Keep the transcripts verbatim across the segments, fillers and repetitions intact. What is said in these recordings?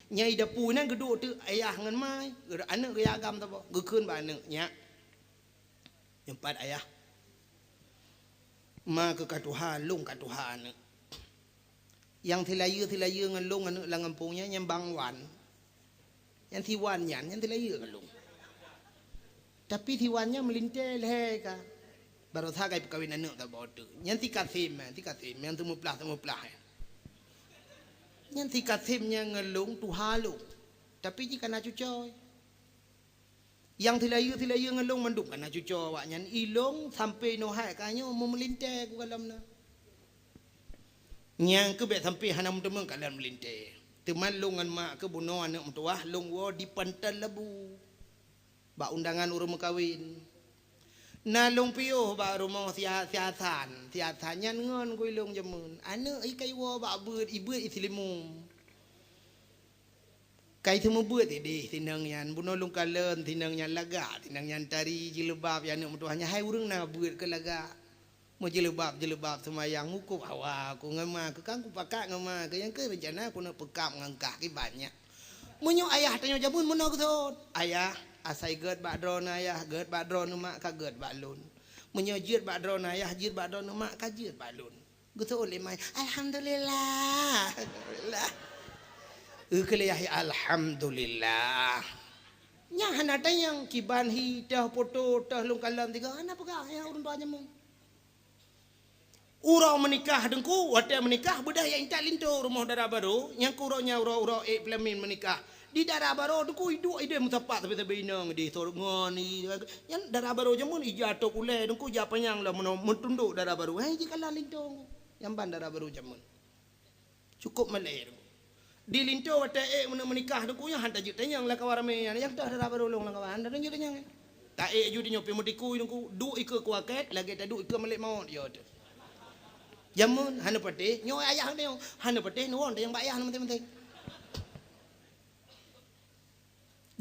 Nyang i dapu nyan geuduek teuk ayah ngon ma, aneuk geuya agam saboh, geukheun bak aneuk, "Nyak, nyoe pat ayah. Ma keuh ka tuha, lôn ka tuha aneuk. Nyang silayeue-silayeue ngon lôn aneuk lam gampông nyan, nyan Bang Wan. Nyang si Wan nyan, nyan silayeue ngon lôn. Tapi si Wan nyan meulintèe lhèe ka. Baroesa ka ipeukawen aneuk saboh teuk. Nyan si Kasim, si Kasim, nyang seumeuplah-seumeuplah nyan. Nyan si Kasim nyan ngon lôn tuha lôn. Tapi jih ka na cucoe. Nyang silayeue-silayeue ngon lôn mandum ka na cucoe awaknyan. I lôn sampoe nyoe hai ka nyoe meumeulintèe kukalon na." Nyang keuh bèk sampoe hana meuteumèe kalon meulintèe. Teuma lôn ngon mak keuh bunoe aneuk meutuwah lôn woe di Pantai Labu. Bak undangan ureueng meukawen. Na lôn piôh bak rumoh si Ha-, si Hasan. Si Hasan nyan ngon keu i lôn jameun. Aneuk i ka iwoe bak beuet, i beuet i Seulimeum. Ka i seumeubeuet idéh sinong nyan. Bunoe lôn kalon sinong nyan lagak. Sinong nyan tari jilbab, ya aneuk meutuwah nyan hai ureueng na beuet keu lagak. Meujeuleueb-jeuleueb seumayang, meukup hawa keu ngon ma keuh, kan kupakat ngon ma keuh, nyang keuh reuncana keuneuk peukab ngon kah kiban nyan. Meunyoe ayah tanyoe jameun meunoe geuseuôt, "Ayah, asai gèt bak droeneuh ayah, gèt bak droeneuh mak, ka gèt bak lôn. Meunyoe jeuet bak droeneuh ayah, jeuet bak droeneuh mak, ka jeuet bak lôn." Geuseuôt lé ma, "Alhamdulillah." Alhamdulillah. Eu keu lé yah, "Alhamdulillah." Nyan hana tanyong kiban hi, toh poto, toh lôn kalon tiga, hana peugah nyang ureueng tuha jameun. Uroe meunikah Teungku, watèe meunikah beudôh jak intat linto rumoh dara barô, nyang keu uroe nyan uroe-uroe ék peulamin meunikah. Di dara barô Teungku iduek idéh meusapat sabe-sabe inong idéh sot ngon i-, nyan dara barô jameun ija top ulèe Teungku ija panyang lom meuno-, meutundok dara barô. Hai jikalon linto Teungku. Nyan ban dara barô jameun. Cukôp malèe Teungku. Di linto watèe ék meunikah Teungku nyan han tajeuet tanyong lam kawan ramè nyan. Nyang toh dara barô lôn lam kawan, han tajeuet tanyong. Taék ju di nyoe pih meutikui Teungku, duek ikeue kuakèt lagèe taduek ikeue malèk mawöt, yo teuh. Jameun hana patéh, nyoe ayah nyoe hana patéh, nuwon teuh nyang bak ayah na maséng-maséng.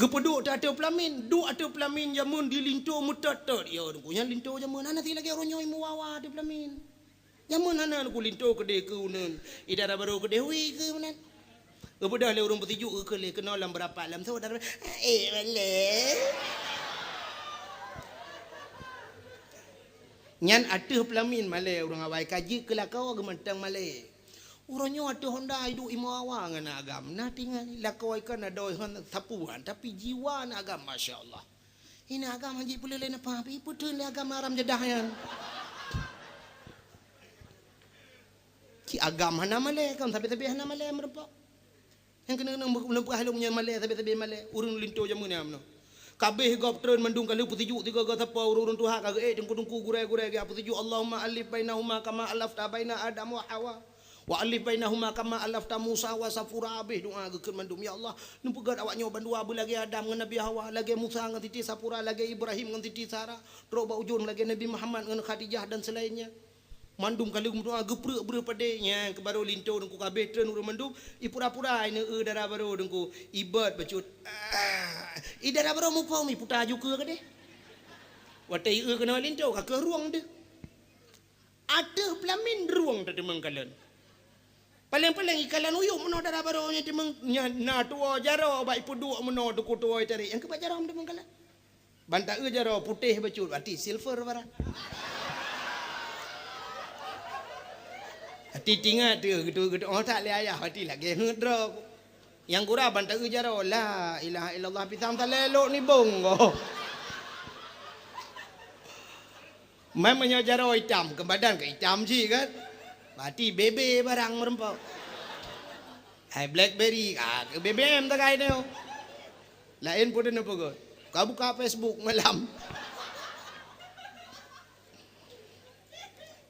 Geupeuduek teuh ateueh peulamin, duek ateueh peulamin jameun di linto meutot-tot, yo Teungku, nyan linto jameun hana si lagèe uroe nyoe meuwawa ateueh peulamin. Jameun hana Teungku linto keudéh keu uneun, i dara barô keudéh wi keu meunan. Geubeudôh lé ureueng peusijuek geukheun lé keunoe lam beurapat lam sôk dara, "Eh, malèe." Nyan ateueh peulamin malèe ureueng awai ka jeuet keu lakoe geumeutang malèe. Uroe nyoe ateueh honda iduek imoe awa ngon na agam. Na tinggai lakoe kan adoe hon sapeue, tapi jiwa na agam, masya Allah. Ina agam hanjeuet peuleueh lé napa, pi peuteun lé agam haram jadah nyan. Ci agam hana malèe, kan sabe-sabe hana malèe meureumpok. Nyang keuneuk-keuneuk meuneupeue lôn nyan malèe, sabe-sabe malèe. Ureueng linto jameun nyan meunoe. Ka abéh gob treun mandum ka lheueh peusijuek tiga-tiga sapa ureueng-ureueng tuha ka geuék teungku-teungku gurèe-gurèe geuék peusijuek, "Allahumma allif bainahuma kama allafta baina Adam wa Hawa. Wa allif bainahuma kama allafta Musa wa Safura." Abéh doa geukheun mandum, "Ya Allah, neupeugöt awak nyoe bandua beulagèe Adam ngon Nabi Hawa, lagèe Musa ngon Siti Safura, lagèe Ibrahim ngon Siti Sara, trok bak ujông lagèe Nabi Muhammad ngon Khadijah dan seulainnya." Mandum ka lheueh meudoa geupreuek breueh padé, nyan keuh barô linto teungku ka abéh treun ureueng mandum, ipura-pura ineuk eu dara barô teungku, ibot bacut. Ah, i dara barô muphom iputa ju keue keudéh. Watèe ieu keunoe linto ka keuh rueng deuh. Ateueh peulamin rueng tateumeung kalon. Paleng-paleng ikalon uyueb meunoe dara barô nyan teumeung, nyan na tuwoe jaroe bak ipeuduek meunoe teungku tuwoe itarek, nyang keuh bak jaroe teumeung kalon. Ban ta-eu jaroe putéh bacut, até silver barang. Até tingat teuh geutu-geutu, oh, that lé ayah, até lagèe heuet droe. Nyang gura ban ta-eu jaroe, la ilaha illallah, pisang salé lok nibong goh. Mai meunyoe jaroe itam, keu badan ka itam cit kan. Até bebe barang meureumpok. Hai Blackberry, ah, keu B B M takai nyoe. Laén peue neupeugah. Ka buka Facebook malam.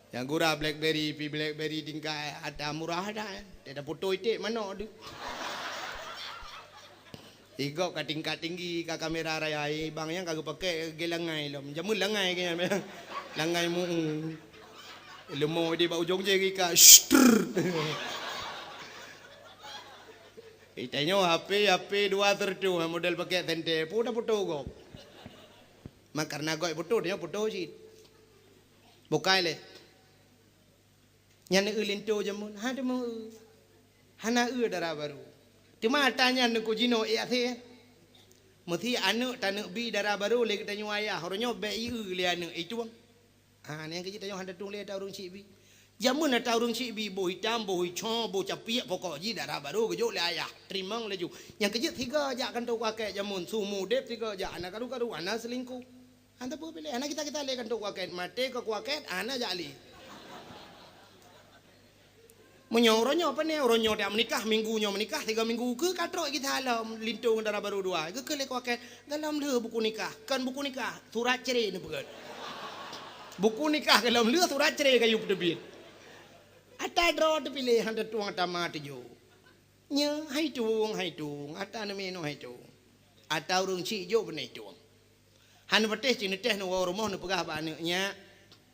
Nyang gura Blackberry, pi Blackberry tingkai ata murah dah. Dia dah foto iték manok tu. Igop ka tingkat tinggi, ka kamera raya, eh, bang nyang ka geupakè gé langai lom. Jameun langai gé nyan. Langai mu. Leumo di bak ujong jé ka. Shtr. Itanyoe H P, H P dua sertu, model pakè senter, pun dah foto gob. Mak karena gob foto, tanyoe foto cit. Bukai lé. Nyan eu linto jameun, ha teumeung eu. Hana eu dara barô. Teuma ata nyan Teungku jinoe ék asé. Meusi aneuk taneuk bi dara barô lé geutanyoe ayah, uroe nyoe bèk ié lé aneuk itueng. Ha, nyang keuh jih tanyoe hana tueng lé ata ureueng chik bi. Jameun ata ureueng chik bi, boh itam, boh ico, boh capiek, pokok jih dara barô geujok lé ayah. Teurimong laju. Nyang keuh jih sigoe jak kantô kuakét jameun, su mudép sigoe jak, hana karu-karu, hana seulingkoh. Hana peue piléh, hana gita-gita lé kantô kuakét, maté keu kuakét, hana jak lé. Meunyoe uroe nyoe pane, uroe nyoe tajak meunikah, minggu nyoe meunikah, tiga minggu keu ka trok gisa lom linto ngon dara barô dua. Geukheun lé kuakét, "Golom lheueh buku nikah." "Kon buku nikah, surat cre neupeugét." Buku nikah golom lheueh, surat cre kayue peuteubiet. Ata droe teupiléh, hana tueng ata ma tujoh. Nyoe hai tueng, hai tueng, ata neuminoe hai tueng. Ata ureueng chik jok beunai tueng. Hana patéh cit neutéh neuwoe rumoh neupeugah bak aneuk nyan,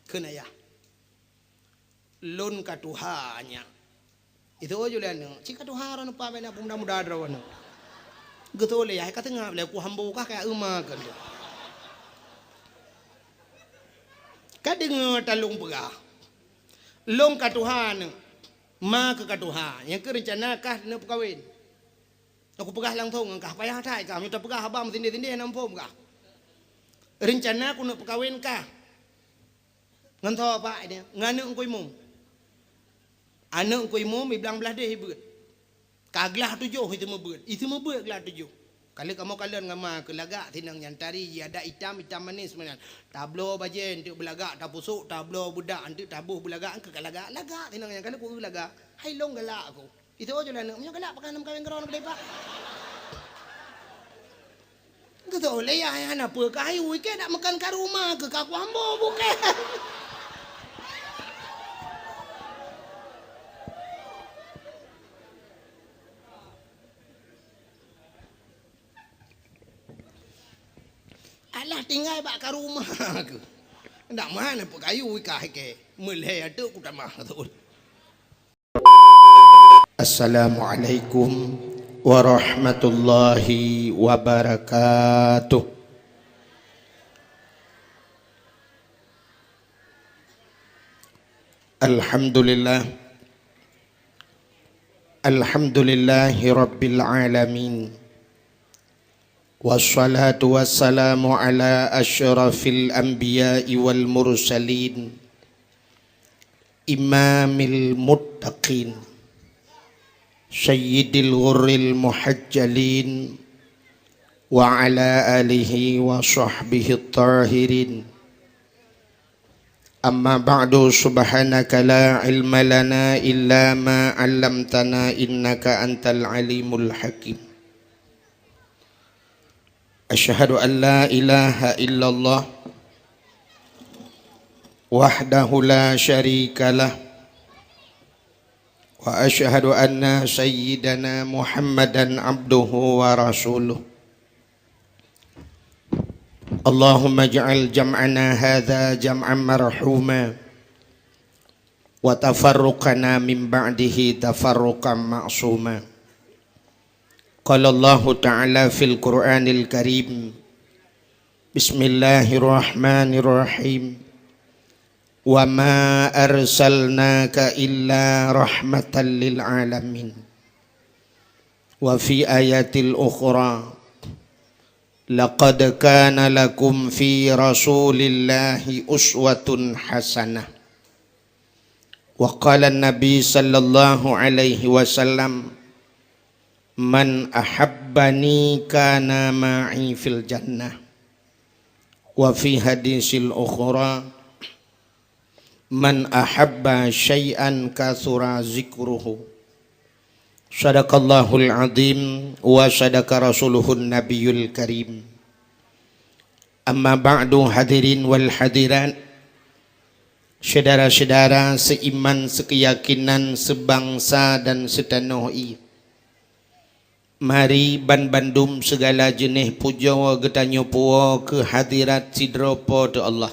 "Kheun ayah, lôn ka tuha nyan." Itu jih lé aneuk, "Ci ka tuha droeneuh pa bèk na peumuda-muda droeneuh." Geutôh lé yah, "Ka teungab lé ku hambo kah ka euma keu lôn." Ka deungoe talông peugah, "Lôn ka tuha aneuk, ma keuh ka tuha, nyang keuh reuncana kah neupeukawen." Aku peugah langsong ngon kah, payah that kah, meunyoe tapeugah haba meusindéh-sindéh hana muphom kah. Reuncana ku neupeukawen kah. Ngon soe pak nyan? Ngon aneuk Teungku Imum. Aneuk Teungku Imum i blang blaih deh i beuet. Ka glah tujoh i seumeubeuet. I seumeubeuet glah tujoh. Ka lheueh kamoe kalon ngon ma keuh lagak sinong nyan tari jih adat itam, itam manis meunan. Tabloe bajèe eunteuk beulagak, tapusok, tabloe beudak eunteuk taboh beulagak, eungkeu ka lagak, lagak sinong nyan ka lheueh ku lagak. Hai lôn galak aku. Itu jih lé aneuk, meunyoe galak pakon hana meukawen keudroe keudeh pak. Geutôh lé yah, hana peue kah, hai ui kèe dak meukan ka ruma keuh ka kuambo bukèe. Alah tinggai bak ka ruma keuh. Dak meuhan peue kayue kah kèe. Meulhèe ateueh ku tamah teuh. Assalamualaikum warahmatullahi wabarakatuh. Alhamdulillah. Alhamdulillahi rabbil alamin. Wassalatu wassalamu ala asyrafil anbiya'i wal mursalin. Imamil muttaqin, sayyidil ghurril muhajjalin, wa ala alihi wa sahbihi tahirin. Amma ba'du, subhanaka la ilma lana illa ma 'allamtana innaka antal alimul hakim. Asyhadu an la ilaha illallah wahdahu la syarikalah, wa asyhadu anna sayyidana Muhammadan abduhu wa rasuluh. Allahumma ij'al jam'ana hadza jam'an marhuma, wa tafarruqana min ba'dihi tafarruqan ma'suma. Qala Allahu ta'ala fil Qur'anil Karim, Bismillahirrahmanirrahim. Wa ma arsalnaka illa rahmatan lil alamin. Wa fi ayatil ukhra, laqad kana lakum fi Rasulillahi uswatun hasanah. Wa qala Nabi sallallahu alaihi wasallam, "Man ahabbani kana ma'i fil jannah." Wa fi hadisil ukhra, "Man ahabba syai'an katsura dzikruhu." Shadaqallahul adzim wa shadaqa rasuluhun nabiyul karim. Amma ba'du, hadirin wal hadirat, syedara-syedara seiman, sekeyakinan, sebangsa dan setanoh ie. Mari ban bandum segala jeuneh pujoe geutanyoe puwoe keu hadirat sidroe Po teu Allah.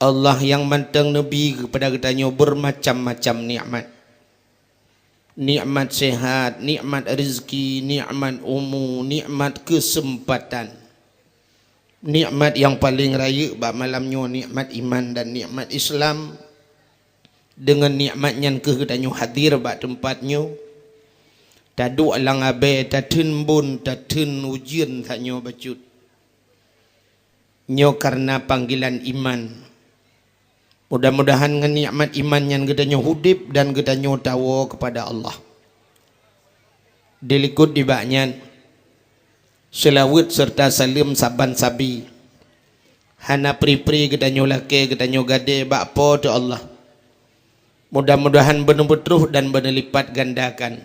Allah nyang mantong neubi keupada geutanyoe beumacam-macam nikmat. Nikmat sehat, nikmat rezeki, nikmat umu, nikmat keuseumpatan. Nikmat nyang paleng rayeuk bak malam nyoe nikmat iman dan nikmat Islam. Deungon nikmat nyan kheueh geutanyoe hadir bak teumpat nyoe. Taduek lam abée, tatheun bon, tatheun ujeuen tanyoe bacut. Nyoe kareuna panggilan iman. Mudah-mudahan ngon nikmat iman nyan geutanyoe udeb dan geutanyoe tawoe keupada Allah. Dilikot nibak nyan, seulaweuet seureuta saleuem saban sabe hana pri-pri geutanyoe lakée geutanyoe gadée bak Po teu Allah. Mudah-mudahan beuneubeutruh dan beuneulipat gandakan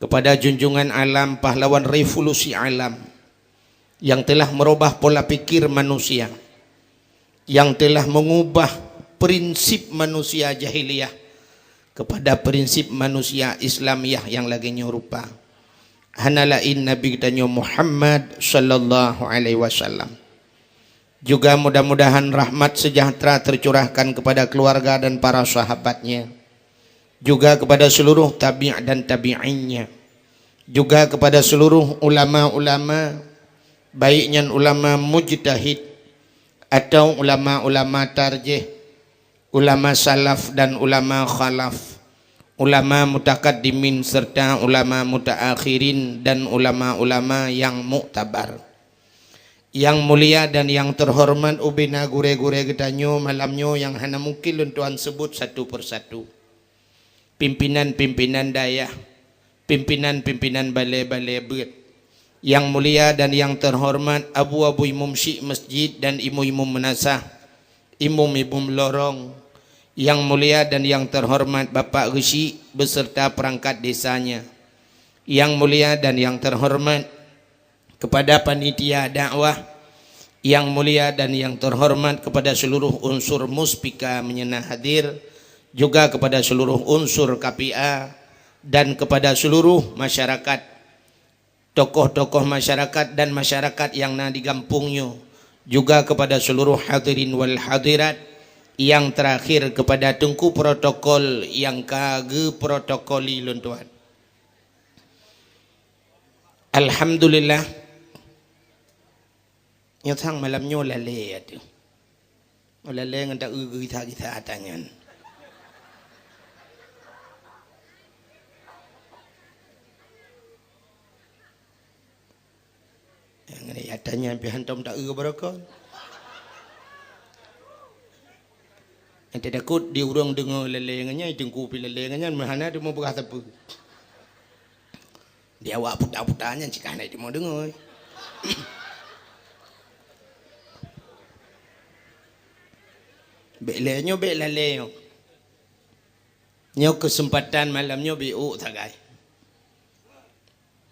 keupada junjungan alam, pahlawan revolusi alam, nyang teulah meurubah pola pikir manusia, nyang teulah meungubah prinsip manusia jahiliyah keupada prinsip manusia Islamiah nyang lagée nyoe rupa. Hana laén Nabi geutanyoe Muhammad sallallahu alaihi wasallam. Juga mudah-mudahan rahmat sejahtera tercurahkan kepada keluarga dan para sahabatnya, juga kepada seluruh tabi' dan tabi'innya, juga kepada seluruh ulama-ulama, baik nyan ulama mujtahid atau ulama-ulama tarjih, ulama salaf dan ulama khalaf, ulama mutakaddimin serta ulama mutaakhirin dan ulama-ulama nyang muktabar. Nyang mulia dan nyang teuhoreumat ubena gurée-gurée geutanyoe malam nyoe nyang hana mungken lôn tuan seubut satu persatu. Pimpinan-pimpinan dayah, pimpinan-pimpinan balée-balée beuet. Nyang mulia dan nyang teuhoreumat abu-abu imum syik masjid dan imum-imum meunasah, imum-imum lorong. Nyang mulia dan nyang teuhoreumat Bapak Geuchik beserta perangkat desanya. Nyang mulia dan nyang teuhoreumat kepada panitia dakwah, nyang mulia dan nyang teuhoreumat kepada seluruh unsur muspika meunyeuna hadir, juga kepada seluruh unsur K P A dan kepada seluruh masyarakat, tokoh-tokoh masyarakat dan masyarakat nyang na di gampông nyoe, juga kepada seluruh hadirin wal hadirat, nyang terakhir kepada teungku protokol nyang ka geuprotokoli lôn tuan. Alhamdulillah. Nyoe sang malam nyoe lalée ateueh. Lalée ngon taeu geugisah-gisah ata nyan. Nyang ngon ata nyan pih hantom taeu barokon. Nyang teutakot di ureuëng deungoe lalée ngon nyan, teungku pih lalée ngon nyan, meuhana teuma peugah sapeue. Di awak puta-puta nyan cit ka hana teuma deungoe. Bék lé nyoe, bék lalée nyoe. Nyoe keuseumpatan malam nyoe bék ôk sagai.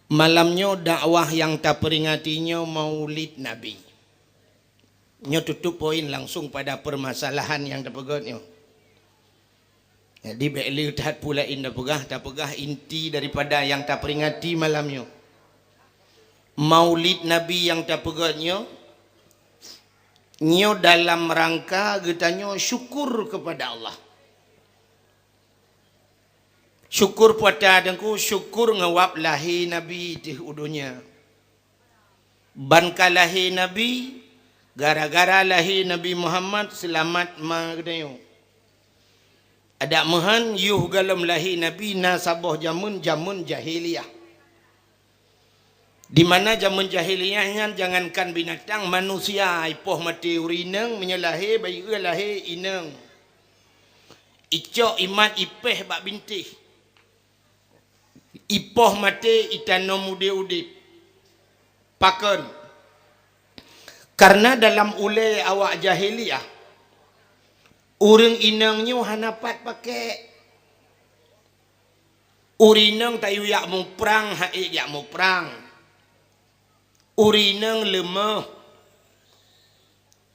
Malam nyoe dakwah nyang taperingati nyoe Maulid Nabi. Nyoe tutup poin langsung pada permasalahan nyang tapeugét nyoe. Jadi bék le that peue laén tapeugah, tapeugah inti daripada nyang taperingati malam nyoe. Maulid Nabi nyang tapeugét nyoe, nyoe dalam rangka geutanyoe syukur keupada Allah. Syukur peue ata teungku, syukur ngon wab lahé Nabi teuh u donya. Ban ka lahé Nabi, gara-gara lahé Nabi Muhammad seulamat ma geutanyoe. Adak meuhan yoh gohlom lahé Nabi na saboh jameun, jameun jahiliyah. Di mana jameun jahiliyah nyan jangankan binatang, manusia ipoh maté ureuëng inong meunyoe lahé, bayeue lahé inong. Icok imat ipéh bak bintéh. Ipoh maté itanom udeb-udeb. Pakon? Karena dalam ulée awak jahiliyah, ureuëng inong nyoe hana pat pakék. Ureuëng inong tayue jak muprang, han ék jak muprang. Ureuëng inong leumoh.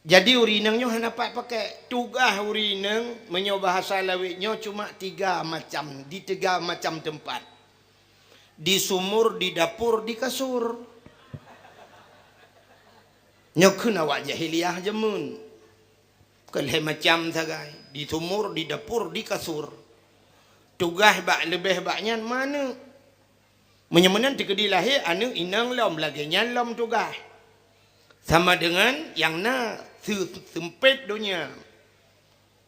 Jadi ureuëng inong nyoe hana pat pakék. Tugaih ureuëng inong meunyoe bahasa lawét nyoe cuma tiga macam, di tiga macam teumpat. Di sumur, di dapur, di kasur. Nyoe kheun awak jahiliyah jameun. Keu lhée macam sagai, di sumur, di dapur, di kasur. Tugaih bak leubeh bak nyan manök. Meunyoe meunan teukeudi lahé aneuëk inong lom, lagée nyan lom tugaih. Sama deungon nyang na seu-, seumpét donya.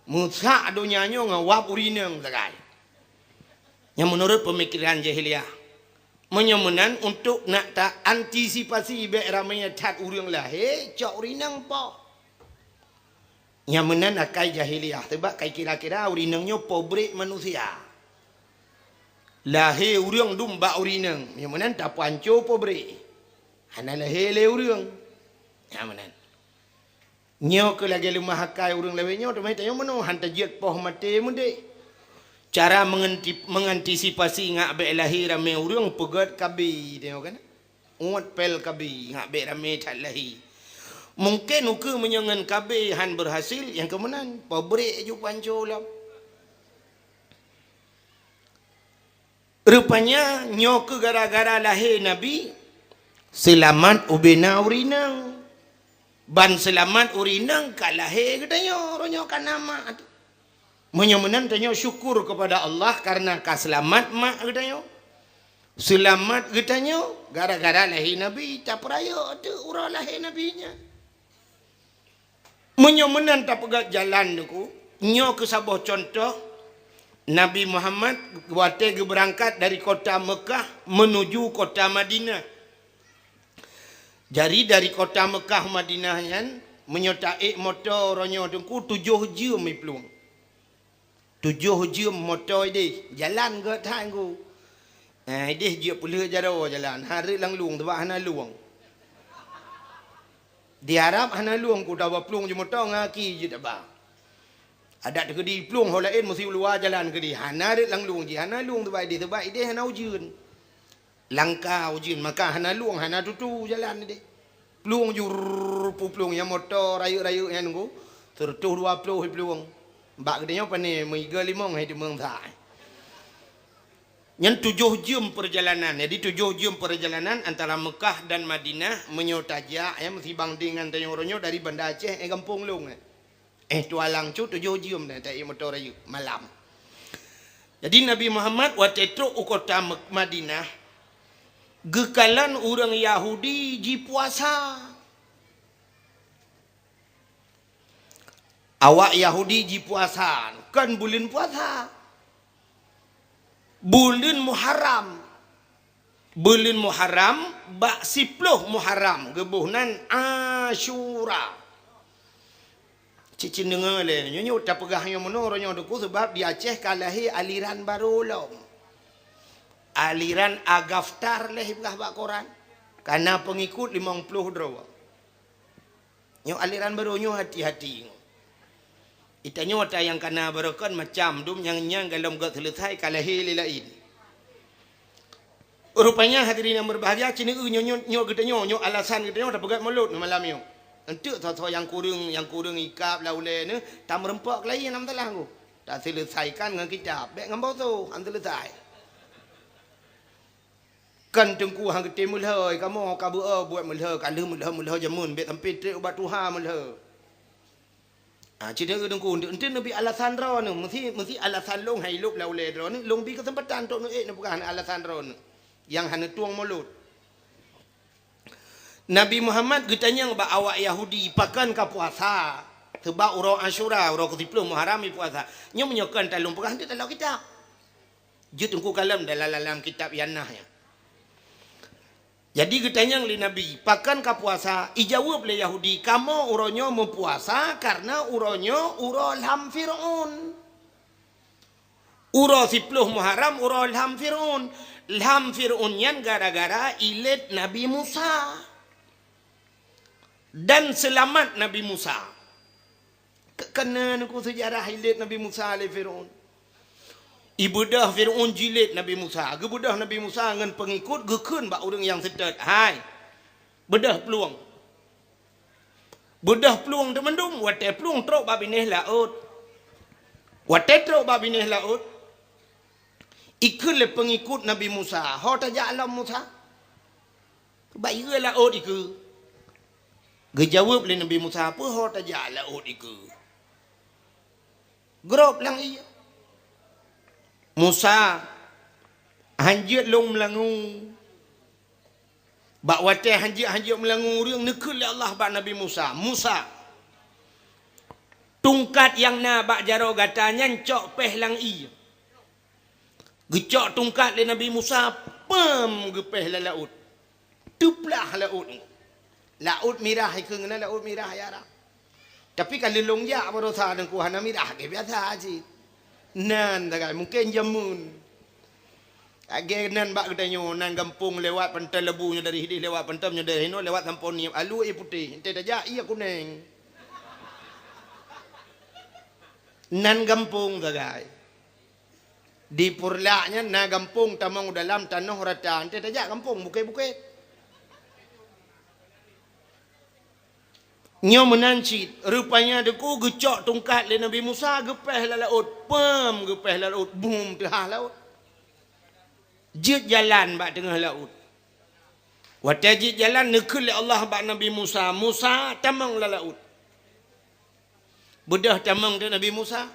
Meusak donya nyoe ngon wab ureuëng inong sagai. Nyang meunurot peumikiran jahiliyah. Meunyoe meunan, untuk nak ta antisipasi bék ramé that ureuëng lahé, cok ureuëng inong poh. Nyang meunan akai jahiliyah, sabab kai kira-kira ureuëng inong nyoe pabrik manusia. Lahé ureuëng dum bak ureuëng inong, nyang meunan tapeuhanco pabrik. Hana lahé lé ureuëng. Nyang meunan. Nyoe keuh lagée leumah akai ureuëng lawét nyoe, teuma tanyoe meunoe han tajeuet poh maté meudeh. Cara menganti-, mengantisipasi ngak bék lahé ramé ureuëng, peugét KB tanyoe kan? Uet pél KB ngak bék ramé that lahé. Mungken ukeue meunyoe ngon KB han berhasil, nyang keu meunan, pabrik aju panco lom. Rupanya nyoe keuh gara-gara lahé Nabi, seulamat ubena ureuëng inong. Ban seulamat ureuëng inong ka lahé geutanyoe, uroe nyoe ka na mak. Meunyoe meunan tanyoe syukur keupada Allah kareuna ka seulamat mak geutanyoe. Seulamat geutanyoe gara-gara lahé Nabi, tapeurayeuk teuk uroe lahé Nabi nyan. Meunyoe meunan tapeugét jalan Teungku, nyoe keuh saboh cuntoh Nabi Muhammad watée geubeurangkat dari kota Meukah meunuju kota Madinah. Jadi dari kota Meukah Madinah nyan, meunyoe taék moto uroe nyoe Teungku tujoh jeuem iplueng. Tujoh jeuem moto ideh, jalan gét that Teungku. Eh, ideh jeuet peulheueh jaroe jalan, hareuet lam lueng, sabab hana lueng. Di Arab hana lueng, ku taba plueng ju moto ngon aki jeuet taba. Adak teukeudi plueng ho laén meusi u luwa jalan keudi, hana rhot lam lueng jih, hana lueng sabab ideh, sabab ideh hana ujeuen. Langka ujeuen, maka hana lueng, hana tutu jalan ideh. Plueng ju rrrr, puplueng nyang moto rayeuk-rayeuk nyan Teungku, seureutôh dua ploh plueng. Bak geutanyoe pane meuiga limong hai teumeung sa. Nyan tujoh jeuem peurjalanan. Jadi tujoh jeuem peurjalanan antara Meukah dan Madinah meunyoe tajak, ya, meusibang dengan tanyoe uroe nyoe dari Banda Aceh, eh, gampông lôn, eh. Eh, tualang cut tujoh jeuem dah taék moto rayeuk malam. Jadi Nabi Muhammad watée trok u kota Mek-, Madinah, geukalon ureuëng Yahudi jipuasa. Awak Yahudi jipuasa, kon buleuen puasa. Buleuen Muharram. Buleuen Muharram, bak siploh Muharram, geuboh nan Asyura. Cicin deungoe lé, nyoe, nyoe tapeugah nyoe meunoe uroe nyoe Teungku, sabab di Aceh ka lahé aliran barô lom. Aliran Agaftar lé ipeugah bak koran. Ka na peungikut limong ploh droe. Nyoe aliran barô nyoe hati-hati. Itanyoe ata nyang kana barô kon macam dum nyang nyan golom gét seuleusai ka lahé lé laén. Rupanya hadirin yang berbahagia, ceuneuk nyoe, nyoe, nyoe geutanyoe, nyoe alasan geutanyoe tapeugét mulod malam nyoe. Enteuk tho-tho nyang kureueng, nyang kureueng ikab lam ulée neuh, tameureumpok keu laén hana masalah Teungku. Taseuleusaikan ngon kitab, bék ngon boto, han seuleusai. Kan Teungku han geutem meulhô, kamoe ka beu-o buet meulhô, ka lheueh meulhô-meulhô jameun, bék sampoe trép ubat tuha meulhô. Ah, cit Teungku, enteuk, enteuk neubi alasan droeneuh, meusi, meusi alasan lôn hai lôb lam ulée droeneuh, lôn bi keuseumpatan trok neuék neupeugah alasan droeneuh nyang hana tueng mulod. Nabi Muhammad geutanyong bak awak Yahudi, "Pakon ka puasa?" Seubab uroe Asyura, uroe keusiploh Muharram, ipuasa. Nyoe meunyoe kon talôn peugah, enteuk taloe kitab. Jeuet Teungku kalon dalam, dalam kitab Yanah nyan. Jadi geutanyong lé Nabi, "Pakon ka puasa?" Ijaweueb lé Yahudi, "Kamoe uroe nyoe meupuasa kareuna uroe nyoe uroe lham Fir'aun." Uroe siploh Muharram, uroe lham Fir'aun. Lham Fir'aun nyan gara-gara ilét Nabi Musa. Dan seulamat Nabi Musa. Ke-, keuneuk Teungku seujarah ilét Nabi Musa lé Fir'aun. Ibeudôh Fir'aun jilét Nabi Musa. Geubeudôh Nabi Musa ngon peungikut geukheun bak ureuëng nyang seutôt, "Hai, beudôh plueng." Beudôh plueng teumeundum, watée plueng trok bak binéh laôt. Watée trok bak binéh laôt, ikheun lé peungikut Nabi Musa, "Ho tajak lom Musa?" "Bak ié laôt ikeue." Geujaweueb lé Nabi Musa, "Peue ho tajak laôt ikeue?" Grob lam ié. "Musa, hanjeuet lôn meulangue." Bak watée hanjeuet-hanjeuet meulangue ureuëng, neukheun lé Allah bak Nabi Musa, "Musa, tungkat nyang na bak jaroe gata nyan cok péh lam ié." Geucok tungkat lé Nabi Musa, Pam geupéh lam laôt. Teuplah laôt. Laôt mirah ikheun na laôt mirah ya Arab. Tapi ka lôn jak baroesa Teungku hana mirah, ke biasa cit. Nan sagai mungken jameun. Lagèe nan bak geutanyoe, nan gampông lewat Pantai Lebu nyoe dari hideh, lewat Pantai nyoe dari hinoe, lewat Sampoe Niep, alue putéh, enteuk tajak ié kuneng. Nan gampông sagai. Di Purlak nyan na gampông tamong u dalam tanoh rata, enteuk tajak gampông bukét-bukét. Nyoe meunan cit, rupanya Teungku geucok tungkat lé Nabi Musa geupéh lam laôt, pam geupéh lam laôt, bum teuhah laôt. Jeuet jalan bak teungoh laôt. Watèe jeuet jalan neukheun lé Allah bak Nabi Musa, "Musa, tamong lam laôt." Beudôh tamong teuk Nabi Musa.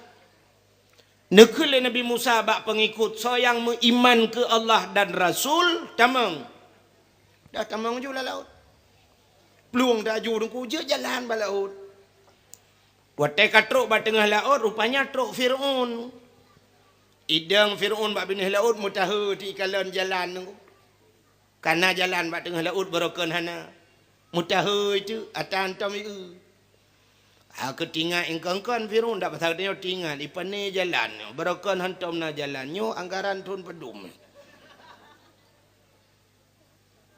Neukheun lé Nabi Musa bak peungikut, "Soe nyang meuiman keu Allah dan Rasul, tamong." Dah tamong ju lam laôt. Plueng taju Teungku jeuet jalan bak laôt. Watèe ka trok bak teungoh laôt, rupanya trok Fir'aun. Idong Fir'aun bak binéh laôt meutahe ti ikalon jalan Teungku. Ka na jalan bak teungoh laôt barokon hana. Meutahe teuk ata hantom ié. Ha keu tingat ingkon-kon Fir'aun dak pasal tanyoe tingat ipané jalan nyoe. Barokon hantom na jalan nyoe anggaran thon padum.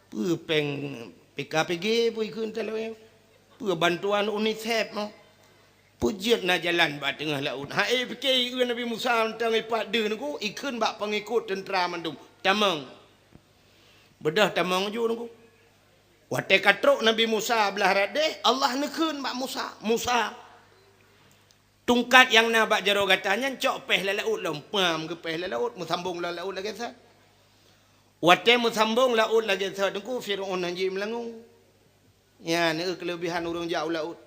Peue péng P K P G peue ikheun talawée? Peue bantuan UNICEF mo? Peue jeuet na jalan bak teungoh laôt? Ha éh pike ié Nabi Musa mantong ipat deuh Teungku, ikheun bak peungikut teuntra mandum. Tamong. Beudôh tamong ju Teungku. Watèe ka trok Nabi Musa blah rot déh, Allah neukheun bak Musa, "Musa, tungkat nyang na bak jaroe gata nyan cok péh lam laôt lom." Pam geupéh lam laôt, meusambong lam laôt lagèe sot. Watèe meusambong laôt lagèe sot Teungku, Fir'aun han jimeulangô. Nyan keuleubiehan ureueng jak u laôt.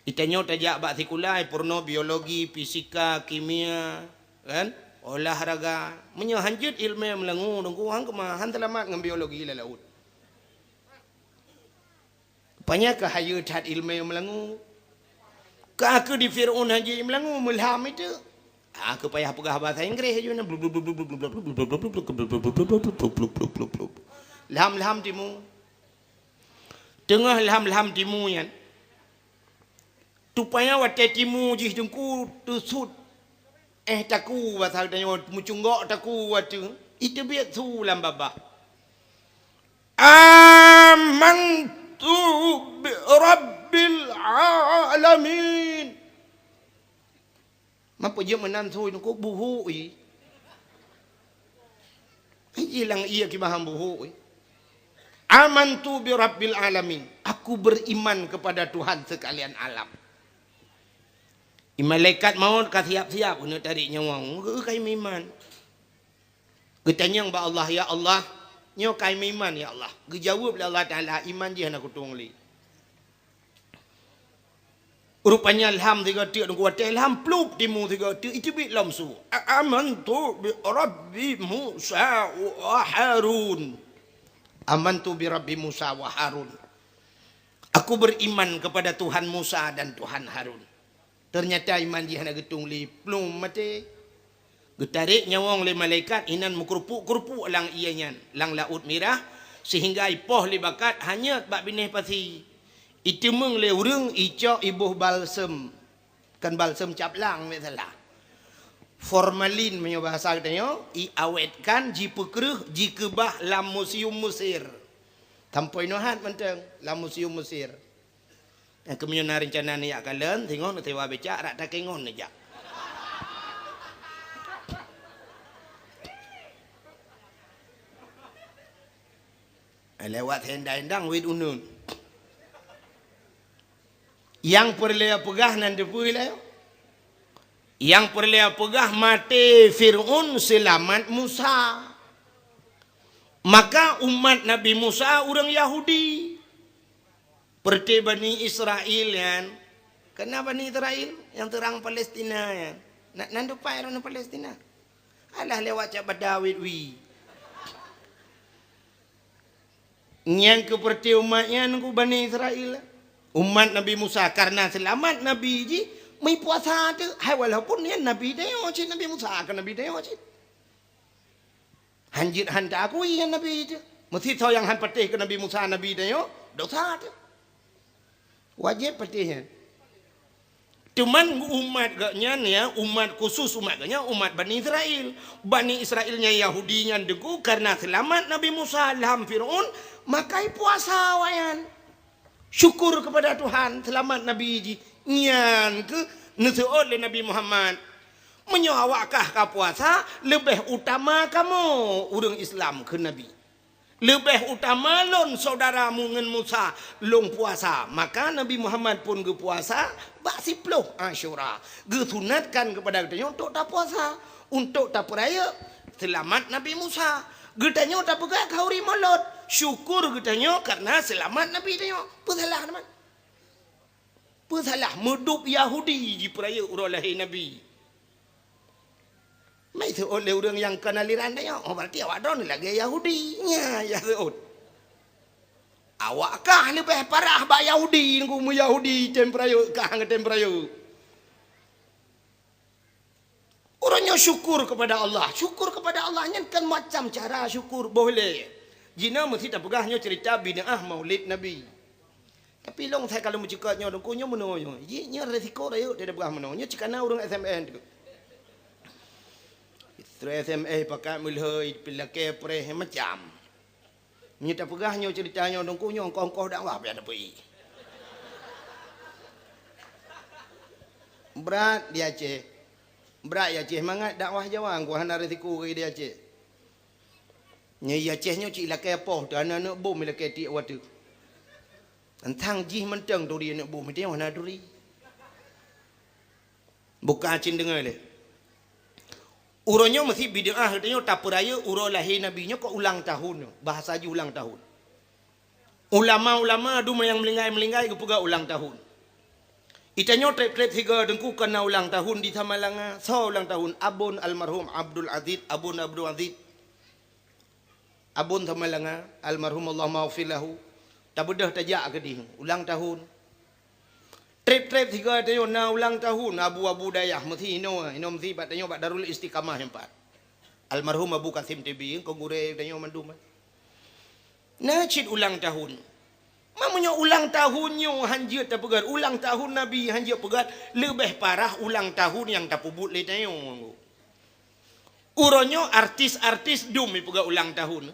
Di tanyoe tajak bak sikula, peurunoe biologi, fisika, kimia, kan? Olahraga. Meunyoe han jeuet ileumèe meulangô Teungku, han keumah, han seulamat ngon biologi lam laôt. Rupanya ka hayeue that ileumèe meulangô. Ka keu di Fir'aun han jimeulangô, meulham itu. Ah, keu payah peugah bahasa Inggréh ju na. Lham-lham timu. Teungoh lham-lham timu nyan. Rupanya watèe timu jih Teungku teusut. Éh, taku, basa geutanyoe meucunggok taku ateueh. Iteubiet su lam babah. "Amantu bi rabbil alamin." Meupeujeuet meunan su Teungku buhuk i. Ilang ié kibahan buhuk i. "Amantu bi rabbil alamin." Aku beriman kepada Tuhan sekalian alam. I malaikat maut ka siap-siap keuneuk tarek nyawa. Geu kai meuiman. Geutanyong bak Allah, "Ya Allah, nyoe kai meuiman, ya Allah." Geujaweueb lé Allah Taala, "Iman jih hana kutueng lé." Rupanya lham sigoe teuk Teungku, watèe lham plup timu sigoe teuk, iteubiet lom su. "A-, amantu bi Rabbi Musa wa Harun." "Amantu bi Rabbi Musa wa Harun." Aku beriman kepada Tuhan Musa dan Tuhan Harun. Ternyata iman jih hana geutueng lé, plueng maté. Geutarek nyawöng lé malaikat, inan meukeurupuk-keurupuk lam ié nyan, lam Laôt Mirah, sehingga ipoh lé bakat hanyöt bak binéh pasi. Iteumeung lé ureuëng, icok iboh balsem. Kan balsem caplang, biasalah. Formalin meunyoe bahasa geutanyoe, iawetkan, jipeukreueh, jikeubah lam museum Mesir. Sampoe inoe hat mantong lam museum Mesir. Nyang keumeunyoe na reuncana neujak kalon, singoh neusewa becak, rot takée ngon neujak. Lewat sendang-endang wét uneun. Nyang peureulée peugah nan teupeue lé? Nyang peureulée peugah maté Fir'aun, seulamat Musa. Maka umat Nabi Musa ureuëng Yahudi. Peureuté Bani Israel nyan, kana Bani Israel nyang seurang Palestina nyan, na, nan dupai droeneuh Palestina. Alah lewat cak bada wét wie. Nyang keu peureuté umat nyan keu Bani Israel, umat Nabi Musa, kareuna seulamat Nabi jih meupuasa teuh, hai walaupun nyan Nabi tanyoe cit, Nabi Musa keu Nabi tanyoe cit. Han jeuet han ta-akui nyan nabi teuh. Meusisoe nyang han patéh keu Nabi Musa, nabi tanyoe, dosa teuh. Wajéb patéh nyan. Cuman umat geuh nyan, ya, umat khusus umat geuh nyan, umat Bani Israel. Bani Israel nyang Yahudi nyan teungku, karena seulamat Nabi Musa lam Fir'aun, maka ipuasa awaknyan. Syukur kepada Tuhan, seulamat Nabi jih. Nyan keuh neuseuôt lé Nabi Muhammad. Meunyoe awak kah ka puasa, leubeh utama kamoe ureuëng Islam kheun Nabi. Leubeh utama lôn syedara mu ngon Musa lôn puasa. Maka Nabi Muhammad pun geupuasa bak siploh Asyura. Geusunatkan keupada geutanyoe untuk tapuasa, untuk tapeurayeuk seulamat Nabi Musa. Geutanyoe tapeugah khauri Maulud, syukur geutanyoe karena seulamat Nabi tanyoe. Peue salah teuma? Peue salah? Meudub Yahudi jipeurayeuk uroe lahé Nabi. Mai seuôt lé ureuëng nyang kon aliran tanyoe, oh, berarti awak droeneuh lagée Yahudi. Nya, ya seuôt. Awak kah leubeh parah bak Yahudi, nunggu meu Yahudi tem peurayeuk, kah ngon tem peurayeuk. Uroe nyoe syukur kepada Allah. Syukur kepada Allah nyan kan macam cara syukur, boh lé. Jinoe meusti tapeugah nyoe cerita bid'ah Maulid Nabi. Tapi lôn sai ka lôn meucukot nyoe, teungku, nyoe meunoe nyoe. Ji, nyoe resiko rayeuk dia peugah meunoe. Nyoe cikana ureuëng S M S tu. Trok S M S pakat meulheueh, pilakée preh macam. Nyoe tapeugah nyoe cerita nyoe, teungku, nyoe ongkoh-ongkoh dakwah payah tapeuék. Brat di Aceh. Brat di Aceh mangat dakwah Jawa, ngon hana resiko keu di Aceh. Nyoe i Aceh nyoe cit lakée poh teuh, aneuk-aneuk bom ilakée tiek watée. Tantang jih mantong turi aneuk bom, teuh hana turi. Buka cit deungoe lé. Uroe nyoe meusti bid'ah geutanyoe tapeurayeuk uroe lahé Nabi nyoe keu ulang tahun nyoe, bahasa jih ulang tahun. Ulama-ulama dum nyang meulinggai-meulinggai geupeugah ulang tahun. Itanyoe treb-treb sigoe teungku kana ulang tahun di Samalanga. Soe ulang tahun? Abon almarhum Abdul Aziz, Abon Abdul Aziz. Abon Samalanga, almarhum Allahumma ghfir lahu. Tabeudôh tajak keudeh ulang tahun. Treb-treb sigoe tanyoe na ulang tahun abu-abu dayah meusti inoe, inoe meusti bak tanyoe bak Darul Istiqamah nyoe pat. Almarhum Abu Kasim T B, engkau gurée tanyoe mandum. Na cit ulang tahun. Ma meunyoe ulang tahun nyoe han jeuet tapeugah, ulang tahun Nabi han jeuet peugah, leubeh parah ulang tahun nyang tapeubuet lé tanyoe. Uroe nyoe artis-artis dum ipeugah ulang tahun.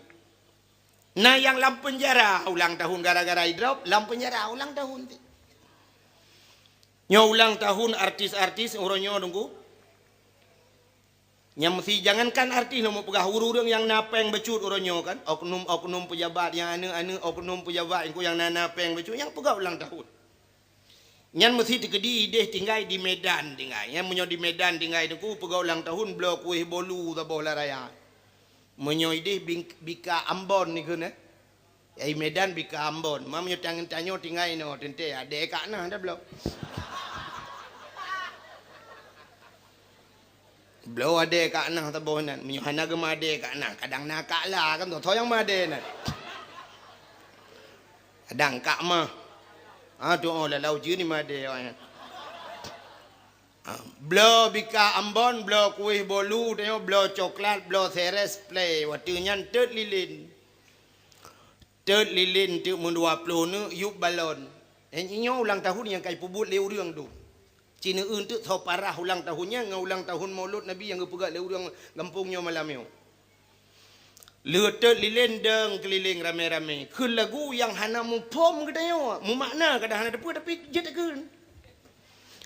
Na nyang lam peunjara ulang tahun gara-gara idrop, lam peunjara ulang tahun. Nyoe ulang tahun artis-artis uroe nyoe teungku. Nyang meusti jangankan artis lom peugah, ureuëng-ureuëng nyang na péng bacut uroe nyoe kan, oknum-oknum pejabat nyang aneuk-aneuk oknum pejabat nyang na, na péng bacut nyang peugah ulang tahun. Nyan meusti teukeudi ideh tinggai di Medan tinggai. Nyan meunyoe di Medan tinggai teungku peugah ulang tahun bloe kueh bolu saboh lam raya. Meunyoe ideh bing-, bika Ambon dikheun, eh. Ai Medan bika Ambon. Ma meunyoe tanyoe tinggai inoe teuntée adée ka na dah bloe. Bloe adée ka na saboh nan. Meunyoe hana geumeuadée ka na, kadang na ka la kan, toh nyang meuadée nan. Kadang ka mah. Ha, tu oh lalau jeuet ni meuadée awaknyan. Ha, bloe bika Ambon, bloe kueh bolu, tanyoe bloe coklat, bloe seres, play. Watée nyan teut lilin. Teut lilin teuk meudua ploh neuk yup balon. Nyan nyoe ulang tahun nyang ka ipeubuet lé ureuëng tu. Ci neueu teuk soe parah ulang tahun nyan ngon ulang tahun Maulud Nabi nyang geupeugah lé ureuëng gampông nyoe malam nyoe. Leuteut lilin deueng keulileng ramé-ramé. Kheun lagu nyang hana muphom geutanyoe, mumakna kadang hana teupeu tapi jeuet takheun.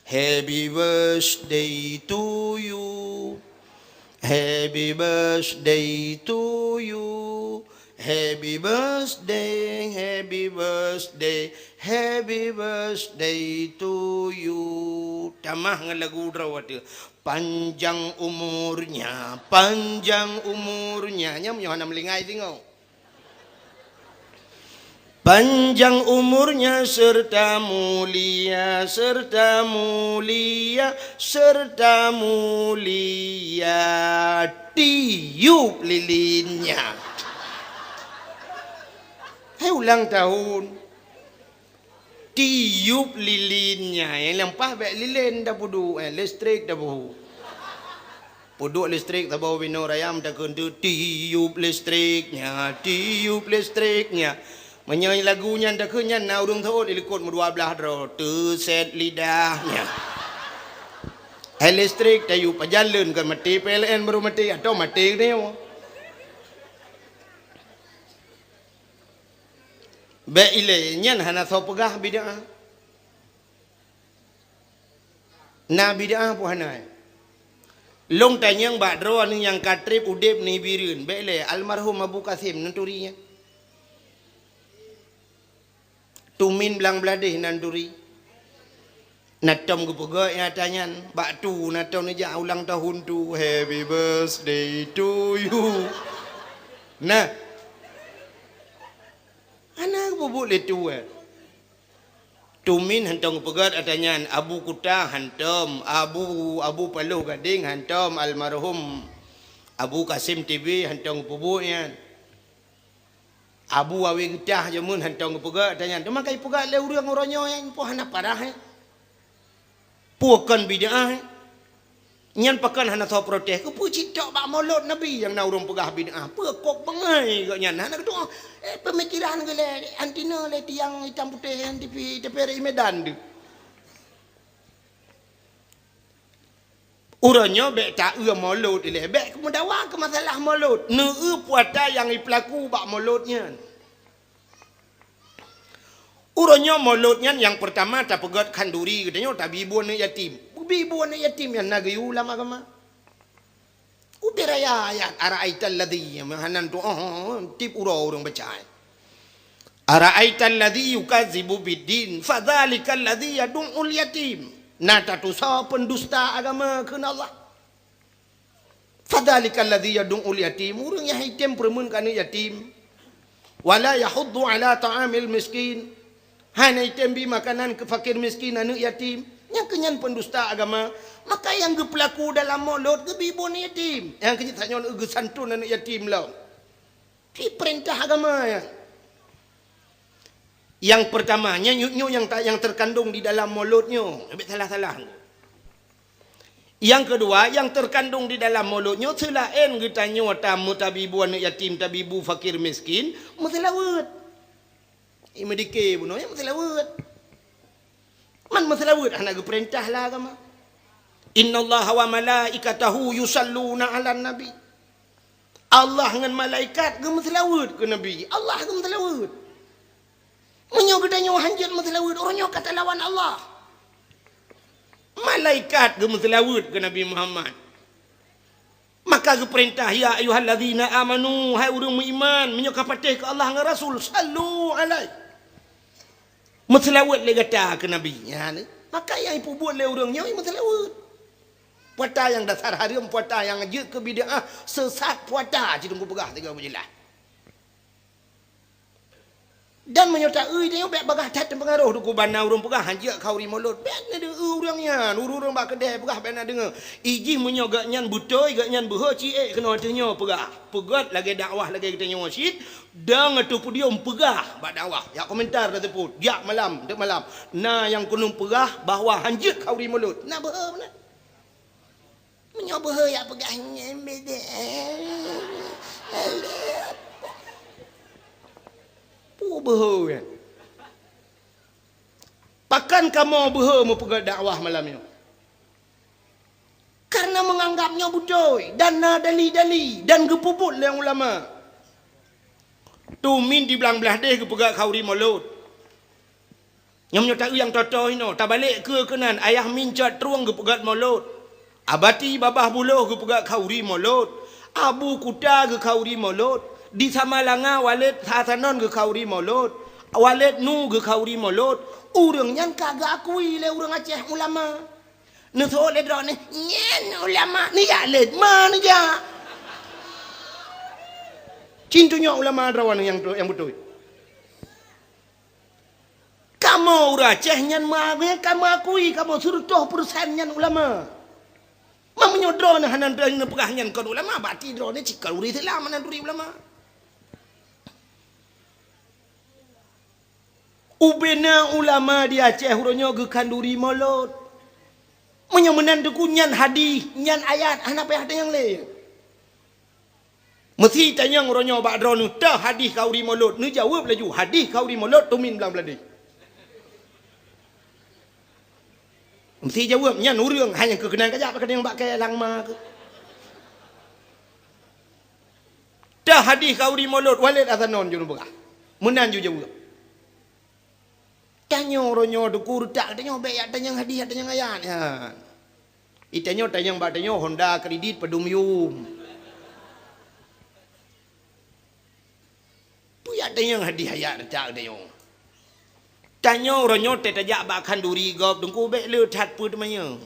Happy birthday to you. Happy birthday to you. Happy birthday, happy birthday, happy birthday to you. Tamah ngon lagu droe watée. Panjang umurnya, panjang umurnya. Nyan meunyoe hana meulingai singoh. Panjang umurnya serta mulia, serta mulia, serta mulia. Tiup lilinnya. Hai ulang tahun. Tiup lilinnya. Nyang lampah bék lilin tapeuduek, eh, listrik tapeuhu. Peuduek listrik saboh binoe raya meutakheun teuk, "Tiup listrik nyan, tiup listrik nyan." Meunyoe lagu nyan takheun nyan na ureuëng seuôt di likot meudua blaih droe, "Teusét lidah nyan." Hai listrik tayup pajan leuen kon maté P L N baru maté, atau maté geutanyoe. Bék ilée nyan hana soe peugah bid'ah. Na bid'ah peue hana? Lôn tanyong bak droeneuh nyang ka treb udeb nibak Bireuen, bék lé almarhum Abu Kasim neuturi nyan. Tumin blang bladeh nan turi. Na tom geupeugah nyata nyan, bak tu na tom neujak ulang tahun tu, "Happy birthday to you." Nah. Hana geupeubeuet lé tu, eh. Tumin hantom geupeugah ata nyan, Abu Kuta hantom, Abu, Abu Paloh Gadeng hantom, almarhum Abu Kasim T B hantom geupeubuet nyan. Abu Awe Geutah jameun hantom geupeugah ata nyan. Teuma kai peugah lé ureuëng uroe nyoe nyan pun hana parah, eh. Peue kon bid'ah, eh? Nyan pakon hana soe protes? Keupeue cit tok bak mulod Nabi nyang na ureuëng peugah bid'ah? Peue kok bangai geuh nyan? Hana geutu'oh, eh, peumikiran geuh lé anti na lé tiang itam putéh nyan tipi teuperi Medan tu. Uroe nyoe bék taeu mulod ilée, bék meudawa keu masalah mulod. Neu-eu puata nyang ipeulaku bak mulod nyan. Uroe nyoe mulod nyan nyang peurtama tapeugét khanduri geutanyoe tabi bu aneuëk yatim. Bi bu aneuëk yatim nyan na geuyue lam agama. Ubé raya ayat, "Ara'aital ladzi," meuhanan tu, oh, tieb uroe ureuëng baca. "Ara'aital ladzi yukazzibu biddin, fadzalikal ladzi yadu'ul yatim." Na tatusoe pendusta agama kheun Allah. "Fadzalikal ladzi yadu'ul yatim," ureuëng nyang item peureumeun keu aneuëk yatim. "Wala yahuddu ala ta'amil miskin," hana item bi makanan keu fakir miskin, aneuëk yatim. Nyang keu nyan pendusta agama. Maka nyang geupeulaku dalam mulod geubi bu aneuëk yatim. Nyang keu nyan tanyoe geusantun aneuëk yatim lom. Di peurintah agama nyan. Nyang peurtama, nyan nyoe nyang ta-, nyang teukandong di dalam mulod nyoe. Bék salah-salah. Nyang keudua, nyang teukandong di dalam mulod nyoe seulaén geutanyoe tameutabi bu aneuëk yatim, tabi bu fakir miskin, meuseulaweuet. Imeudike bunoe nyan meuseulaweuet. Man meuseulaweuet hana geupeurintah lé agama. "Innallaha wa malaikatahu yusalluna 'alan nabi." Allah ngon malaikat geumeuseulaweuet keu Nabi. Allah geumeuseulaweuet. Meunyoe geutanyoe hanjeuet meuseulaweuet, uroe nyoe ka talawan Allah. Malaikat geumeuseulaweuet keu Nabi Muhammad. Maka geupeurintah, "Ya ayyuhalladzina amanu," hai ureuëng meuiman, meunyoe ka patéh keu Allah ngon Rasul, "sallu alaihi." Meuseulaweuet lé gata keu Nabi nyan. Maka nyang ipeubuet lé ureuëng nyoe meuseulaweuet. Puata nyang dasar hareuem, puata nyang jeuet keu bid'ah, seusat puata, cit teungku peugah sigoe beujeulaih. Dan meunyoe taeu tanyoe bék bagaih that teupeungaroh, dukon bana ureuëng peugah hanjeuet khauri mulod. Bék na deungoe ureuëng nyan, ureuëng-ureuëng bak keudè peugah bék na deungoe. Ijih meunyoe geuhnyan beutôi, geuhnyan beuhe, ci ék keunoe ateueh nyoe peugah. Peugét lagée dakwah lagée geutanyoe cit, dong ateueh podium peugah bak dakwah. Jak komentar taseupôt, jak malam, teuk malam. Na nyang keuneuk peugah bahwa hanjeuet khauri mulod. Na beuhe meunan. Meunyoe beuhe jak peugah nyan beda. Peue beuhe nyan? Pakon kamoe beuhe meupeugét dakwah malam nyoe? Kareuna meunganggab nyoe beutôi dan na dali-dali dan geupeubuet lé ulama. Tumin di blang blaih deh geupeugét khauri mulod. Nyoe meunyoe taeu nyang toe-toe inoe, tabalek keue keunan, Ayah Min Cot Trueng geupeugét mulod. Abati Babah Buloh geupeugét khauri mulod. Abu Kuta geukhauri mulod. Di Samalanga Waled Hasanon geukhauri mulod. Waled Nu geukhauri mulod. Ureuëng nyan ka geuakui lé ureuëng Aceh ulama. Neuseuôt lé droeneuh, "Nyan ulama, neujak lé ma neujak." Cit tunyok ulama droeneuh nyang, nyang beutôi. Kamoe ureuëng Aceh nyan meuakui, kamoe akui, kamoe sireutoh peureusén nyan ulama. Meunyoe droeneuh hana neupeugah nyan kon ulama, berarti droeneuh cit kon ureuëng Islam hana turi ulama. Ubena ulama di Aceh uroe nyoe geukhanduri mulod. Meunyoe meunan Teungku, nyan hadih, nyan ayat, hana payah tanyong lé. Meusi tanyong uroe nyoe bak droeneuh, teuh hadih khanduri mulod, neujaweueb laju, hadih khanduri mulod tumin blang bladeh. Meusi jaweueb, nyan ureuëng hana keukeunang kajak bak tanyong bak kée langma keuh. Teuh hadih khanduri mulod, walét asanon jeuet neupeugah. Meunan jeuet jaweueb. Tanyoe uroe nyoe Teungku, reutak tanyoe, bék jak tanyong hadih, jak tanyong ayat nyan. Itanyoe tanyong bak tanyoe Honda kredit padum yum. Peue jak tanyong hadih ayat reutak tanyoe. Tanyoe uroe nyoe teuh tajak bak khanduri gob Teungku, bék le that peue teumanyong.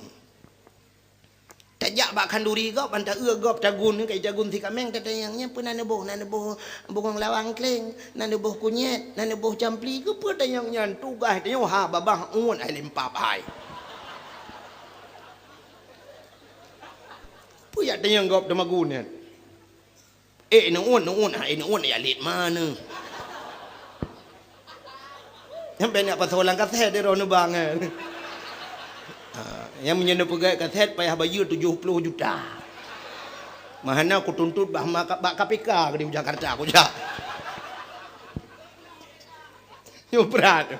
Tajak bak khanduri gob, ban taeu gob tagun, kai tagun sikaméng, tatanyong nyan peue na neuboh, na neuboh bungong lawang kleng, na neuboh kunyét, na neuboh campli, keupeue tanyong nyan, tugaih tanyoe ha babah uet hai limpab hai. Peue jak tanyong gob teumagun nyan. Eh, neuun, neuun, ha, eh, neuun, ya lét mana? Nyang ben nak pasoe lam kaset di roh neubang, eh. Ha, nyang meunyoe neupeugét kaset payah bayeue tujoh ploh juta. Mahana kutuntut bah ma-, bak K P K di Jakarta, kujak. Nyoe brat.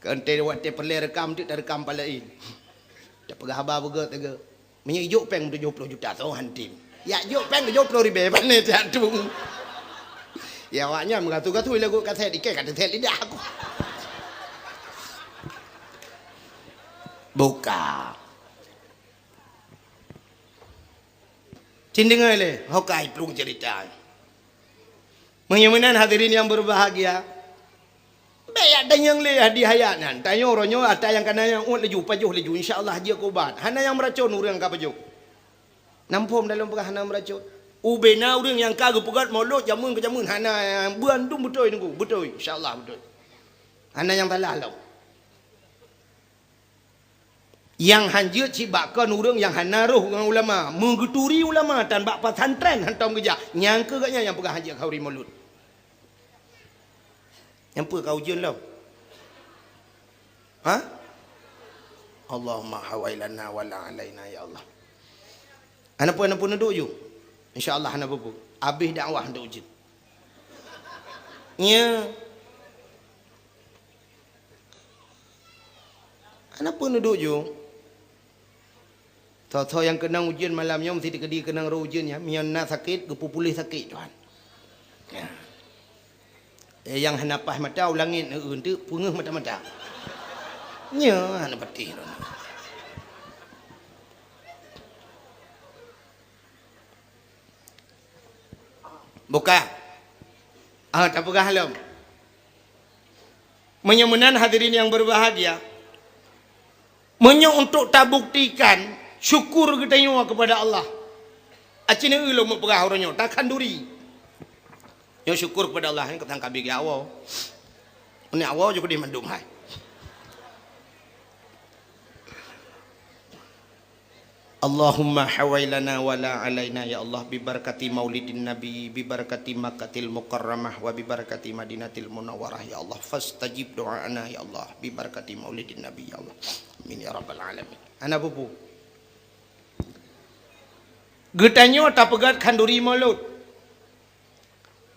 Kan teuh watée peureulée rekam, teuh tarekam palaén. Tapeugah haba beugét teuga. Meunyoe ijok péng tujoh ploh juta, soe han tem. Yak jok péng tujoh ploh ribée, pane siat tu. Ya, awak nyan meugatu-gatu lagu kaset, ikée ka teuset lidah aku. Buka. Cin deungoe lé, hokai plueng cerita. Meunyoe meunan hadirin yang berbahagia, bék jak tanyong lé hadih ayat nyan. Tanyoe uroe nyoe ata nyang kana nyang uet laju, pajoh laju, insya Allah jeuet keu ubat. Hana nyang meuracon ureuëng ka pajoh. Nam phom dalam peugah hana meuracon. Ubena ureuëng nyang ka geupeugét mulod jameun keu jameun hana, bandum beutôi Teungku, beutôi, insya Allah beutôi. Hana nyang salah lom. Nyang han jeuet cit bak kon ureuëng nyang hana roh ngon ulama, meugeuturi ulama tan bak pesantren hantom geujak, nyang keu gobnyan nyang peugah han jeuet khanduri mulod. Nyang peue ka ujeuen lom? Ha? Allahumma hawailana wala alaina ya Allah. Hana peue, hana peue, neuduek ju. Insya Allah hana peue-peue. Abéh dakwah neuduek ju. Nya. Hana peue, neuduek ju. Soe-soe nyang keunong ujeuen malam nyoe meusti teukeudi keunong roh ujeuen nyan. Meunyoe na sakét, geupeupuléh sakét Tuhan. Nya. Eh, nyang hana paih mata u langét, eh, eunteuk peungeuh mata-mata. Nya hana patéh droeneuh. Buka. Ah, tapeugah lom. Meunyoe meunan hadirin yang berbahagia, meunyoe untuk tabuktikan syukur geutanyoe kepada Allah, aci neueu lom meupeugah uroe nyoe, takhanduri. Nyoe syukur kepada Allah, nyoe keutang kabi geuawoe. Nyoe awoe ju keudeh mandum hai. Allahumma hawailana wala alaina ya Allah, bibarakati maulidin nabi, bibarakati Makkatil Mukarramah, wa bibarakati Madinatil Munawwarah ya Allah, fastajib do'ana ya Allah, bibarakati maulidin nabi ya Allah. Amin ya rabbal alamin. Hana peue-peue. Geutanyoe tapeugét khanduri mulod.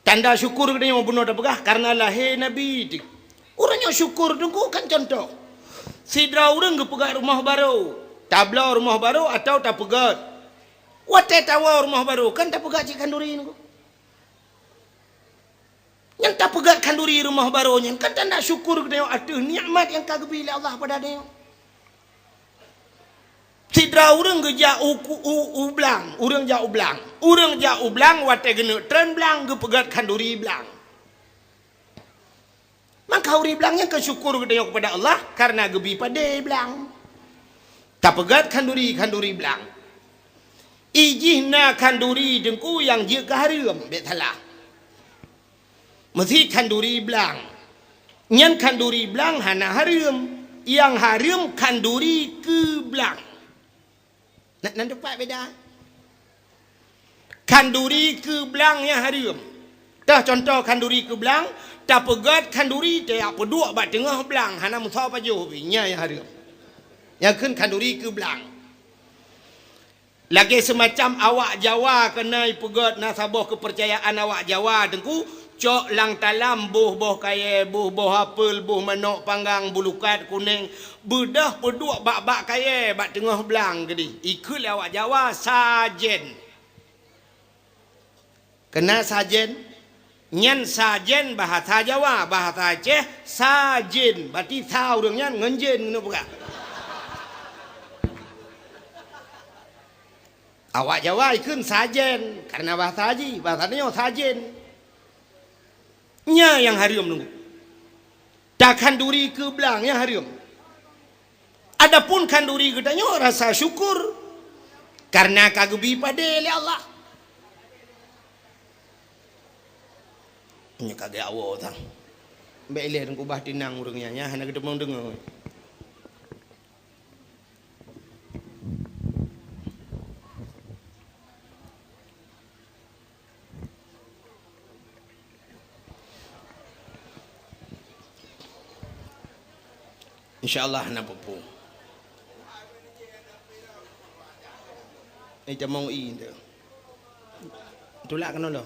Tanda syukur geutanyoe bunoe tapeugah karena lahé Nabi teuh. Ureuëng nyang syukur Teungku kan contoh. Sidroe ureuëng geupeugét rumoh barô, tabloe rumoh barô atawa tapeugét. Watée tawoe rumoh barô kan tapeugét cit khanduri Teungku. Nyang tapeugét khanduri rumoh barô nyan kan tanda syukur geutanyoe ateueh nikmat nyang ka geubri lé Allah pada tanyoe. Sidroe ureuëng geujak u, u, u blang, ureuëng jak u blang. Ureuëng jak u blang watée geuneuk treun blang geupeugét khanduri blang. Maka khanduri blang nyan keu syukur geutanyoe kepada Allah karena geubi padé blang. Tapeugét khanduri, khanduri blang. Ijih na khanduri Teungku nyang jeuet keu hareuem, bék salah. Meusi khanduri blang. Nyan khanduri blang hana hareuem. Nyang hareuem khanduri keu blang. Na, na teumpat beda. Khanduri keu blang nyang hareuem. Teuh contoh khanduri keu blang, tapeugét khanduri tajak peuduek bak teungoh blang, hana meusoe pajoh pih, nyan nyang hareuem. Nyang kheun khanduri keu blang. Lagée seumacam awak Jawa keunoe peugét na saboh keupeurcayaan awak Jawa, Teungku, cok lam talam boh-boh kayée, boh-boh apel, boh manok panggang, bulukat kuneng, beudôh peuduek bak-bak kayée bak teungoh blang keudeh. Ikheun lé awak Jawa sajen. Keunan sajen, nyan sajen bahasa Jawa, bahasa Aceh sajin, berarti sa ureuëng nyan ngon jin keuneuk peugah. Awak Jawa ikheun sajen, karena bahasa jih, bahasa nyoe sajin. Nyan nyang hareuem nunggu. Takhanduri keu blang nyang hareuem. Adapun khanduri geutanyoe rasa syukur karena ka geubi padé lé Allah. Nyoe ka geuawoe tang. Bék ilée teungku bah tinang ureuëng nyan, nyan hana geuteumong deungoe. Insya Allah na peue-peue. Itamong i tu. Tulak keunoe lo.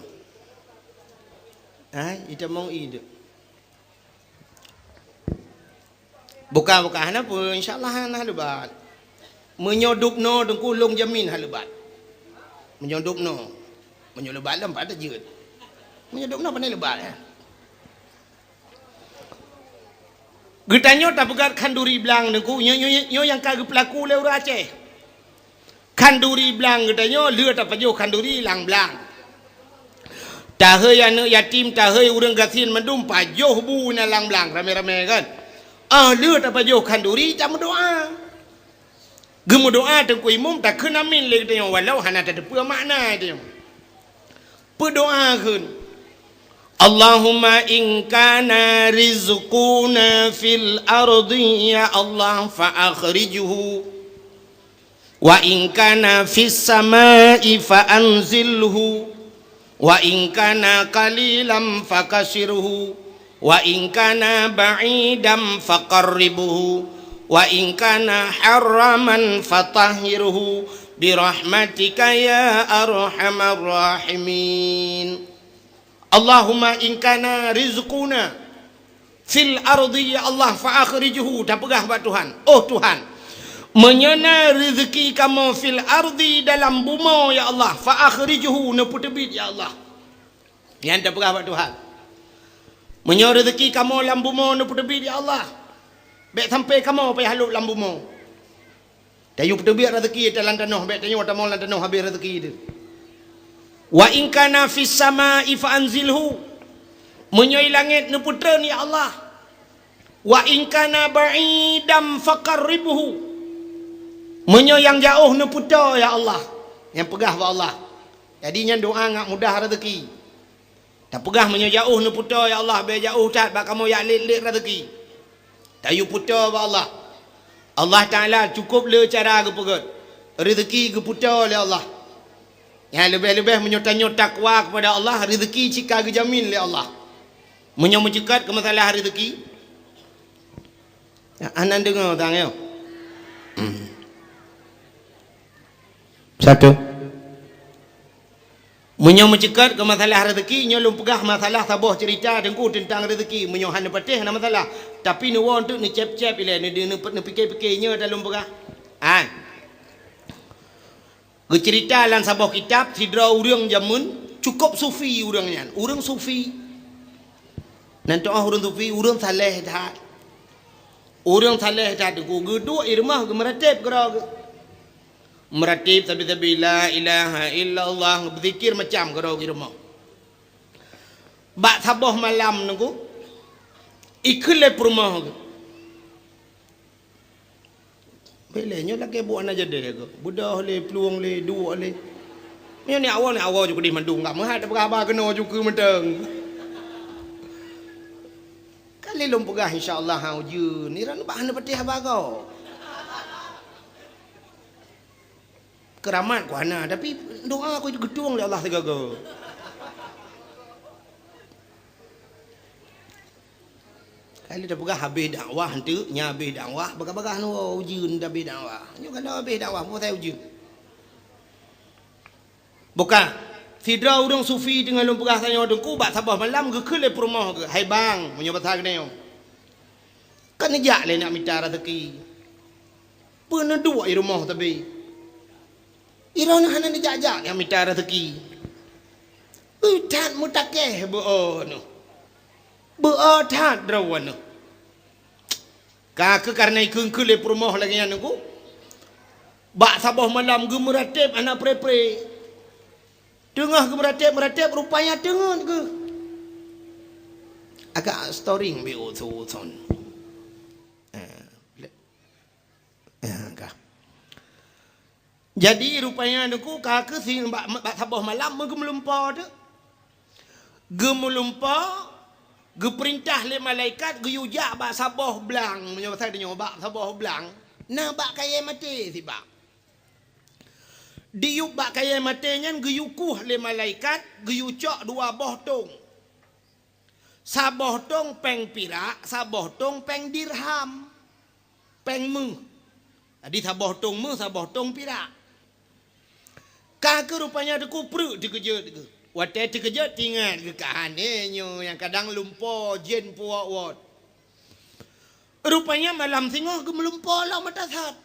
Hai, itamong i tu. Buka-buka hana peue, insya Allah hana lebat. Meunyoe dubnoe teungku lôn jamin hana lebat. Meunyoe dubnoe, meunyoe lebat lom pat jeuet. Meunyoe dubnoe pandai lebat ya. Geutanyoe tapeugét khanduri blang teungku, nyoe, nyoe, nyoe nyang ka geupeulaku lé ureuëng Aceh. Khanduri blang geutanyoe lheueh tapajoh khanduri lam blang. Tahei aneuëk yatim, tahei ureuëng gasien mandum pajoh bu na lam blang ramé-ramé kan. Ah lheueh tapajoh khanduri tameudoa. Geumeudoa teungku imum takheun amin lé geutanyoe walau hana tateupeue makna tanyoe. Peudoa kheun, Allahumma in kana rizquna fil ardi ya Allah fa akhrijhu. Wa in kana fis samai fa anzilhu, wa in kana qalilan fakasirhu, wa in kana ba'idan faqarribhu, wa in kana haraman fatahhirhu birahmatika ya arhamar rahimin. Allahumma in kana rizquna fil ardi ya Allah fa akhrijhu, tapeugah bak Tuhan, oh Tuhan, meunyoe na rezeki kamoe fil ardi dalam bumoe ya Allah fa akhrijhu, neupeuteubiet ya Allah. Nyan tapeugah bak Tuhan, meunyoe rezeki kamoe lam bumoe neupeuteubiet ya Allah, bék sampai kamoe payah lhok lam bumoe. Tayue peuteubiet rezeki lam tanoh, bék tanyoe tamong lam tanoh habéh rezeki teuh. Wa in kana fis samai fa anzilhu. Meunyoe langét neupeutreun ya Allah. Wa in kana ba'idan faqarribhu. Meunyoe nyang jaoh neupeutoe ya Allah. Nyang peugah bak Allah. Jadi nyan doa ngat mudah rezeki. Tapeugah meunyoe jaoh neupeutoe ya Allah, bék jaoh that bak kamoe jak lét-lét rezeki. Tayue peutoe bak Allah. Allah Taala cukôp le cara geupeugét. Rezeki geupeutoe lé Allah. Nyang leubeh-leubeh meunyoe tanyoe takwa kepada Allah, rezeki cit ka geujamin lé Allah. Meunyoe meuceukat keu masalah rezeki, anan deungoe tang yo. Satu. Meunyoe meuceukat keu masalah rezeki, nyoe lôn peugah masalah saboh cerita teungku teuntang rezeki. Meunyoe hana patéh hana masalah, tapi neuwoe teuk neucép-cép ilée, neu-, neu-, neupike-pike nyoe dah lôn peugah. Hai. Geucerita lam saboh kitab sidroe ureuëng jameun cukôp sufi ureuëng nyan. Ureuëng sufi. Nan teu'oh ureuëng sufi, ureuëng saleh that. Ureuëng saleh that teungku geuduek i rumoh geumeuratéb keudroe geuh. Meuratéb sabe-sabe la ilaha illallah, beuzikir macam keudroe geuh i rumoh. Bak saboh malam teungku, ikheun lé peurumoh geuh. Bék lé nyoe lagée buet hana jadéh geuh. Beudôh lé, plueng lé, duek lé. Nyoe ni awai ni awai ju keudeh mandum, ka meuhat peugah haba keunoe ju keu mantong. Ka lé lôn peugah insya Allah ha ujeuen, ni ran bah hana patéh haba gob. Keuramat ku hana, tapi doa ku geutueng lé Allah sigoe-goe. Lalu tapeugah habéh dakwah, enteuk nyan habéh dakwah, bagah-bagah nyoe ujeuen dah habéh dakwah. Nyoe kan habéh dakwah, peue pasai ujeuen? Bukan. Sidroe ureuëng sufi teungoh lôn peugah tanyoe teungku bak saboh malam geukheun lé peurumoh geuh, "Hai bang," meunyoe basa geutanyoe, "ka neujak lé nak mita raseuki. Peue neuduek i rumoh sabé? Droeneuh hana neujak-jak nak mita raseuki." Ui, that meutakeh beu-o neuh. Beu-o that droe neuh. Ka keuh kareuna ikheun-kheun lé peurumoh lagée nyan teungku. Bak saboh malam geumeuratéb hana pre-pre. Teungoh geumeuratéb-meuratéb rupanya teungeut geuh. Agak storing bi usu-usun. Eh, le-, eh, ka. Jadi rupanya teungku ka keuh si bak, bak saboh malam meugeumeulimpô teuk. Geumeulimpô, geupeurintah lé malaikat geuyue jak bak saboh blang, meunyoe basa tanyoe bak saboh blang, na bak kayée maté sibak. Diyueb bak kayée maté nyan geuyue kueh lé malaikat, geuyue cok dua boh tong. Saboh tong péng pirak, saboh tong péng dirham. Péng méuh. Jadi saboh tong méuh, saboh tong pirak. Ka keuh rupanya teungku pruet teukeujot geuh. Watée teukeujot teuingat geuh ka aneuk nyoe nyang kadang lumpo jén puwok-wot. Rupanya malam singoh geumeulumpo lom ata that.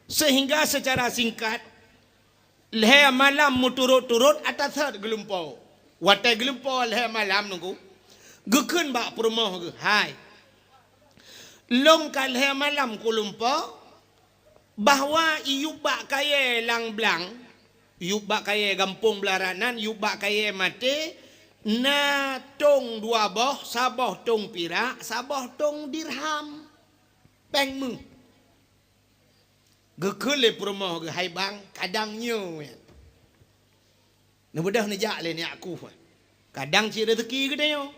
Sehingga secara singkat, lhée malam meuturot-turot ata that geulumpo. Watée geulumpo lhée malam teungku, geukheun bak peurumoh geuh, "Hai, lôn ka lhée malam kulumpo, bahwa iyueb bak kayée lam blang, iyueb bak kayée gampông Blarat nan, iyueb bak kayée maté, na tong dua boh, saboh tong pirak, saboh tong dirham, péng méuh." Geukheun lé peurumoh geuh, "Hai bang, kadang nyoe nyan. Neubeudôh neujak lé neujak kueh. Kadang cit raseuki geutanyoe."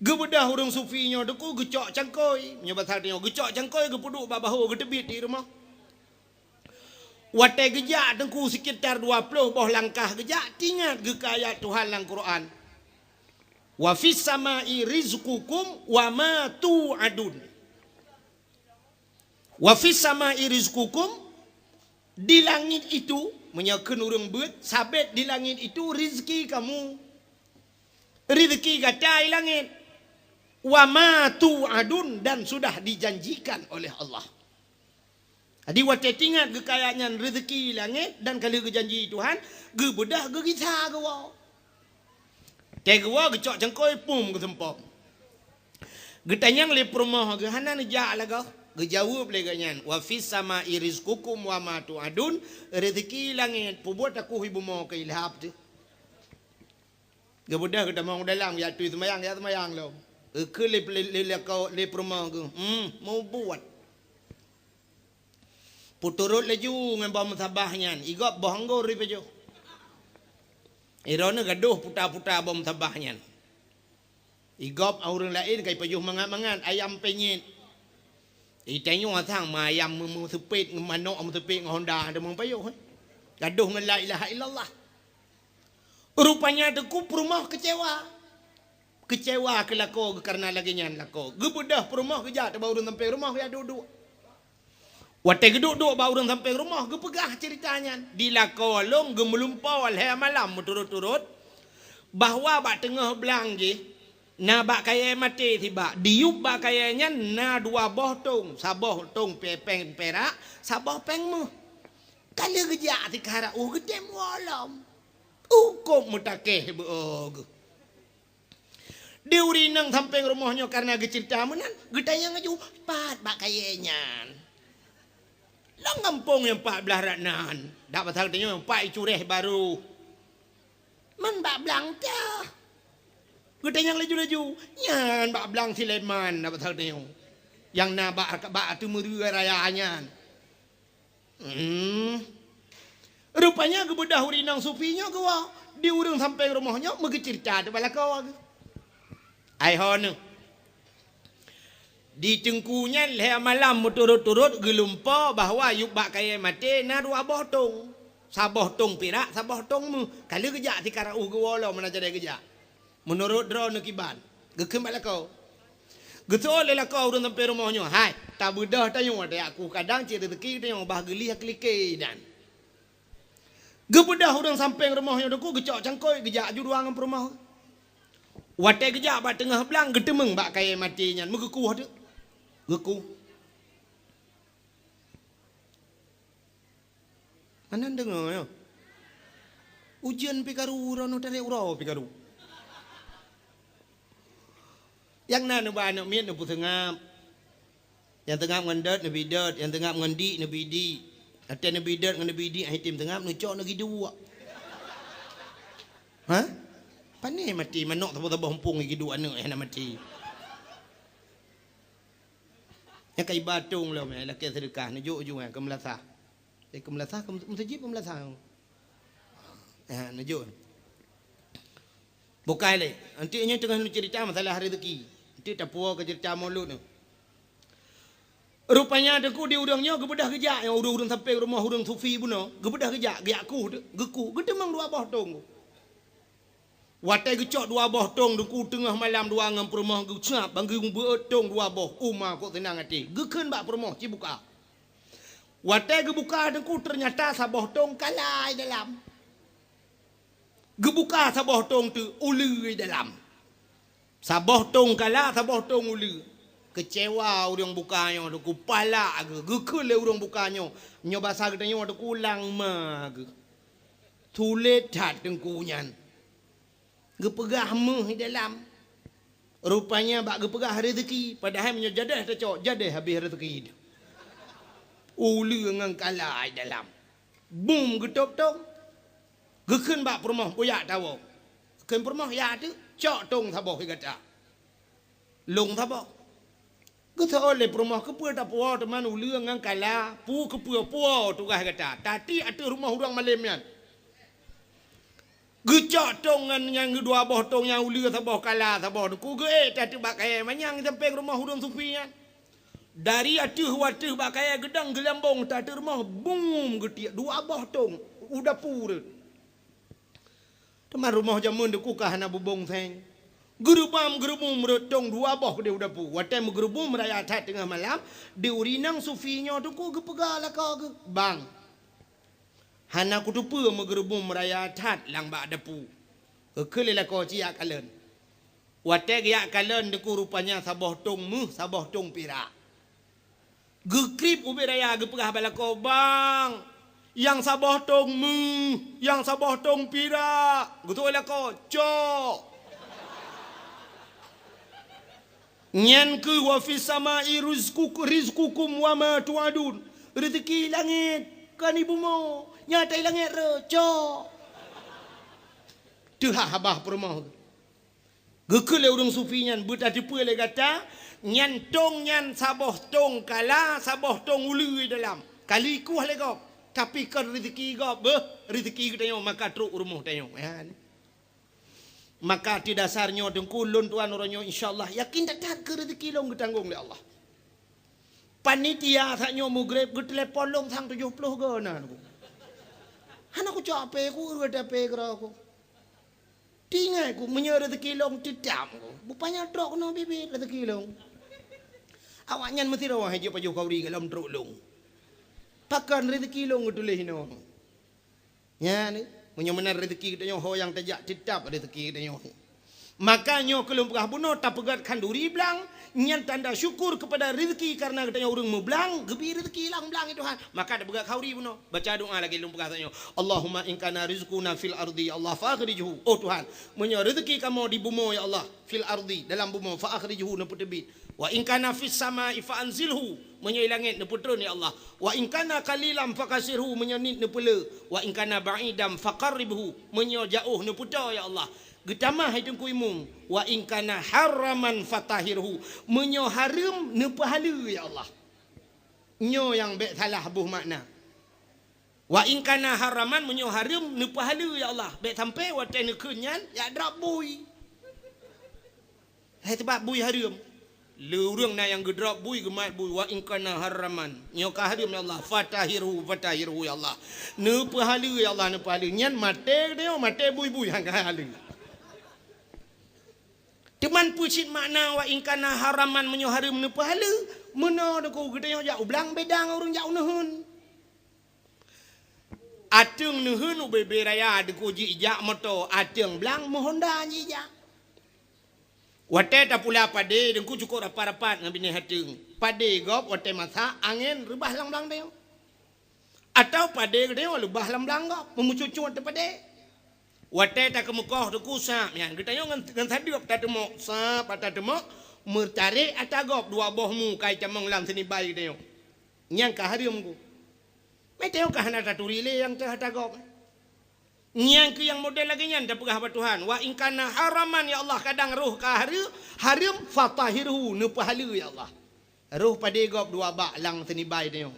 Geubeudôh ureuëng sufi nyoe teungku geucok cangkôi. Meunyoe basa tanyoe geucok cangkôi, geupeuduek bak bahô, geuteubiet di rumoh. Watée geujak teungku sekitar dua ploh boh langkah geujak, teuingat geuh keu ayat Tuhan lam Quran, "Wa fis samai rizqukum wa ma tu'adun." "Wa fis samai rizqukum," di langit itu, meunyoe kheun ureuëng beuet, sabet di langit itu rizki kamu. Rizki gata di langit. "Wa ma tu'adun," dan sudah dijanjikan oleh Allah. Jadi watée teuingat geuh keu ayat nyan rizki langét dan ka lheueh geujanji Tuhan, geubeudôh geugisa geuwoe. Watée geuwoe geucok cangkôi pum geuseumpom. Geutanyong lé peurumoh geuh hana neujak lagoe. Geujaweueb lé geuh nyan, "Wa fis samai rizqukum wa ma tu'adun," rezeki langét, peubuet takuh ié bumoe keu ilhab teuh. Geubeudôh geutamong u dalam, geujak tui seumayang, geujak seumayang lom. Geukheun lé, lé, lé, lé, lé peurumoh geuh, "Hmm, mubuet." Peuturot laju ngon boh meusabah nyan, igop boh anggô ipajoh. Droeneuh gadôh puta-puta boh meusabah nyan. Igop ureuëng laén ka ipajoh mangat-mangat, ayam penyet. Itanyoe sang ma ayam meu-, meuseupet, manok meuseupet ngon honda, ada meupajoh, eh. Gadôh ngon la ilaha illallah. Rupanya teungku peurumoh keucewa. Keucewa keu lakoe geuh kareuna lagée nyan lakoe. Geubeudôh peurumoh geujak teubak ureuëng sampéng rumoh geujak duek-duek. Watée geuduek-duek bak ureuëng sampéng rumoh geupeugah ceurita nyan. Di lakoe lôn geumeulumpoe lhée malam meuturot-turot bahwa bak teungoh blang jih na bak kayée maté sibak. Diyueb bak kayée nyan na dua boh tong, saboh tong pe-, péng perak, saboh péng méuh. Ka lheueh geujak sikara uh geutem woe lom. Uh kop meutakeh beu-o geuh. Di ureuëng inong sampéng rumoh nyoe kareuna geuceurita meunan, geutanyong laju, "Pat bak kayée nyan?" "Lam gampông nyang pat blaih rot nan." Dak pasal tanyoe pat icuréh barô. "Man bak blang teuh?" Geutanyong laju-laju, "Nyan bak blang Sulaiman." Dak pasal tanyoe nyang na bak, bak ateueh meureue raya nyan. Hmm. Rupanya geubeudôh ureuëng inong sufi nyoe geuwoe di ureuëng sampéng rumoh nyoe meugeuceurita teubak lakoe geuh. Ai ho neuh. Di teungku nyan lhée malam meuturot-turot geulumpoe bahwa yub bak kayée maté na dua boh tong. Saboh tong pirak, saboh tong méuh. Ka lheueh geujak sikara uh geuwoe lom meunan jadée geujak. Meunurot droeneuh kiban, geukheun bak lakoe, Geuseuôt lé lakoe ureuëng sampéng rumoh nyoe, "Hai, tabeudoh tanyoe, watée jak kueh kadang cit reuzeuki tanyoe bah geulih keu like nyan." Geubeudôh ureuëng sampéng rumoh nyoe teungku, geucok cangkôi, geujak aju dua ngon peurumoh. Watée geujak bak teungoh blang, geuteumeung bak kayée maté nyan, meugeukueh teuk. Geukueh. Hana deungoe nyoe. Ujeuen pih karu, droeneuh tarek uroe pih karu. Nyang na neuba aneuëk miet neupeuseungab. Nyang seungab ngon dot neubi dot, nyang seungab ngon dik neubi dik. Watée neubi dot ngon neubi dik, han item seungab, neucok neugi duek. Ha? Pane maté manok saboh-saboh muphom geuduek aneuëk, eh, hana maté. Nyang ka iba tong lom, eh, lakée seudeukah, neujok ujong, eh, keu meulasah. Eh, keu meulasah, keu meuseujid, keu meulasah. Eh, neujok. Bukai lé. Anti nyoe teungoh neuceurita masalah rezeki. Anti tapuwoe keu ceurita mulod nyoe. Rupanya teungku di ureuëng nyoe geubeudôh geujak, nyang ureuëng-ureuëng sampéng rumoh ureuëng sufi bunoe, geubeudôh geujak, geujak kueh teuk, geukueh, geuteumeung dua boh tong. Watée geucok dua boh tong teungku teungoh malam dua ngon peurumoh geucab, ban geubeuet tong dua boh, uma kok seunang até. Geukheun bak peurumoh, "Ci buka." Watée geubuka teungku, teunyata saboh tong kala i dalam. Geubuka saboh tong teuk, uleue i dalam. Saboh tong kala, saboh tong uleue. Keucewa ureuëng buka nyoe teungku, palak geuh, geukheun lé ureuëng buka nyoe. Nyoe basa geutanyoe teungku, langma geuh. Sulet that teungku nyan. Geupeugah méuh i dalam. Rupanya bak geupeugah rezeki, padahai meunyoe jadeh tacok, jadeh habéh rezeki. Uleue ngon kala i dalam. Bum geutôb tong. Geukheun bak peurumoh, "Bujak tawoe." Kheun peurumoh, "Ya teuk, cok tong saboh i gata." Lông saboh. Geuseuôt lé peurumoh, "Keupeue tapuwoe teuma uleue ngon kala? Peue keupeue puwoe tugaih gata? Tatiek ateueh rumoh ureuëng malém nyan." Geucok tong ngon nyang dua boh tong nyang uleue saboh kala saboh teungku, geuék that bak kayée manyang sampéng rumoh ureuëng sufi nyan. Dari ateueh u ateueh bak kayée geudong geulambong that ateueh rumoh, bum geutiek dua boh tong u dapu rot. Teuma rumoh jameun teungku ka hana bubông seng. Geureubam geureubum rot tong dua boh keudeh u dapu. Watée meugeureubum raya that teungoh malam, di ureuëng inong sufi nyoe teungku geupeugah lakoe geuh, "Bang, hana kuteupeue meugeureubum raya that lam bak dapu." Geukheun lé lakoe, "Ci jak kalon." Watée geujak kalon teungku rupanya saboh tong méuh, saboh tong pirak. Geukrieb ubit raya geupeugah bak lakoe, "Bang, nyang saboh tong méuh, nyang saboh tong pirak." Geutôk lakoe, "Cok." Nyan keuh wa fis samai rizqukum, rizqukum wa ma tu'adun. Rezeki langét, kon i bumoe. Nyata i langét rot, cok. Teuhah babah peurumoh. Geukheun lé ureuëng sufi nyan, "Beutateupeue lé gata, nyan tong nyan saboh tong kala, saboh tong uleue dalam. Ka lheueh kueh lé gob, tapi kon rezeki gob, beuh, rezeki geutanyoe maka trok u rumoh tanyoe." Nyan. Maka ateueh dasar nyoe teungku lôn tuan uroe nyoe, insya Allah, yakin that-that keu rezeki lôn geutanggong lé Allah. Panitia saat nyoe mugreb geutelepon lôn sang tujoh ploh go na teungku. Hana kucok ape ku, ureuëng ape keudroe ku. Tinggai ku, meunyoe rezeki lôn teutam ku, bupanya trok keunoe biet-biet rezeki lôn. Awaknyan meusidroe hai jeuet pajoh khauri golom trok lôn. Pakon rezeki lôn geutuléh inoe. Nyan, meunyoe meunan rezeki geutanyoe ho nyang tajak teutab rezeki geutanyoe. Maka nyoe keu lôn peugah bunoe tapeugét khanduri blang, nyan tanda syukur keupada rezeki karena geutanyoe ureuëng meublang, geubri rezeki lam blang, ya Tuhan. Maka tapeugét khanduri bunoe. Baca doa lagée lôn peugah tanyoe. Allahumma in kana rizquna fil ardi, ya Allah, fa akhrijhu. Oh Tuhan, meunyoe rezeki kamoe di bumoe, ya Allah, fil ardi, dalam bumoe, fa akhrijhu, neupeuteubiet. Wa in kana fis samai, fa anzilhu, meunyoe i langét, neupeutreun, ya Allah. Wa in kana qalilan, fa kassirhu, meunyoe niet, neupeulé. Wa in kana ba'idan, fa qarribhu, meunyoe jaoh, neupeutoe, ya Allah. Geutamah hai Teungku Imum, "Wa in kana haraman fatahhirhu." Meunyoe hareuem, neupeuhaleue, ya Allah. Nyoe nyang bék salah boh makna. "Wa in kana haraman," meunyoe hareuem, neupeuhaleue, ya Allah. Bék sampoe watée neukheun nyan, jak drop bui. Hai sabab bui hareuem. Le ureuëng na nyang geudrop bui, geumat bui, "Wa in kana haraman." Nyoe ka hareuem, ya Allah. "Fatahhirhu, fatahhirhu, ya Allah." Neupeuhaleue, ya Allah, neupeuhaleue. Nyan maté geutanyoe, maté bui-bui, han ka haleue. Teuma peue cit makna wa in kana haraman meunyoe hareuem neupeuhaleue? Meunoe Teungku, geutanyoe jak u blang beda ngon ureuëng jak u neuheun. Ateueng neuheun u Bebe Raya Teungku jijak moto, ateueng blang meuhonda jijak. Watée tapula padé Teungku cukôp rapat-rapat ngon binéh ateueng. Padé gob watée masak angén reubah lam blang tanyoe. Atawa padé geutanyoe leubah lam blang gob, meumucut-cut teuh padé. Watée takeumeukoh Teungku sab nyan, geutanyoe ngon, ngon sadeueb tateumok, sab tateumok, meutarek ata gob dua boh mu ka itamong lam seunibai geutanyoe. Nyang ka hareuem Teungku. Meutanyoe ka hana taturi lé nyang teuh ata gob. Nyang keuh nyang model lagée nyan tapeugah bak Tuhan, "Wa in kana haraman, ya Allah, kadang roh ka hareu-, hareuem, fatahhirhu, neupeuhaleue, ya Allah." Roh padé gob dua bak lam seunibai tanyoe.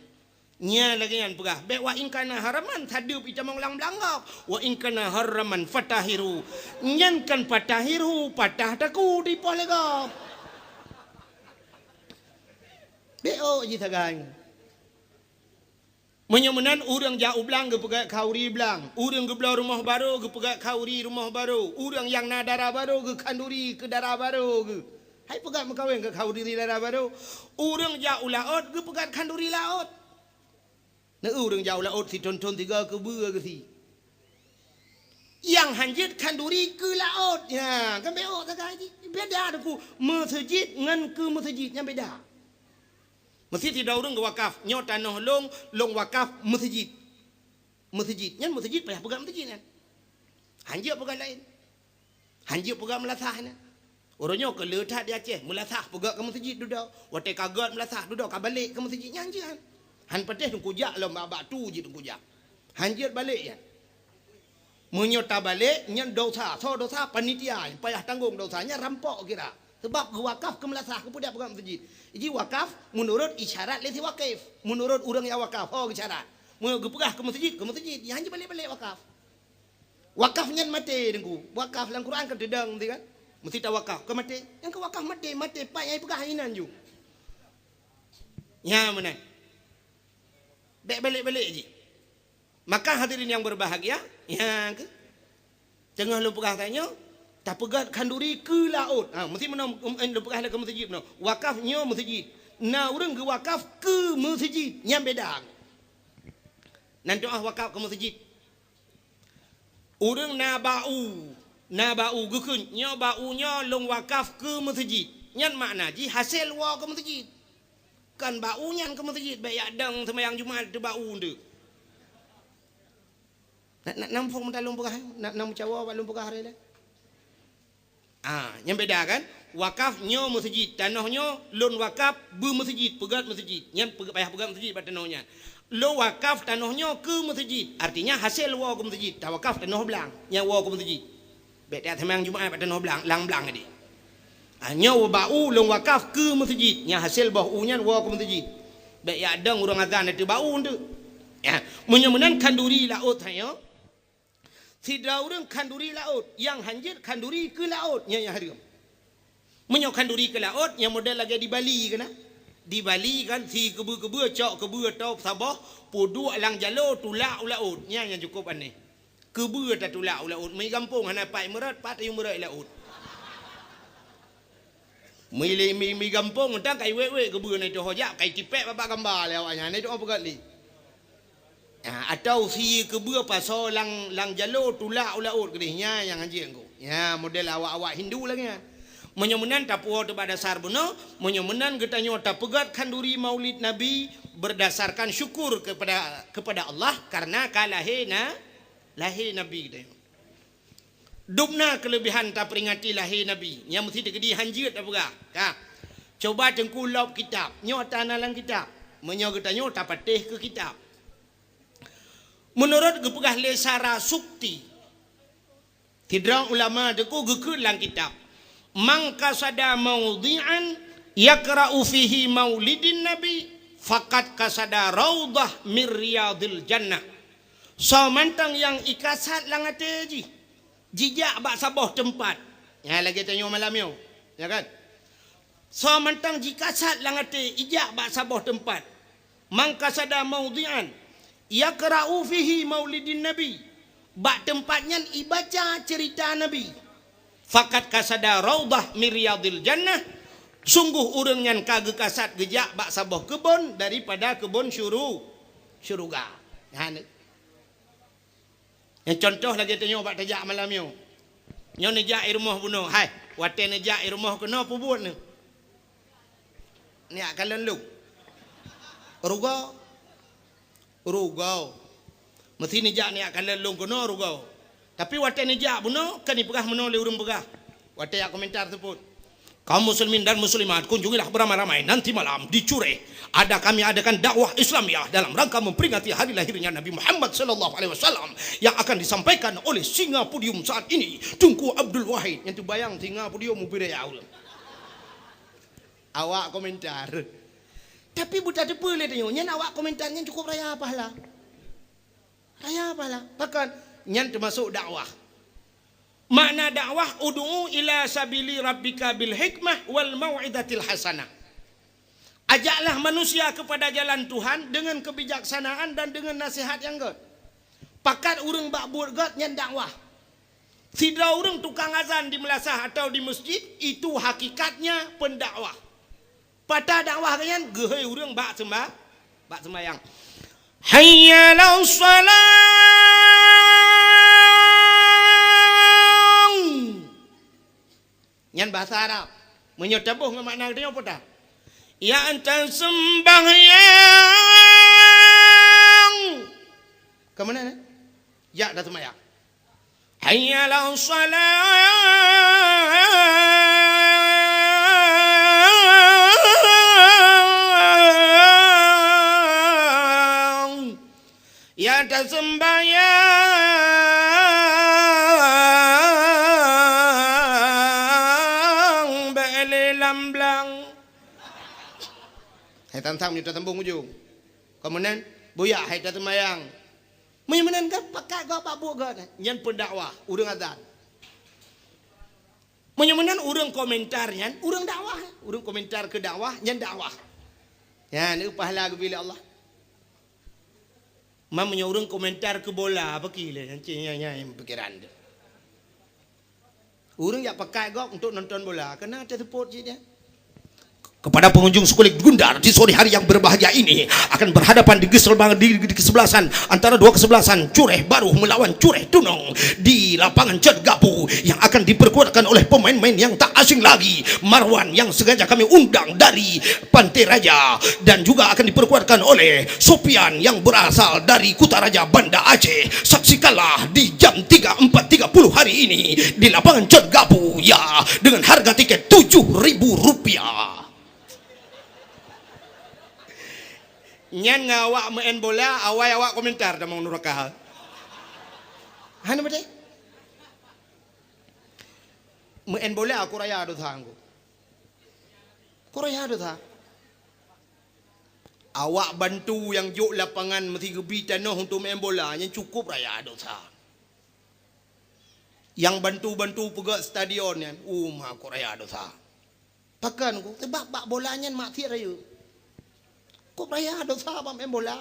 Nyan lagée nyan peugah, bék wa in kana haraman, sadeueb itamong lam blang gob. Wa in kana haraman fatahhirhu. Nyan kan fatahhirhu, patah takue dipoh lé gob. Bék ôk jih sagai. Meunyoe meunan ureuëng jak u blang geupeugét khanduri blang, ureuëng geubloe rumoh barô geupeugét khanduri rumoh barô, ureuëng nyang na dara barô geukhanduri keu dara barô geuh. Hai peugét meukawen keu khanduri dara barô. Ureuëng jak u laôt geupeugét khanduri laôt. Na ureuëng jak u laôt sithon-thon sigoe keubeue geusie. Nyang hanjeuet khanduri keu laôt. Ya, kan bék ôk sagai jih. Beda Teungku, meuseujid ngon keu meuseujid nyan beda. Meuseujid sidroe ureuëng geuwakaf, nyoe tanoh lôn, lôn wakaf meuseujid. Meuseujid, nyan meuseujid payah peugét meuseujid nyan. Hanjeuet peugét laén. Hanjeuet peugét meulasah nyan. Uroe nyoe keu le that di Aceh, meulasah peugét keu meuseujid dudoe. Watée ka gét meulasah dudoe ka balek keu meuseujid nyan hanjeuet. Han patéh Teungku jak lom bak, bak tu jih Teungku jak. Hanjeuet balek nyan. Meunyoe tabalek, nyan dosa. Soe dosa? Panitia. Payah tanggong dosa. Nyan rampok kira. Sabab geuwakaf keu meulasah, keupeue dak peugah meuseujid. Jih wakaf meunurot isyarat lé si wakif. Meunurot ureuëng nyang wakaf, ho geusyarat. Meunyoe geupeugah keu meuseujid, keu meuseujid. Nyan jih balek-balek wakaf. Wakaf nyan maté Teungku. Wakaf lam Quran kan teudong meusti kan? Meusti tawakaf. Keu maté. Nyang keu wakaf maté, maté pat nyang peugah inan ju. Nyan meunan. Bék balek-balek jih. Maka hadirin yang berbahagia, ya ke? Teungoh lôn peugah tanyoe, tapeugét khanduri keu laôt. Ha, meusti meunoe, um, lôn peugah lé keu meuseujid meunoe. Wakaf nyoe meuseujid. Na ureuëng geuwakaf keu meuseujid, nyan beda. Nan doá wakaf keu meuseujid. Ureuëng na bak u, na bak u geukheun, nyoe bak u nyoe lôn wakaf keu meuseujid. Nyan makna jih hasé woe keu meuseujid. Kan bak u nyan keu meuseujid, bék jak dong seumayang Jumat teuh bak u nteuk. Na, na, na muphom meutalong peugah, na, na meucawa bak lôn peugah hari lé. Ah, nyan beda kan? Wakaf nyoe meuseujid, tanoh nyoe lôn wakaf beu meuseujid, peugét meuseujid. Nyan peuge-, payah peugét meuseujid bak tanoh nyan. Lôn wakaf tanoh nyoe keu meuseujid, artinya hasé woe keu meuseujid, tawakaf tanoh blang, nyan woe keu meuseujid. Bék tiep seumayang Jumat bak tanoh blang, lam blang tadi. Ah, nyoe bak u lôn wakaf keu meuseujid, nyang hasé boh u nyan woe keu meuseujid. Bék jak dong ureuëng azan ateueh bak u nteuk. Ya, meunyoe meunan khanduri laôt tanyoe, sidroe ureuëng khanduri laôt, nyang hanjeuet khanduri keu laôt, nyan nyang hareuem. Meunyoe khanduri keu laôt, nyang model lagée di Bali keunan. Di Bali kan si keubeue-keubeue cok keubeue top saboh, peuduek lam jaloe tulak u laôt, nyan nyang cukôp aneh. Keubeue tatulak u laôt, mi gampông hana pat meurot, pat tayue meurot i laôt. Mi, mi, mi gampông, tang kai wét-wét keubeue na itu ho jak, kai tipék babah gamba lé awaknyan, na itu ho peugét lé. Ha, atawa sie keubeue pasoe lam, lam jaloe tulak u laôt keudeh, nyan nyang hanjeuet Teungku. Nyan model awak-awak Hindu lagée nyan. Meunyoe meunan tapuwoe teuh bak dasar bunoe, meunyoe meunan geutanyoe tapeugét khanduri Maulid Nabi berdasarkan syukur kepada, kepada Allah karena ka lahé na, lahé Nabi geutanyoe. Dum na keuleubehan taperingati lahé Nabi, nyang meusti teukeudi hanjeuet tapeugah. Ka. Cuba Teungku lop kitab, nyoe ata na lam kitab. Meunyoe geutanyoe tapatéh keu kitab. Meunurot geupeugah lé Sarasukti, sidroe ulama Teungku geukheun lam kitab, "Man qasada maudhi'an yaqra'u fihi maulidin nabi, faqad qasada raudhah min riyadhil jannah." Soe mantong nyang ikasat lam até jih, jijak bak saboh teumpat. Nyan lagée tanyoe malam nyoe, ya kan? Soe mantong jikasat lam até, ijak bak saboh teumpat. "Man qasada maudhi'an yaqra'u fihi maulidin nabi." Bak teumpat nyan ibaca ceurita Nabi. Faqad qasada raudhah min riyadhil jannah, sungguh ureuëng nyan ka geukasad geujak bak saboh keubon daripada keubon syuru-, syeuruga. Nyan. Nyang contoh lagée tanyoe bak tajak malam nyoe. Nyoe neujak i rumoh bunoe, hai, watée neujak i rumoh keunoe peubuet neuh. Neujak kalon lôn. Rugoe. Rugoe. Meusti neujak neujak kalon lôn keunoe rugoe. Tapi watée neujak bunoe, kan ipeugah meunoe lé ureuëng peugah. Watée jak komentar teupot. Kaum muslimin dan muslimat, kunjungilah beramai-ramai nanti malam di Cureh. Ada kami adakan dakwah Islamiyah dalam rangka memperingati hari lahirnya Nabi Muhammad sallallahu alaihi wasallam yang akan disampaikan oleh singa podium saat ini, Teungku Abdul Wahid. Nyang teubayang singa podium ubé raya ureuëng. Awak komentar. Tapi buta teupeu lé tanyoe, nyan awak komentar nyan cukup raya pahala. Raya pahala. Pakon? Nyan teumasuk dakwah. Makna dakwah, "Ud'u ila sabili rabbika bil hikmah wal mau'izatil hasanah." Ajaklah manusia kepada jalan Tuhan dengan kebijaksanaan dan dengan nasihat yang gét. Pakat ureuëng bak buet gét nyan dakwah. Sidroe ureuëng tukang azan di meulasah atau di masjid, itu hakikatnya pendakwah. Pata dakwah geuh nyan, geuhôi ureuëng bak seumba-, bak seumbayang. Hayya 'alas shalah. Nyan bahasa Arab. Meunyoe taboh ngon makna geutanyoe peue ta? Ya ata seumbahyang. Ka meunan, eh? Ya ata seumbahyang. Hayya 'alas shalah. Ya ata seumbahyang bèk lé lam blang. Hai tan-tan meunyoe tasambong ujong. Ka meunan, buya hai ta seumbahyang. Meunyoe meunan kan pakat gob bak buet gob, nyan pendakwah, ureuëng azan. Meunyoe meunan ureuëng komentar nyan, ureuëng dakwah, ureuëng komentar keu dakwah, nyan dakwah. Nyan, neu pahala geubri lé Allah. Man meunyoe ureuëng komentar keu bola, apa ki lé? Nyan, nyan, nyan pikiran tu. Ureuëng jak pakat gob untuk nonton bola, keunan teuseupôt cit nyan. Kepada pengunjung Sekulik Gundar di sore hari yang berbahagia ini akan berhadapan di, di, di kesebelasan antara dua kesebelasan Cureh Baru melawan Cureh Tunong di lapangan Cat Gapu yang akan diperkuatkan oleh pemain-pemain yang tak asing lagi, Marwan yang sengaja kami undang dari Pantai Raja dan juga akan diperkuatkan oleh Sopian yang berasal dari Kutaraja Banda Aceh. Saksikanlah di jam tiga empat tiga puluh hari ini di lapangan Cat Gapu, ya, dengan harga tiket tujuh ribu rupiah. Nyan ngon awak meu'en bola, awai awak komentar tamong nuraka. Hana beutôi? Meu'en bola aku raya dosa aku. Aku raya dosa. Awak bantu nyang jok lapangan meusti geubri tanoh untuk meu'en bola, nyan cukup raya dosa. Nyang bantu-bantu peugöt stadion nyan, uma, kok raya dosa. Pakon ku, sebab bak bola nyan maksiat rayeuk. Kok raya dosa bak main bola.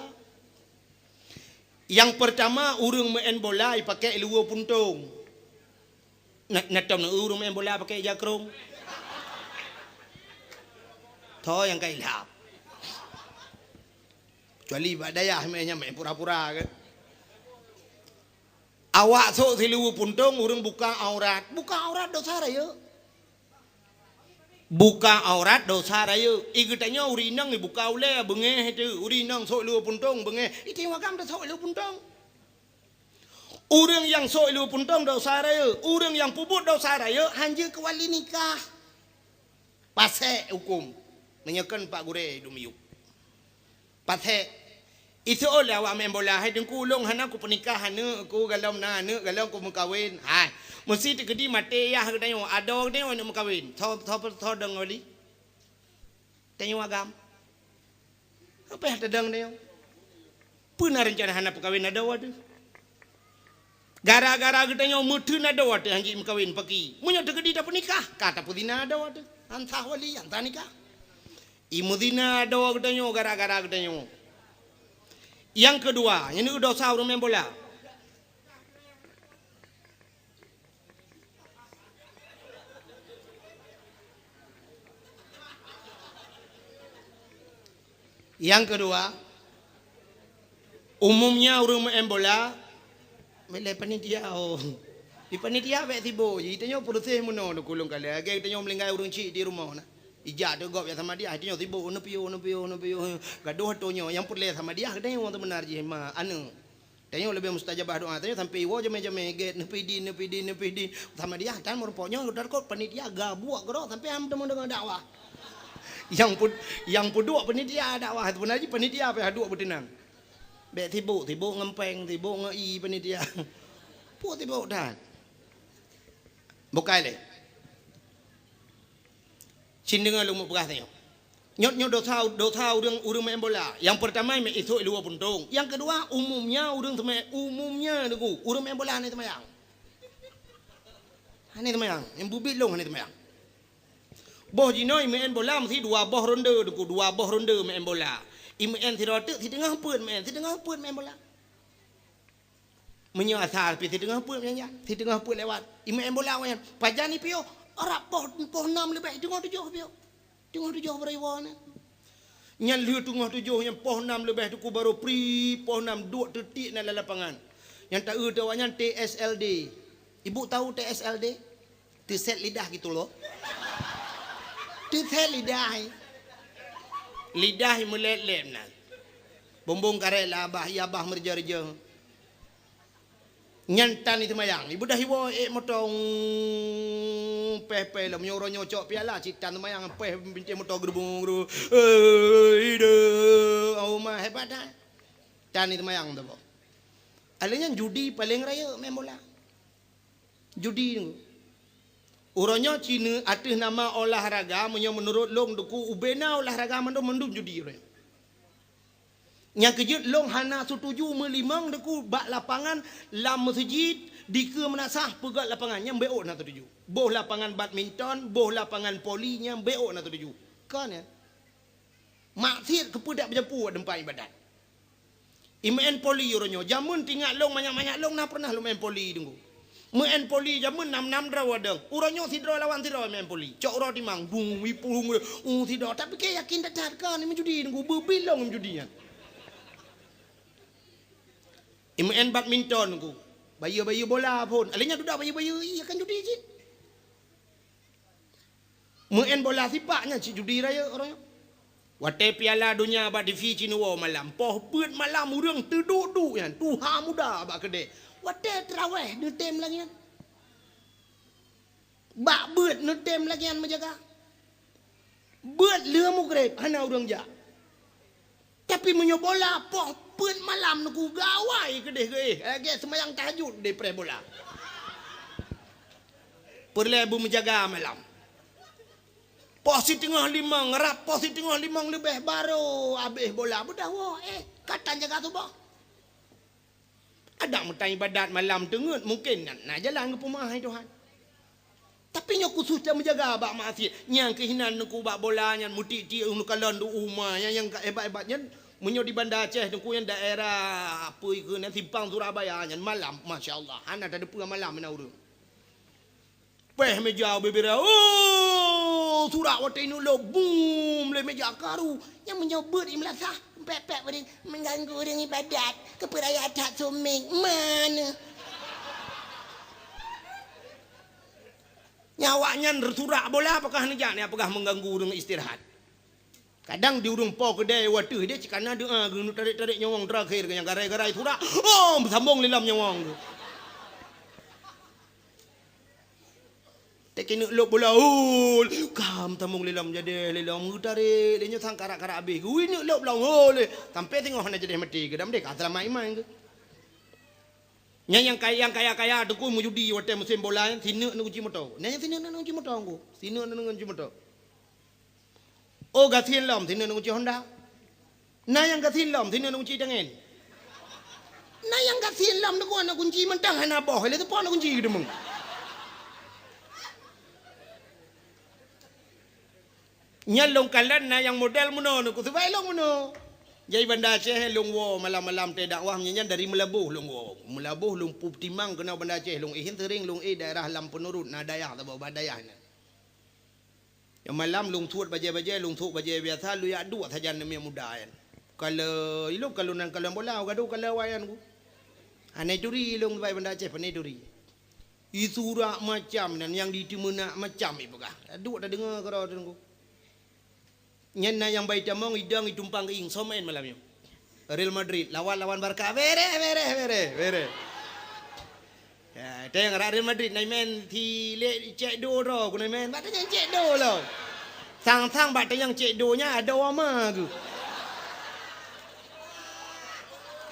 Nyang pertama, ureuëng main bola ipakèk luweue puntông. Na, na tom na ureuëng main bola pakèk ija krông. Tho nyang ka ilham. Kecuali bak dayah main nyan main pura-pura ke. Awak sôk siluweue puntông, ureuëng buka aurat. Buka aurat dosa rayeuk. Buka aurat dosa rayeuk. I geutanyoe ureuëng inong ibuka ulèe beungéh itu. Ureuëng inong sôk luweue puntông beungéh. I tanyoe agam tasôk luweue puntông. Ureuëng nyang sôk luweue puntông dosa rayeuk. Ureuëng nyang peubuet dosa rayeuk hanjeuet keu wali nikah. Pasék hukôm. Meunyoe kon Pak Gurèe dum yup. Pasék. Iseuôt lé awak main bola, "Hai Teungku, ulôn hana kupeunikah aneuk ku, galom na aneuk, galom kumeukawen." Hai. Meusti teukeudi maté yah geutanyoe, adoe geutanyoe aneuk meukawen. Tho, tho, tho dong wali. Tanyoe agam. Apa nyang tadong tanyoe? Peue na reuncana hana peukawen adoe teuh? Gara-gara geutanyoe meuteun adoe teuh hanjeuet meukawen paki. Meunyoe teukeudi tapeunikah, ka tapeuzina adoe teuh. Han sah wali, han sah nikah. I meuzina adoe geutanyoe gara-gara geutanyoe. Nyang keudua, nyan dosa ureuëng main bola. Nyang keudua, umumnya ureuëng meu'en bola, milée panitia, oh. Di panitia bék sibok jih, tanyoe proses meunoe neukulong kali. Lagée tanyoe meulinggai ureuëng chik di rumoh na. Ijak teuh gob jak sama dia, tanyoe sibok neupiôh, neupiôh, neupiôh. Gadoh atoe nyoe, nyang peureulée sama dia, tanyoe seumeunar jih ma aneuëk. Tanyoe leubeh mustajabah doa, tanyoe sampai iwoe jamé-jamé gét, neupidi, neupidi, neupidi. Sama dia, tan meureumpok nyoe, udah kot panitia gabuek keudroe sampai ham teuma deungoe dakwah. Nyang pud-, nyang peuduek panitia dakwah, sebenar jih panitia pih duek beuteunang. Bék sibok, sibok ngon péng, sibok ngon ie panitia. Peue sibok that. Bukai lé. Cin deungoe lôn mupeugah tanyoe. Nyoe, nyoe dosa, dosa ureuëng, ureuëng main bola. Nyang peurtama, mé isok iluwa puntông. Nyang keudua, umumnya ureuëng seumai, umumnya deungoe, ureuëng main bola hana seumayang. Hana seumayang. Nyang bubit lông hana seumayang. Boh jinoe main bola meusi dua boh ronde deungoe, dua boh ronde main bola. I main sidroe teuk, siteungoh peuet main, siteungoh peuet main bola. Meunyoe asai pih siteungoh peuet nyan, siteungoh peuet lewat. I main bola awaknyan, pajan ipiôh, rab poh, poh nam leubeh, teungoh tujoh piôh. Teungoh tujoh baroe iwoe na. Nyan lheueh teungoh tujoh nyan poh nam leubeh teungku baroe pri, poh nam duek teutiek na lam lapangan. Nyang taeu teuh awaknyan T S L D. Ibu tahu T S L D? Teuset lidah gitu loh. Teuset lidah. Lidah meulet-let na. Bumbong karet lah abah, iya abah meureuja-reuja. Nyan tan iteumayang. Ibu dah iwoe ék moto, péh-péh lom. Nyoe uroe nyoe cok piala, cit tan teumayang, péh bintéh moto geurubung-geurubung. Eh, ide, oh ma, hebat dah. Tan iteumayang tu, boh. Alèh nyan judi paleng rayeuk main bola. Judi tu. Uroe nyoe cina ateueh nama olahraga, meunyoe meunurot lôn deungoe ubena olahraga mandum-mandum judi uroe nyoe. Nyang keujeuet lôn hana setuju meulimong deungoe bak lapangan lam meuseujid dikeue meunasah peugöt lapangan, nyan beuôt hana setuju. Boh lapangan badminton, boh lapangan voli nyan beuôt hana setuju. Kon nyan. Maksiet keupeue dak beujampu bak teumpat ibadat. I main voli uroe nyoe, jameun teuingat lôn manyak-manyak lôn na pernah lôn main voli deungoe. Main voli jameun nam-nam droe wadong. Uroe nyoe sidroe lawan sidroe main voli. Cok uroe timang, bung, wipung, uh, sidroe. Tapi keu yakin that-that ka ni meujudi deungoe, beubilong meujudi nyan. I main badminton deungoe. Bayeue-bayeue bola phon. Alèh nyan dudak bayeue-bayeue, iya kan judi cit. Meu'en bola sipak nyan cit judi rayeuk uroe nyoe. Watèe Piala Donya bak T V cit neuwoe malam, poh peuet malam ureueng teuduek-duek nyan, tuha muda bak keudè. Watèe teurawèh neutem lagèe nyan. Bak beuet neutem lagèe nyan meujaga. Beuet lheueh mugreb hana ureueng jak. Tapi meunyoe bola poh peuet malam neuku gawai keudeh geuéh, lagèe seumayang tahajud deh preh bola. Peureulèe beumeujaga malam. Poh siteungoh limong, rab poh siteungoh limong leubeh barô abéh bola. Beudah woe, éh, ka tan jaga suboh. Adak meutan ibadat malam teungeut mungken na, na jalan geupeumeu'ah hai Tuhan. Tapi nyoe khusos cit meujaga bak maksiet. Nyang keuh hinan neuku bak bola nyan meutik-tik neukalon di uma nyan nyang ka hebat-hebat nyan. Meunyoe di Banda Aceh neuku nyan daerah apa ikeu nyan Simpang Surabaya nyan malam, masya Allah, hana tadeupeue malam na ureueng. Péh meja bubira, oh, surak watèe ineuk lôb, bum, lé meja karu. Nyang meunyoe beuet i meulasah, pèk-pèk beuring, mengganggu ureueng ibadat, keupeuraya that suméng, mana? Nyan awaknyan surak bola apakah neujak, nyan peugah mengganggu ureueng istirahat. Kadang di ureueng po keudè watèe deh cit kana doa geuneuk tarek-tarek nyawöng terakhir nyang garai-garai surak, oh, meusambong lé lom nyawöng geuh. Teuk ineuk lôb bola, oh, ka meusambong lé lom jadeh lé lom geutarek lé nyoe sang karak-karak abéh geuh ineuk lôb lom, oh, lé sampai singoh hana jadeh maté geuh dam deh ka seulamat iman geuh. Nyan nyang kaya, nyang kaya-kaya teungku meujudi watèe musém bola nyan sineuk neukunci moto. Nyan nyang sineuk neukunci moto teungku. Sineuk neukunci moto. Oh, gasien lom, sineuk neukunci Honda. Na nyang gasien lom, sineuk neukunci tangen. Na nyang gasien lom, neuku neukunci mantong hana boh, lé teupok neukunci keudeumeung. Nyan lôn kalon na nyang model meunoe neuku, seubab lôn meunoe. Jai Banda Aceh lôn woe malam-malam teuh dakwah, nyan dari Meulaboh lôn woe. Meulaboh lôn peutimang keunoe Banda Aceh, lôn éh seuring lôn éh daerah Lam Peunurut, na dayah saboh bah dayah nyan. Nyang malam lôn suet bajèe-bajèe, lôn suet bajèe biasa, lôn jak duek sajan namiet muda nyan. Kalau ilong kalau nan kalau bola, gadoh kalau wayan ku. Hana turi ilong bai Banda Aceh, pane turi. Isurak macam nan nyang di teumeunak macam ipeugah. Duek tadeungoe keudroe teungku. Nyan na nyang bai tamong idong itumpang keuieng somen malam nyoe. Real Madrid lawan lawan Barca. Bereh, bereh, bereh, bereh. Ya, tayang rak Real Madrid nai men si lek cek do droe ku nai men. Bak tanyang cek do lo. Sang-sang bak tanyang cek do nya ada wama ku.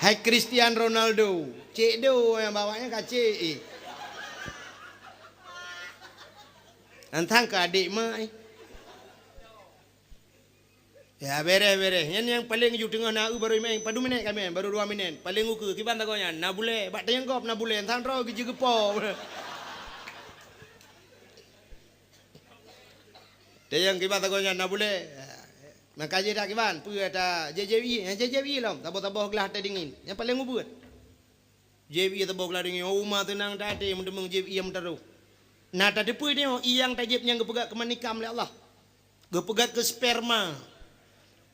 Hai Cristiano Ronaldo, cek do yang bawaknya kacek. Eh. Nantang ke adik mak. Eh. Ya, bereh, bereh. Nyan yang paling ju teungoh na eu baru main. Padu minit kami, baru dua minit. Paling ukeue, kiban tagoe nyan. Na bulèe, bak tayang gob na bulèe. Ntan droe geujeugeupo. Tayang kiban tagoe nyan, na bulèe. Maka jih dak kiban, peue ata J J I, J J I lom. Taboh-taboh glah teh dingin. Yang paling ubeut. Jieb ié teuboh geuladang nyoe, uma teunang that até meudeumeung jieb ié meutarôh. Na tateupeue nyoe, ié nyang tajieb nyang geupeugöt keu manikam lé Allah. Geupeugöt keu sperma.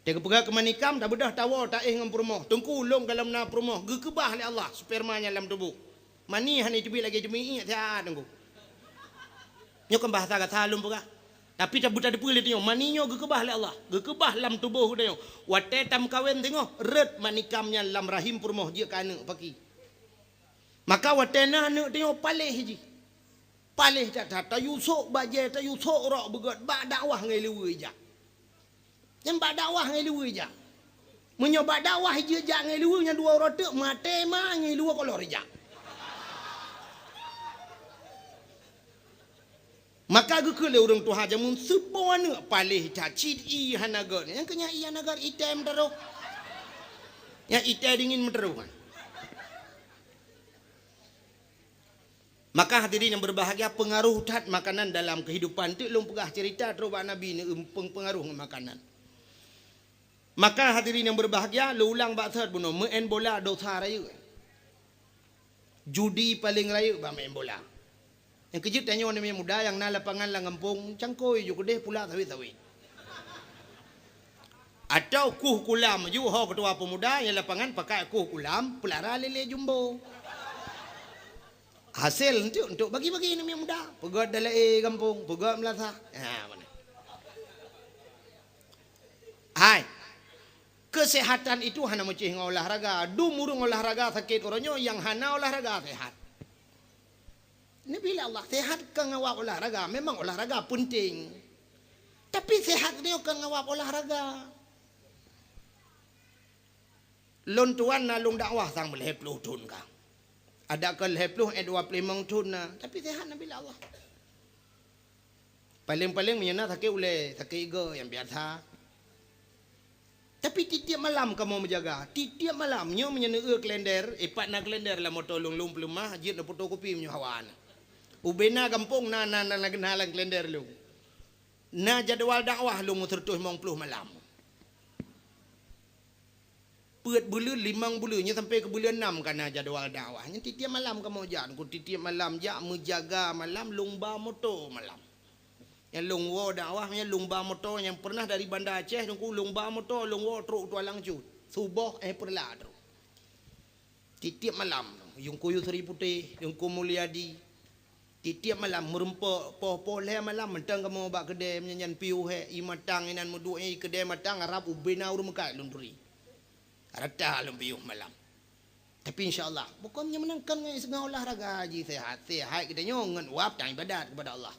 Teuh geupeugöt keu manikam, tabeudôh tawoe taéh ngon peurumoh. Teungku, lôn gohlom na peurumoh, geukeubah lé Allah sperma nyan lam tuboh. Mani hana teubiet lagèe teubiet ié siat teungku. Nyoe kan bahasa gata lôn peugah. Tapi tabeuteupeue lé tanyoe, mani nyoe geukeubah lé Allah, geukeubah lam tuboh geutanyoe. Watèe tameukawen teungoh, rhot manikam nyan lam rahim peurumoh jeuet keu aneuk paki. Maka watèe na aneuk tanyoe paléh jih. Paléh that-that, tayue sôk bajèe, tayue sôk rok beugöt bak dakwah ngon luweue ijak. Nyan bak dakwah ngon luweue ijak. Meunyoe bak dakwah jeuet jak ngon luweue nyan dua uroe teuk maté ma ngon luweue kolor ijak. Maka geukheun lé ureueng tuha jameun, seuboh aneuk paléh that, cit ié hana göt. Nyang keu nyan ié hana göt, item teuroh. Nyang item dingin meuteuroh. Maka hadirin yang berbahagia, pengaruh that makanan dalam kehidupan. Teuk lôn peugah cerita trok bak Nabi ni, peng-, pengaruh ngon makanan. Maka hadirin yang berbahagia, lôn ulang bak that bunoe, meu'en bola dosa rayeuk. Judi paleng rayeuk bak meu'en bola. Nyang keujeuet tanyoe aneuk muda nyang na lapangan lam gampông, cangkôi ju keudeh pula sawét-sawét. Atawa kueh kulam ju ho ketua pemuda nyang lapangan pakai kueh kulam, peulara lé-lé jumbo. Hasé enteuk, enteuk bagi-bagi aneuk muda. Peugöt dalam gampông, peugöt meulasah. Ha, mana? Hai. Kesehatan itu hana meucéh ngon olahraga. Dum ureueng olahraga sakét uroe nyoe, nyang hana olahraga sehat. Neubi lé Allah, sehat kon ngawab olahraga. Memang olahraga penting. Tapi sehat nyoe kon ngawab olahraga. Lôn tuan na lôn dakwah sang lhèe ploh thôn ka. Adak kon lhèe ploh, eh, dua ploh limong thôn na, tapi sehat neubi lé Allah. Paleng-paleng meunyoe na sakét ulèe, sakét igoe nyang biasa. Tapi tiep-tiep malam kamoe meujaga. Tiep-tiep malam, nyoe meunyoe neueu kalender, eh, pat na kalender lam moto lôn, lôn peuleumah, jeuet neufotokopi meunyoe hawa na. Ubena gampông na, na, na, na, na lam kalender lôn. Na jadwal dakwah lôn meuseureutoh limong ploh malam. Peuet buleuen, limong buleuen, nyoe sampai keu buleuen nam ka na jadwal dakwah. Nyan tiep-tiep malam kamoe jak, ku tiep-tiep malam jak meujaga malam, lôn ba moto malam. Nyang lôn woe dakwah, nyang lôn ba moto nyang pernah dari Banda Aceh, ku lôn ba moto, lôn woe trok Tualang Cut. Suboh, eh, peureulak trok. Tiep-tiep malam, Teungku Yusri Putéh, Teungku Mulyadi, tiep-tiep malam meureumpok poh-poh lhèe malam mantong kamoe bak keudè meunyan piôh hèk, ié matang inan meuduek, ié keudè matang, harab ubena ureueng meukat lôn turi. Rata lôn piôh malam. Tapi insya Allah, bukon nyan meunan kon ngon, ngon olahraga jih sehat. Sehat geutanyoe ngon wab dan ibadat kepada Allah.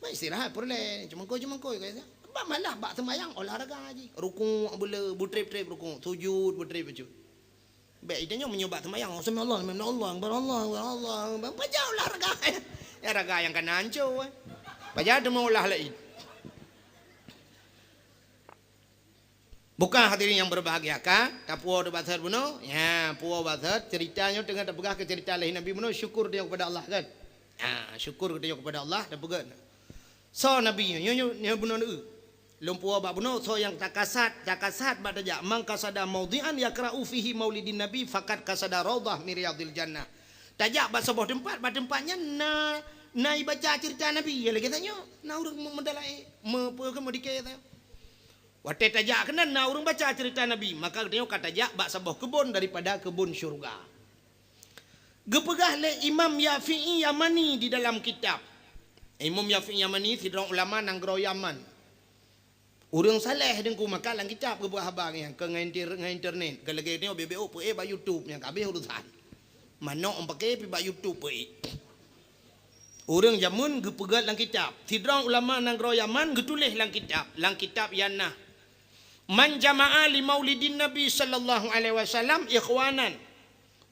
Mai istirahat peureulèe, cumangkôi-cumangkôi kaya. Bak malah bak seumayang olahraga jih. Rukuk beuleu, beutrép-trép rukuk, sujud beutrép-trép. Bèk itanyoe meunyoe bak seumayang, "Sami Allah, liman Allah, akbar, Allah, akbar, Allah, akbar." Pajan olahraga. Ya raga nyang kana ancô, eh. Pajan teuma olah laén. Bukan hadirin yang berbahagia ka, tapuwoe teuh bak that bunoe? Ya, puwoe bak that, cerita nyoe teungoh tapeugah keu cerita lahé Nabi bunoe, syukur tanyoe kepada Allah kan? Ha, syukur tanyoe kepada Allah, tapeugah. Soe Nabi nyoe, nyoe, nyoe, nyoe bunoe neu. Lôn puwoe bak bunoe, soe nyang takasad, takasad bak tajak, "Man qasada maudhi'an yaqra'u fihi maulidin Nabi, faqad qasada raudhah min riyadhil jannah." Tajak bak saboh teumpat, bak teumpat nyan na, na ibaca cerita Nabi, ya lagèe tanyoe, na ureueng me-, meudalai, me-, peue keu meudikée tanyoe. Watée tajak keunan na ureuëng baca ceurita Nabi, maka geutanyoe ka tajak bak saboh keubon daripada keubon syeuruga. Geupeugah lé Imam Yafi'i Yamani di dalam kitab. Imam Yafi'i Yamani sidroe ulama nanggroe Yaman. Ureuëng saleh Teungku, maka lam kitab geupeugah haba nyan, kon ngon inter-, ngon internet. Kon lagée nyoe B B O peuék bak YouTube nyang ka habéh urusan. Manok pakè pih bak YouTube peuék. Ureuëng jameun geupeugét lam kitab. Sidroe ulama nanggroe Yaman geutuléh lam kitab. Lam kitab nyan na, "Man jama'a li maulidin Nabi sallallahu alaihi wasallam ikhwanan,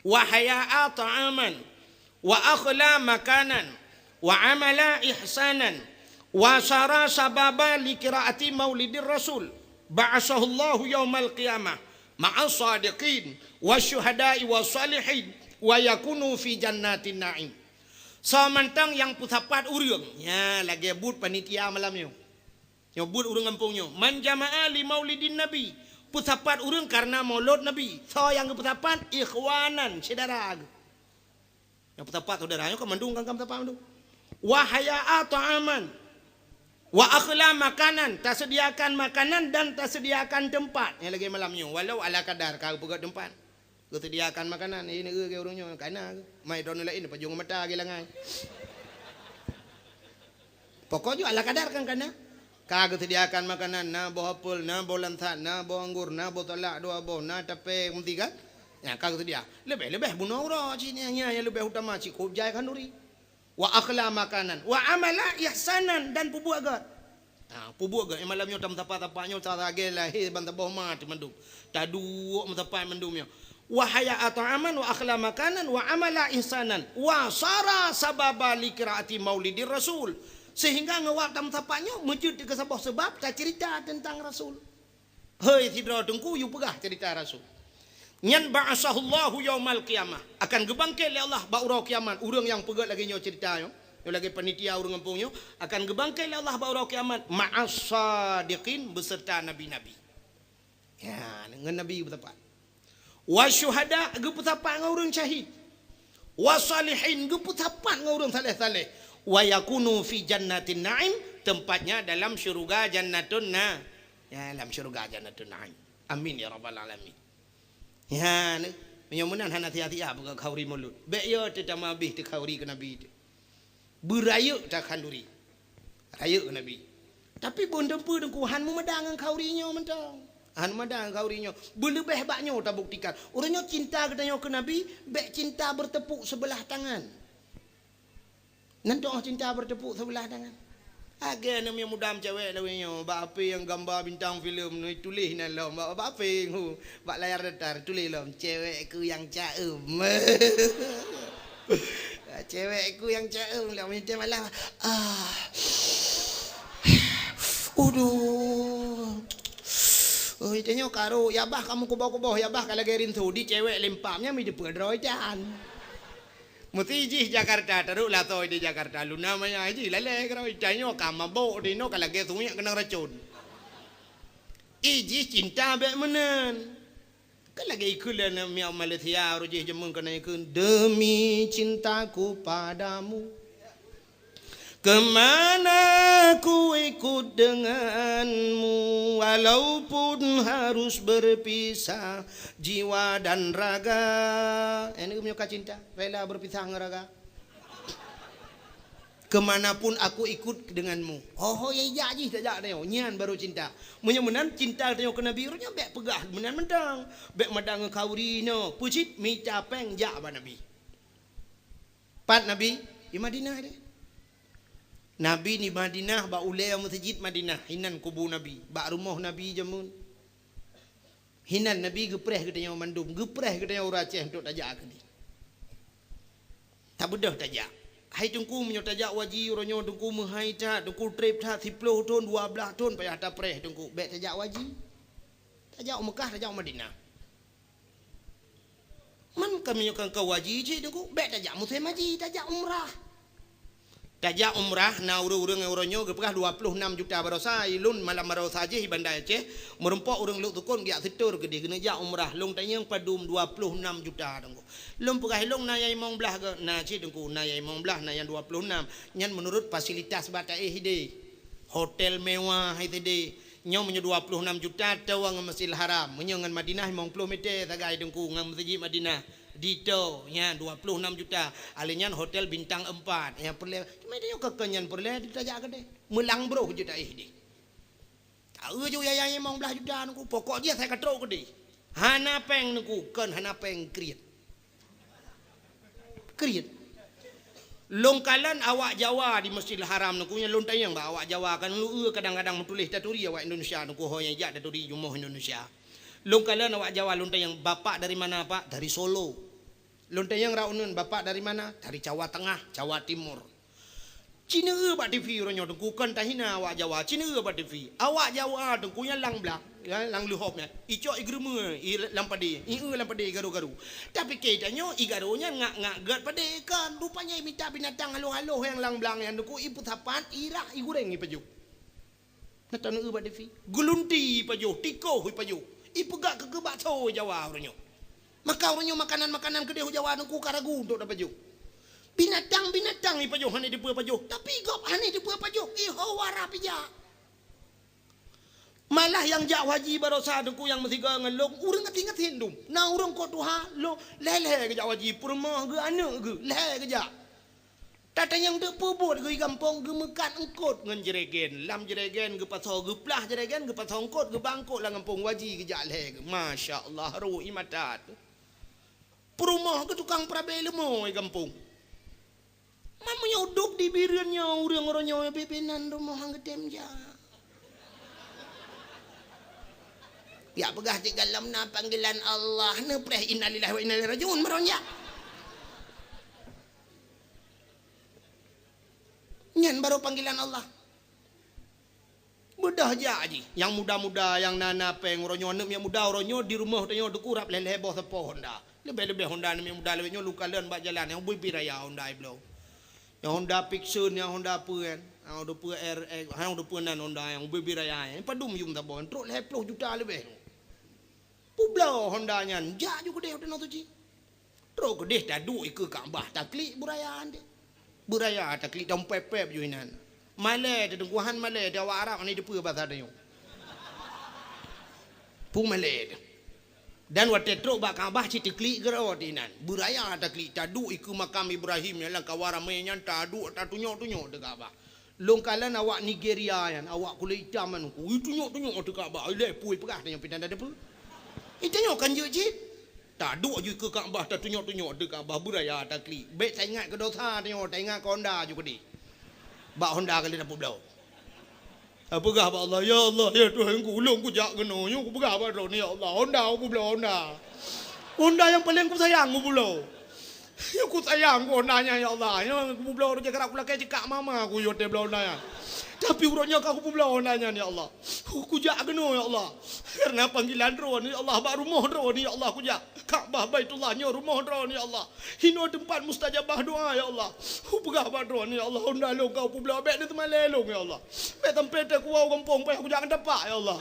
wa haya'a ta'aman, wa akhla makanan, wa amala ihsanan, wa sara sababa li qiraati maulidir Rasul, ba'asahullahu yaumal qiyamah ma'as sadiqin, wa syuhada'i wa salihin, wa yakunu fi jannatin na'im." Soe mantong nyang peusapat ureuëng, nya lagée buet panitia malam nyoe. Nyoe buet ureuëng gampông nyoe, "Man jama'a li maulidin Nabi," peusapat ureuëng kareuna maulud Nabi. Soe nyang geupeusapat? Ikhwanan, syedara geuh. Nyang peusapat syedara nyoe ka mandum, kan ka peusapat mandum. "Wa haya'a ta'aman, wa akhla makanan," taseudiakan makanan dan taseudiakan teumpat. Nyang lagée malam nyoe, walau ala kadar ka geupeugét teumpat. Geuseudiakan makanan, eh, neu-eu keu ureuëng nyoe, kana geuh. Mai droeneuh laén, pajoh ngon mata geuh langai. Pokok jih ala kadar kan kana. Ka geuseudiakan makanan, na boh apel, na boh lansat, na boh anggor, na boh salak dua boh, na tapé meuti kan. Nyan ka geuseudia. Leubeh-leubeh bunoe uroe cit nyan, nyan nyang leubeh utama cit kop jai khanduri. Wa akhla makanan, wa amala ihsanan, dan peubuet gét. Ha, peubuet gét, malam nyoe tameusapat-sapat nyoe, ta-, lagée lahé ban saboh ma teumandum. Taduek meusapat mandum nyoe. Wa haya'a ta'aman, wa akhla makanan, wa amala ihsanan, wa sara sababa li qiraati maulidir Rasul. Sehingga ngon wak tameusapat nyoe, meujeuet keu saboh seubab taceurita teuntang Rasul. Hei sidroe Teungku, yue peugah ceurita Rasul. Nyan ba'asahullahu yaumal qiyamah, akan geubangkét lé Allah bak uroe kiamat, ureuëng nyang peugét lagée nyoe ceurita nyoe, nyoe lagée panitia ureuëng gampông nyoe, akan geubangkét lé Allah bak uroe kiamat, ma'as sadiqin, beuseurta nabi-nabi. Ya, ngon nabi geupeusapat. Wa syuhada, geupeusapat ngon ureuëng syahid. Wa salihin, geupeusapat ngon ureuëng saleh-saleh. Wa yakunu fi jannatin na'im, tempatnya dalam syuruga jannatun na-, ya, dalam syuruga jannatun na'im. Amin ya rabbal alamin. Ya, ni, meunyoe meunan hana sia-sia peugah khanduri maulud. Bék yo teutamah abéh teu khanduri keu Nabi teuh. Beurayeuk takhanduri. Rayeuk keu Nabi. Tapi beuneuteupeue Teungku, han meumadang ngon khanduri nyoe mantong. Han meumadang ngon khanduri nyoe. Beuleubeh bak nyoe tabuktikan. Ureuëng nyoe cinta geutanyoe keu Nabi, bék cinta bertepuk sebelah tangan. Nan toh cinta bertepuk sebelah tangan. Lagée aneuk miet muda meucewek lawét nyoe, bak H P nyang gamba bintang filem nyoe tuléh nan lom, bak, bak H P nyoe, bak layar datar tuléh lom, "Cewekku yang caem." Cewekku yang caem, lom minta malam. Ah. Uduh. Oh, itu nyoe karo, ya bah kamu kuboh-kuboh, ya bah ka lagée rinso, di cewek lempam, nyan mi deupeu droe jan. Meusti jih Jakarta, taruh lasoe di Jakarta, luna maya jih lalée keudroe, tanyoe ka mabok di noe ka lagée sumiek keunong racon. Ih jih cinta bék meunan. Kan lagée ikheun lé aneuk miet Malaysia, roh jih jameun keunan ikheun, "Demi cintaku padamu, kemana ku ikut denganmu, walaupun harus berpisah jiwa dan raga." Aneuk miet ka cinta, rela berpisah ngon raga. "Kemanapun aku ikut denganmu." Ho-ho nyang ijak jih tajak nyoe, nyan baru cinta. Meunyoe meunan cinta tanyoe keu Nabi, ureuëng nyoe bék peugah meunan mantong. Bék madang ngon khanduri nyoe, peue cit mita péng jak bak Nabi. Pat Nabi? Di Madinah deh. Nabi di Madinah bak ulée meuseujid Madinah, hinan kubu Nabi, bak rumoh Nabi jameun. Hinan Nabi geupreh geutanyoe mandum, geupreh geutanyoe ureuëng Aceh untuk tajak keudeh. Tabeudôh tajak. Hai Teungku, meunyoe tajak u haji uroe nyoe Teungku meuhai that, Teungku treb that, siploh thon, dua blaih thon payah tapreh Teungku. Bék tajak u haji. Tajak u Meukah, tajak u Madinah. Man ka meunyoe ka u haji cit Teungku, bék tajak musém haji, tajak umrah. Tajak umrah na ureuëng-ureuëng uroe nyoe geupeugah dua ploh nam juta baroesa, ilôn malam baroesa jih i Banda Aceh, meurumpok ureuëng Lhoksukon geujak seutôt keudeh keuneuk jak umrah, lôn tanyong padum dua ploh nam juta Teungku. Lôn peugah ilôn na nyang limong blaih geuh, na cit Teungku, na nyang limong blaih, na nyang dua ploh nam. Nyan meunurot fasilitas bak taéh ideh. Hotel mewah ideh. Nyoe meunyoe dua ploh nam juta toe ngon Masjidil Haram, meunyoe ngon Madinah limong ploh meter sagai Teungku ngon Meuseujid Madinah, ditoe nyan dua ploh nam juta. Alèh nyan hotel bintang empat nyang peureulèe, cuma tanyoe keu nyan peureulèe tajak keudéh. Meulang broh jeuet taéh deh. Taeu ju yaya limong blaih juta Teungku, pokok jih asai ka trok keudéh. Hana péng Teungku, kon hana péng, kriet. Kriet. Lôn kalon awak Jawa di Masjidil Haram Teungku, nyang lôn tanyong bak awak Jawa, kan lôn eu kadang-kadang meutuléh taturi awak Indonesia Teungku, ho nyang jak taturi jumoh Indonesia. Lôn kalon awak Jawa, lôn tanyong, "Bapak dari mana, Pak?" "Dari Solo." Lôn tanyong raunun, "Bapak dari mana?" "Dari Jawa Tengah, Jawa Timur." Ci neueu bak T V uroe nyoe Teungku, kon tahina awak Jawa, ci neueu bak T V. Awak Jawa Teungku nyang lam blang, ya, lam leuhop nyan. Icok igeurumeue, i lam padé, ieu lam padé garu-garu. Tapi keu tanyoe, igaru nyan ngak-ngak gèt padé kan. Rupanya imita binatang haloh-haloh nyang lam blang nyan Teungku, ipeusapat, irah, igureng, ipajoh. Na taneueu bak T V. Geulunti ipajoh, tikoh ipajoh. Ipeugah keu, keu bakso Jawa uroe nyoe. Maka uroe nyoe makanan-makanan keudéh u Jawa Teungku ka ragu untuk tapajoh. Binatang-binatang ipajoh hana teupeue pajoh, tapi gob hana teupeue pajoh, iho wara pih jak. Malah nyang jak haji barosa Teungku nyang meusigoe ngon lôn, ureueng gasien-gasien dum. Na ureueng kot tuha, lôn lhèe-lhèe geujak haji, peurumoh geuh, aneuk geuh, lhèe geujak. Tatanyong teuk peubuet geuh i gampông, geumeukat eungkôt ngon jregen. Lam jregen geupasoe, geuplah jregen, geupasoe eungkôt, geuba eungkôt lam gampông, haji geujak lhèe geuh. Masya Allah, rhot ie mata teuh. Peurumoh geuh tukang peurabé leumo i gampông. Man meunyoe udôb di Bireuen nyoe, ureueng uroe nyoe bèk-bèk nan rumoh han geutem jak. Jak peugah cit gohlom na panggilan Allah, neupreh innalillahi wa inna ilaihi raji'un, baroe jak. Nyan baru panggilan Allah. Beudôh jak jih. Nyang muda-muda, nyang na-na péng, uroe nyoe aneuk miet muda, uroe nyoe di rumoh tanyoe Teungku rab lhèe-lhèe boh sapo Honda. Leubeh-leubeh Honda aneuk miet muda lawét nyoe lôn kalon bak jalan, nyang ubé-bé raya Honda i bloe. Nyang Honda Vixion, nyang Honda peue nyan. Nyang Honda peue R X, nyang Honda peue nan Honda nyang ubé-bé raya nyan. Padum yum saboh, trok lhèe ploh juta leubeh. Peubloe Honda nyan, jak ju keudéh u Tanoh Suci. Trok keudéh taduek ikeue Ka'bah, taklik beuraya deh. Beuraya taklik, tampép-pép ju inan. Malèe teuh Teungku, han malèe teuh, awak Arab hana teupeue basa tanyoe. Peue malèe teuh. Dan watèe trok bak Ka'bah cit taklik keudroe inan. Beuraya taklik, taduek ikeue makam Ibrahim nyang lam kawan ramé nyan, taduek tatunyok-tunyok teuh Ka'bah. Lôn kalon awak Nigeria nyan, awak kulét itam nyan, ui, tunyok-tunyok ateueh Ka'bah, ilèe peue peugah tanyoe pih hana teupeue. Ih, tanyoe kan jeuet cit. Taduek ju ikeue Ka'bah, tatunyok-tunyok ateueh Ka'bah, beuraya taklik. Bèk taingat keu dosa tanyoe, taingat keu Honda ju keudéh. Bak Honda ka lheueh tapeubloe. Tapeugah bak Allah, "Ya Allah, ya Tuhanku, ulôn kujak keunoe, nyoe kupeugah bak Droeneuh, ya Allah, Honda kupeubloe, Honda. Honda nyang paleng kusayang kupeubloe." Nyoe kusayang keu Honda nyan, ya Allah. Nyoe kupeubloe rot jak rab kulakèe, cekak mama ku watèe bloe Honda nyan. Tapi uroe nyoe ka kupeubloe Honda nyan, ya Allah. Kujak keunoe, ya Allah. Kareuna panggilan Droeneuh, ya Allah, bak rumoh Droeneuh, ya Allah, kujak. Ka'bah Baitullah nyoe rumoh Droeneuh, ya Allah. Hinoe teumpat mustajabah doa, ya Allah. Kupeugah bak Droeneuh, ya Allah, Honda lôn ka kupeubloe, bèk neuteumalèe lôn, ya Allah. Bèk sampai teuh kuwoe u gampông, payah kujak ngon tapak, ya Allah.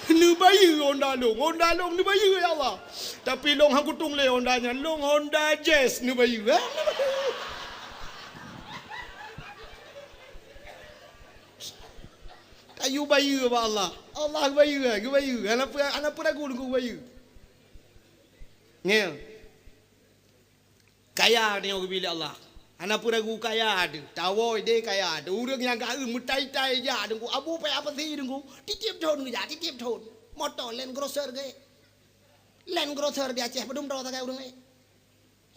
Neubayeue Honda lôn, Honda lôn neubayeue, ya Allah. Tapi lôn han kutueng lé Honda nyan, lôn Honda Jazz neubayeue, eh? Tayue bayeue bak Allah. Allah geubayeue, geubayeue. Hana peu-, hana peuragu lôn geubayeue. Ngieng. Kaya tanyoe geubri lé Allah. Hana peuragu kaya teuh. Tawoe idéh kaya teuh. Ureueng nyang ka eu meutai-tai jak Teungku. Abu payah pasi Teungku. Tiep-tiep thon geujak, tiep-tiep thon. Moto Land Cruiser geuék. Land Cruiser di Aceh padum droe sagai ureueng ék.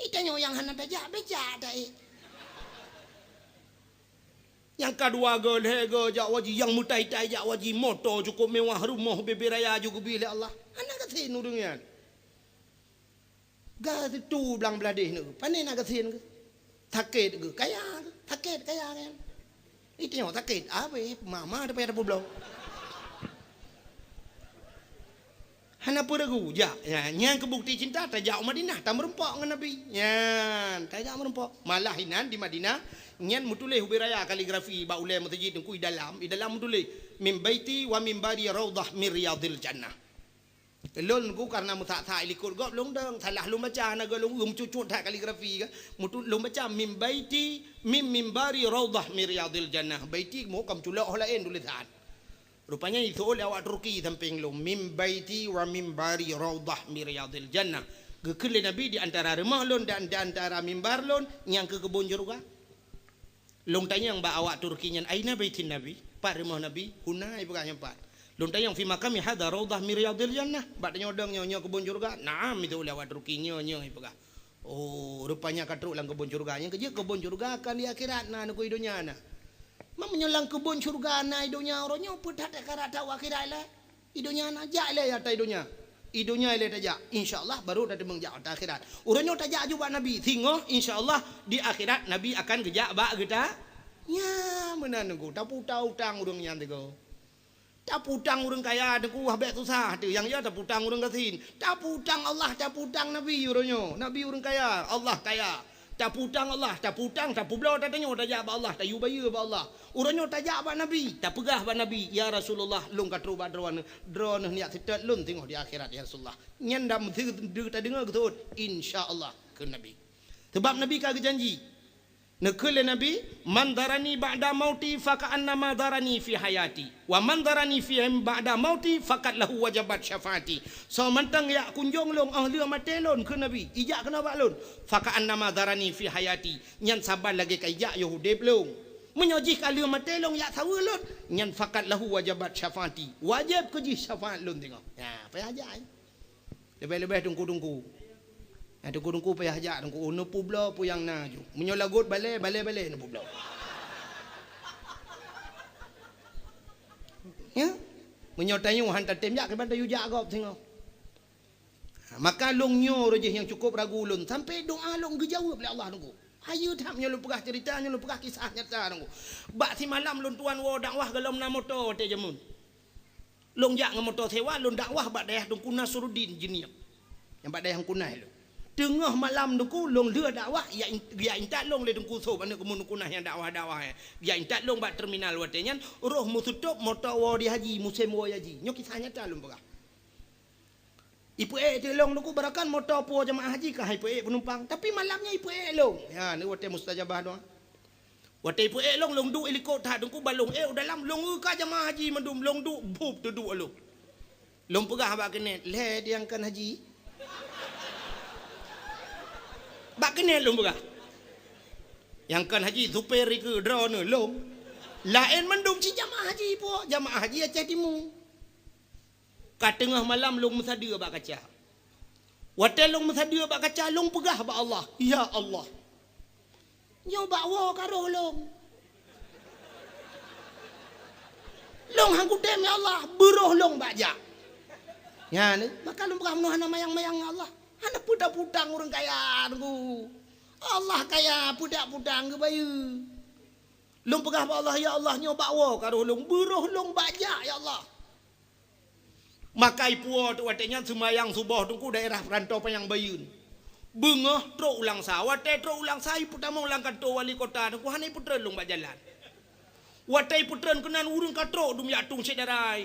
Ih, tanyoe nyang hana tajak, bèk jak taék. Nyang ka dua go, lhèe go jak haji, nyang meutai-tai jak haji, moto cukôp mewah, rumoh bèbè raya ju geubri lé Allah. Hana gasien ureueng nyan. Geuh teutu blang bladeh nyoe, pane na gasien geuh. Sakét geuh, kaya geuh, sakét kaya geuh. Ih, tanyoe sakét, abéh mama teuh payah tapeubloe. Hana peuragu jak. Nyan, nyan keu bukti cinta, tajak u Madinah, tameurumpok ngon Nabi. Nyan, tajak meurumpok. Malah inan di Madinah, nyan meutuléh ubé raya kaligrafi bak ulèe meuseujid Teungku, i dalam, i dalam meutuléh, "Min baiti wa mimbari raudhah min riyadhil jannah." Lôn Teungku kareuna meusak-sak i likot gob lôn dong, salah lôn baca, hana gob lôn eu meucut-cut that kaligrafi ka. Meutu-, lôn baca, "Min baiti, min mimbari raudhah min riyadhil jannah." Baiti meuhom ka meuculok ho laén tulésan. Rupanya iseuôt lé awak Turki sampéng lôn, "Min baiti wa mimbari raudhah min riyadhil jannah." Geukheun lé Nabi, "Di antara rumoh lôn dan di antara mimbar lôn nyang keu keubon syeuruga." Lôn tanyong bak awak Turki nyan, "Aina baitin Nabi?" Pat rumoh Nabi? "Huna," ipeugah, "nyan pat." Lôn tanyong, "Fi maqami hadza raudhah min riyadhil jannah?" Bak tanyoe dong nyoe, "Nyoe keubon syeuruga?" "Na'am," iseuôt lé awak Turki, "nyoe, nyoe," ipeugah. Oh, rupanya ka trok lam keubon syeuruga. Nyang keujeuet keubon syeuruga kan di akhirat na, neukui donya na. Meunyoe lam keubon syeuruga na i donya uroe nyoe, peue that ka rata u akhirat lé? I donya na, jak lé ata i donya. I donya lé tajak, insya Allah baru tateumeung jak ata akhirat. Uroe nyoe tajak aju bak Nabi, singoh insya Allah di akhirat Nabi akan geujak bak geuta. Nya, meunan Teungku, taputang utang ureuëng nyan Teungku. Taputang ureuëng kaya Teungku, wah bék susah teuh. Nyang ya taputang ureuëng gasien. Taputang Allah, taputang Nabi uroe nyoe. Nabi ureuëng kaya, Allah kaya. Taputang Allah, taputang, tapubloe tatanyoe tajak bak Allah, tayue bayeue bak Allah. Uroe nyoe tajak bak Nabi, tapeugah bak Nabi, "Ya Rasulullah, lôn ka trok bak Droeneuh, Droeneuh neujak seutôt lôn singoh di akhirat, ya Rasulullah." Nyan dam deu tadeungoe geuseuôt, "Insya Allah," kheun Nabi. Sabab Nabi ka geujanji. Neukheun lé Nabi, "Man zarani ba'da mauti faka'annama zarani fi hayati, wa man zarani fi ba'da mauti faqad lahu wajabat syafaati." Soe mantong jak kunjong lôn óh lheueh maté lôn, kheun Nabi, ijak keunoe bak lôn, "faka'annama zarani fi hayati," nyan saban lagée ka ijak yoh udeb lôn. Meunyoe jih ka lheueh maté lôn jak saweue lôn, nyan "faqad lahu wajabat syafaati," wajéb keu jih syafaat lôn singoh. Nah, payah jak, eh. Leubeh-leubeh teungku-teungku. Nah, teungku-teungku payah jak teungku, oh, neupubloe peue nyang na ju. Meunyoe lagot balée, balée-balée neupubloe. Ya? Meunyoe tanyoe han tatem jak, kiban tayue jak gob singoh. Ha, maka lôn nyoe roh jih nyang cukup ragu lôn, sampai doa lôn geujaweueb lé Allah teungku. Hayeue that nyoe lôn peugah cerita, nyoe lôn peugah kisah nyata teungku. Bak simalam lôn tuan woe dakwah golom na moto watée jameun. Lôn jak ngon moto sewa, lôn dakwah bak dayah Teungku Nasruddin Jeunieb. Nyang bak dayah Hungkunai lôn. Teungoh malam Teungku, lôn lheueh dakwah, ya in-, ya intat lôn lé Teungku Sob, aneuk keumun Hungkunai nyang dakwah-dakwah, eh. Ya intat lôn bak terminal watée nyan, roh meuseutôt moto woe di haji, musém woe haji. Nyoe kisah nyata lôn peugah. Ipeuék teuk lôn Teungku, barangkahan moto puwoe jamaah haji ka hai peuék peunumpang, tapi malam nyan ipeuék lôn. Ya, ni watée mustajabah doa. Watée ipeuék lôn, lôn duek ilikot that Teungku, ban lôn ék u dalam, lôn eu ka jamaah haji mandum, lôn duek, bup, teuduek lôn. Lôn peugah bak keuneuk, "Lhée di nyang kon haji?" Bak keuneuk lôn peugah. Nyang kon haji, supir ikeue, droeneuh, lôn. Laén mandum cit jamaah haji puwoe, jamaah haji Aceh Timu. Ka teungoh malam lôn meusadeue bak kaca. Watée lôn meusadeue bak kaca, lôn peugah bak Allah, "Ya Allah, nyoe bak woe ka roh lôn. Lôn han kutem, ya Allah, beuroh lôn bak jak." Nyan, maka lôn peugah, "Meunoe hana mayang-mayang ngon Allah, hana peue taputang ureuëng kaya Teungku. Allah kaya, peue taputang, geubayeue." Lôn peugah bak Allah, "Ya Allah, nyoe bak woe ka roh lôn, beuroh lôn bak jak, ya Allah." Maka ipuwoe teuk watée nyan seumayang suboh Teungku daerah Peurantô Panyang Bayeuen. Beungoh trok u Langsa, watée trok u Langsa ipeutamong lam kantô wali kota Teungku, hana ipeutreun lôn bak jalan. Watée ipeutreun keunan ureuëng ka trok dum jak tueng syedara.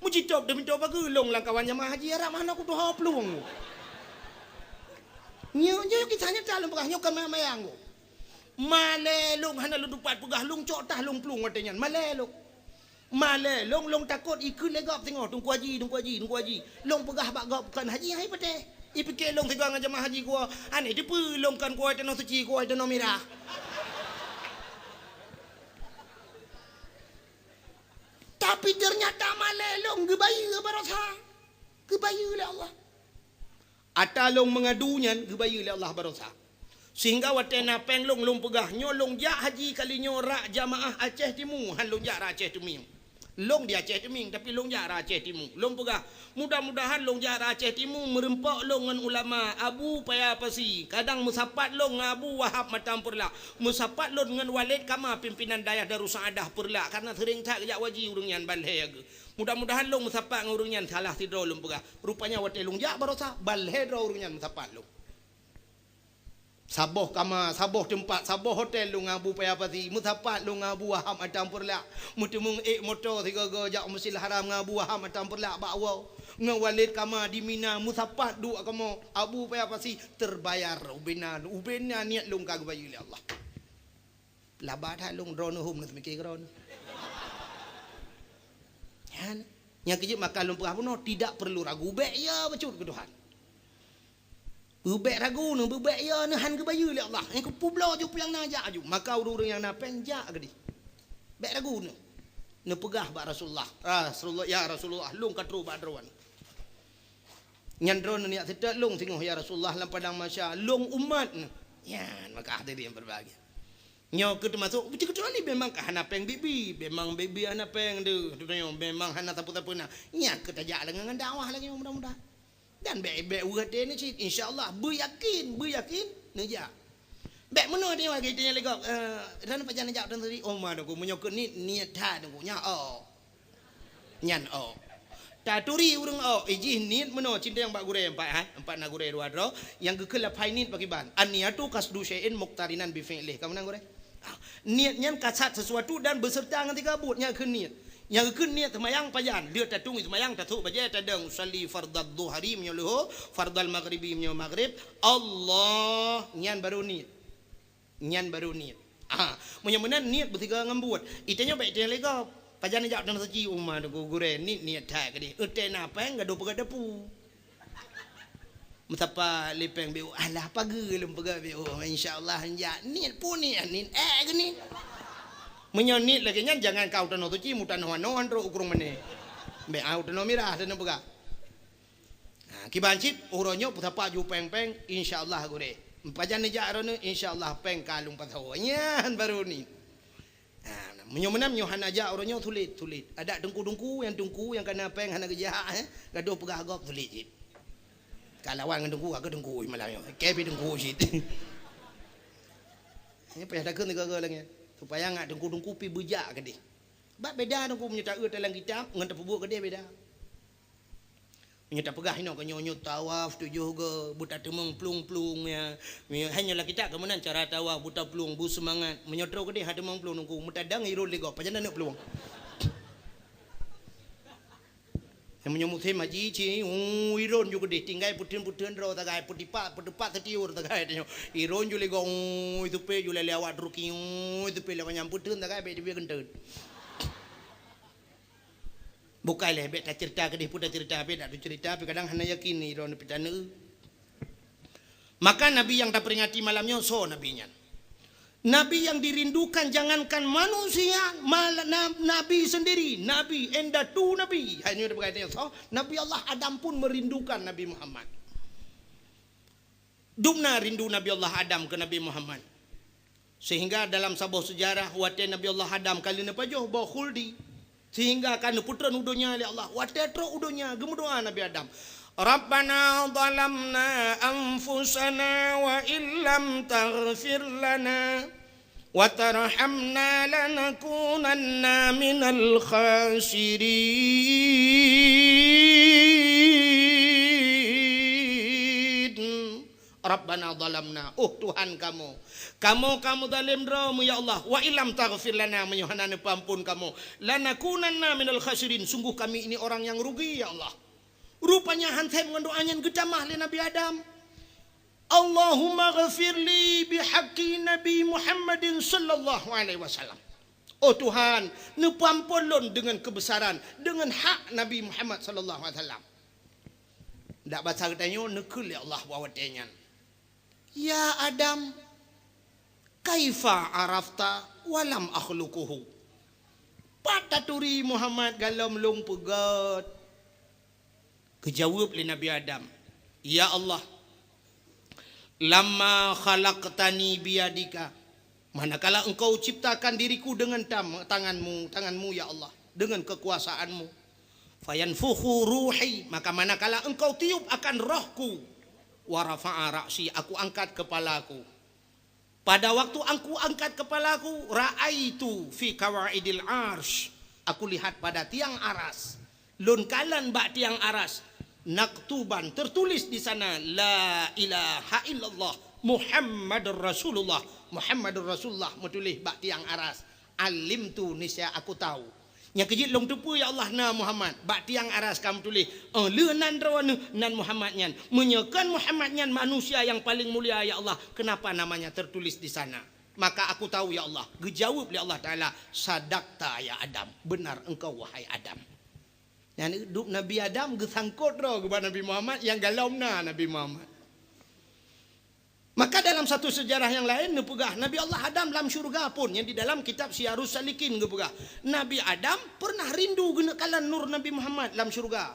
Meujitôb teumintoe bageue lôn lam kawan jamaah haji Arab hana kutuho plueng. Nyoe, nyoe kisah nyata lôn peugah, nyoe kon mayang-mayang. Malée lôn hana lôn tupat peugah, lôn cok tah lôn plueng watée nyan. Malée lôn. Malée lôn, lôn takot ikheun lé gob singoh, "Teungku Haji, Teungku Haji, Teungku Haji." Lôn peugah bak gob, "Kon haji hai patéh." Ipike lôn sigoe ngon jamaah haji kuwoe, "Aneh dipeue lôn kon kuwoe tanoh suci, kuwoe tanoh mirah." Tapi ternyata malée lôn geubayeue baroesa. Geubayeue lé Allah. Ata lôn meungadu nyan geubayeue lé Allah baroesa. Sehingga watée na péng lôn, lôn peugah, "Nyoe lôn jak haji kali nyoe rak jamaah Aceh Timu, han lôn jak rak Aceh Teumieng." Lôn di Aceh Teumieng, tapi lôn jak rak Aceh Timu. Lôn peugah, "Mudah-mudahan lôn jak rak Aceh Timu, meureumpok lôn ngon ulama Abu Paya Pasi. Kadang meusapat lôn ngon Abu Wahab Matang Peureulak. Meusapat lôn ngon Waled Kama, pimpinan dayah Darussaaddah Peureulak, karena seuring that geujak haji ureuëng nyan ban lhée geuh. Mudah-mudahan lôn meusapat ngon ureuëng nyan salah sidroe," lôn peugah. Rupanya watée lôn jak baroesa, ban lhée droe ureuëng nyan meusapat lôn. Saboh kama, saboh teumpat, saboh hotel lôn ngon Abu Paya Pasi, meusapat lôn ngon Abu Wahab Matang Peureulak. Meuteumeung ék moto sigoe-goe jak Masjidil Haram ngon Abu Wahab Matang Peureulak bak woe. Ngon Waled Kama di Mina, meusapat duek kamoe. Abu Paya Pasi, terbayar ubena, ubena niet lôn ka geubayeue lé Allah. Laba that lôn, droeneuh hom neuseumiké keu droeneuh. Nyang keujeuet maka lôn peugah bunoe, tidak perlu ragu, bèk ya bacut keu Tuhan. Beubèk ragu neuh, beubèk ya neuh, han geubayeue lé Allah. Nyang keu peubloe ju peue nyang na jak aju. Maka ureueng-ureueng nyang na pèng jak keudeh. Bèk ragu neuh. Neupeugah bak Rasulullah, "Rasulullah, ya Rasulullah, lôn ka trôh bak droeneuh." Nyan droeneuh neujak seutôt lôn singoh, ya Rasulullah, lam padang mahsyar, lôn umat neuh. Nyan maka hadirin berbahagia. Nyoe keuh teumasok, beutôi-beutôi memang ka hana pèng bibi, memang bibi hana pèng deuh, dudoe nyoe memang hana sapeue-sapeue na. Nyan keuh tajak lagèe ngon dakwah lagèe nyoe mudah-mudahan. Dan bèk, bèk weueh até neuh cit, insya Allah, beuyakin, beuyakin, neujak. Bèk meunoe até nyoe lagèe tanya lé gob, eh, droeneuh pajan neujak droeneuh tadi, oh ma Teungku, meunyoe keuh niet, niet that Teungku, nyan oh. Nyan oh. Taturi ureueng oh, ijih niet meunoe cinteng bak gurèe empat, ha? Empat na gurèe dua droe, nyang geukheun laphai niet pakiban. An-niyatu qasdu syai'in muqtarinan bi fi'lih. Ka meunan gurèe? Ah, niet nyan kasat sesuatu dan beserta ngon siga buet, nyan keuh niet. Nyang keuh niet seumayang pajan, lheueh tatueng seumayang, tasôk bajèe, tadong, usalli fardadz dhuhri meunyoe leuhô, fardal maghribi meunyoe maghrib, Allah, nyan baru niet. Nyan baru niet. Ah, meunyoe meunan niet beusigoe ngon buet. Itanyoe bèk itanyoe lé gob. Pajan jak dan suci uma Teungku gurèe niet, niet that keudeh. Eutée na pèng gadoh peugah depu. Meusapa lé pèng B O, alah pageue lôn peugah B O, insya Allah han jak. Niet pun niet, niet eh geuh niet. Meunyoe niet lagèe nyan jangan kau tanoh suci, mu tanoh anoe trok u krueng mané. Bèk au tanoh mirah tanoh peugah. Ha, kiban cit, uroe nyoe peusapat ju pèng-pèng, insya Allah gurèe. Pajan neujak droeneuh, insya Allah pèng ka lôn pasoe. Nyan baru niet. Ha, meunyoe meunan, meunyoe hana jak uroe nyoe, sulet, sulet. Adak teungku-teungku, nyang teungku nyang kana pèng hana geujak, eh, gadoh peugah gob sulet cit. Ka lawan ngon teungku, ka teungku malam nyoe. Kèe pih teungku cit. Nyoe payah takheun sigoe-goe lagèe nyan. Supaya ngat teungku-teungku pih beujak keudeh. Bak beda teungku meunyoe taeu lam kitab ngon tapeubuet keudeh beda. Meunyoe tapeugah inoe keu nyoe, nyoe tawaf tujoh goe, beutateumong plueng-plueng, ya. Meunyoe, hai nyoe lam kitab keu meunan cara tawaf, beutaplueng, beuseumangat. Meunyoe trok keudeh han teumong plueng teungku, meutadang irôn lé gob, pajan aneuk plueng. Meunyoe musém haji, ci, uu, irôn ju keudeh, tinggai peutheun-peutheun droe sagai, peudipat, peudipat seutiur sagai tanyoe. Irôn ju lé gob, uu, iteupe ju lé lé awak Turki, uu, iteupe lé manyang peutheun sagai, bèk teubiet geunteun. Bukai lé, bèk taceurita keudeh, peue taceurita, bèk dak taceurita, tapi kadang hana yakin ni droeneuh pih taneuk. Maka Nabi nyang taperingati malam nyoe soe Nabi nyan? Nabi yang dirindukan jangankan manusia, malah na-, Nabi sendiri, Nabi, indatu Nabi. Hai nyoe bukai tanya soe? Nabi Allah Adam pun merindukan Nabi Muhammad. Dubna rindu Nabi Allah Adam keu Nabi Muhammad. Sehingga dalam saboh seujarah, watèe Nabi Allah Adam ka lheueh neupajoh boh khuldi, sehingga ka neupeutreun u donya lé Allah. Watèe trok u donya, geumeudoa Nabi Adam, "Rabbana zalamna anfusana wa illam taghfir lana wa tarhamna lanakunanna minal khasirin." Rabbana zalamna, oh Tuhan kamoe, kamoe ka meuzalém droe mu ya Allah, wa illam taghfir lana, meunyoe hana neupeuamphon kamoe, lanakunanna minal khasirin, sungguh kami ini orang yang rugi ya Allah. Rupanya han thèm ngon doa nyan geutamah lé Nabi Adam. Allahumma ghfirli bihaqqi Nabi Muhammadin sallallahu alaihi wasallam. Oh Tuhan, neupeuamphon lôn deungon keubeusaran, deungon hak Nabi Muhammad sallallahu alaihi wasallam. Dak basa geutanyoe neukheun lé Allah bak watèe nyan, "Ya Adam, kaifa arafta wa lam akhluquhu?" Pat taturi Muhammad galom lôn peugöt? Geujaweueb lé Nabi Adam, "Ya Allah, lamma khalaqtani biyadika, manakala Engkau ciptakan diriku dengan tam-, tangan-Mu, tangan-Mu, ya Allah, dengan kekuasaan-Mu. Fayanfukhu ruhi, maka manakala Engkau tiup akan rohku, wa rafa'a ra'si, aku angkat kepalaku. Pada waktu aku angkat kepalaku, ra'aitu fi qawaidil arsy, aku lihat pada tiang aras. Lôn kalon bak tiang aras, naktuban, tertulis di sana, la ilaha illallah Muhammadur Rasulullah, Muhammadur Rasulullah meutuléh bak tiang aras. Alimtu, niscaya aku tahu. Nyang keujeuet lôn teupeue, ya Allah, na Muhammad. Bak tiang aras ka meutuléh, oh, lheueh nan droeneuh nan Muhammad nyan. Meunyoe kon Muhammad nyan manusia yang paling mulia, ya Allah, kenapa namanya tertulis di sana? Maka aku tahu, ya Allah. Geujaweueb lé Allah Taala, "Sadaqta, ya Adam. Benar engkau, wahai Adam." Nyan dup Nabi Adam geusangkot droe geuba Nabi Muhammad nyang galom na Nabi Muhammad. Maka dalam satu sejarah yang lain neupeugah Nabi Allah Adam lam syurga pun, nyang di dalam kitab Siyarus Salikin geupeugah, Nabi Adam pernah rindu geuneuk kalon nur Nabi Muhammad lam syurga.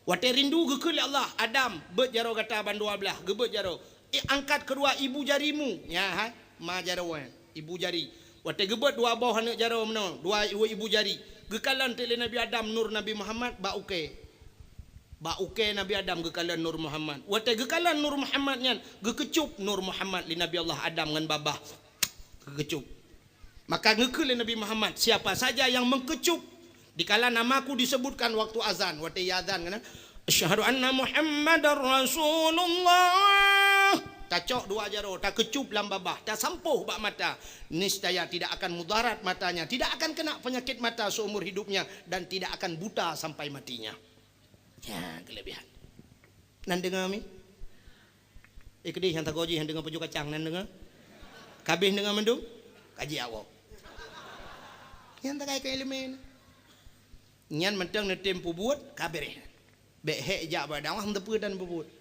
Watée rindu geukheun lé Allah, "Adam, beuet jaroe gata ban dua blaih," geubeuet jaroe. "Eh, angkat keudua ibu jarimu." Nya hai, ma jaroe, ibu jari. Watée geubeuet dua boh aneuk jaroe meunoe, dua, dua ibu jari. Geukalon teuk lé Nabi Adam nur Nabi Muhammad bak ukée. Bak ukée Nabi Adam geukalon Nur Muhammad. Watée geukalon Nur Muhammad nyan, geukeucup Nur Muhammad lé Nabi Allah Adam ngon babah. Geukeucup. Maka geukheun lé Nabi Muhammad, "Siapa saja yang mengkecup dikala namaku disebutkan waktu azan," watée azan kan, "Asyhadu anna Muhammadar Rasulullah." Tacok dua jaroe, takeucup lam babah, tasampôh bak mata. Niscaya tidak akan mudarat matanya, tidak akan kena penyakit mata seumur hidupnya, dan tidak akan buta sampai matinya. Ya, kelebihan. Nan deungoe mi? Eh, keudeh nyang tagoe jih nyang deungoe pujôh kacang nan deungoe. Kabeh deungoe mandum? Kaji awak. Nyang takai keu ileumèe. Nyan mantong neutem peubuet, kabeh. Bèk hék jak bak dakwah, meuteupeu dan peubuet.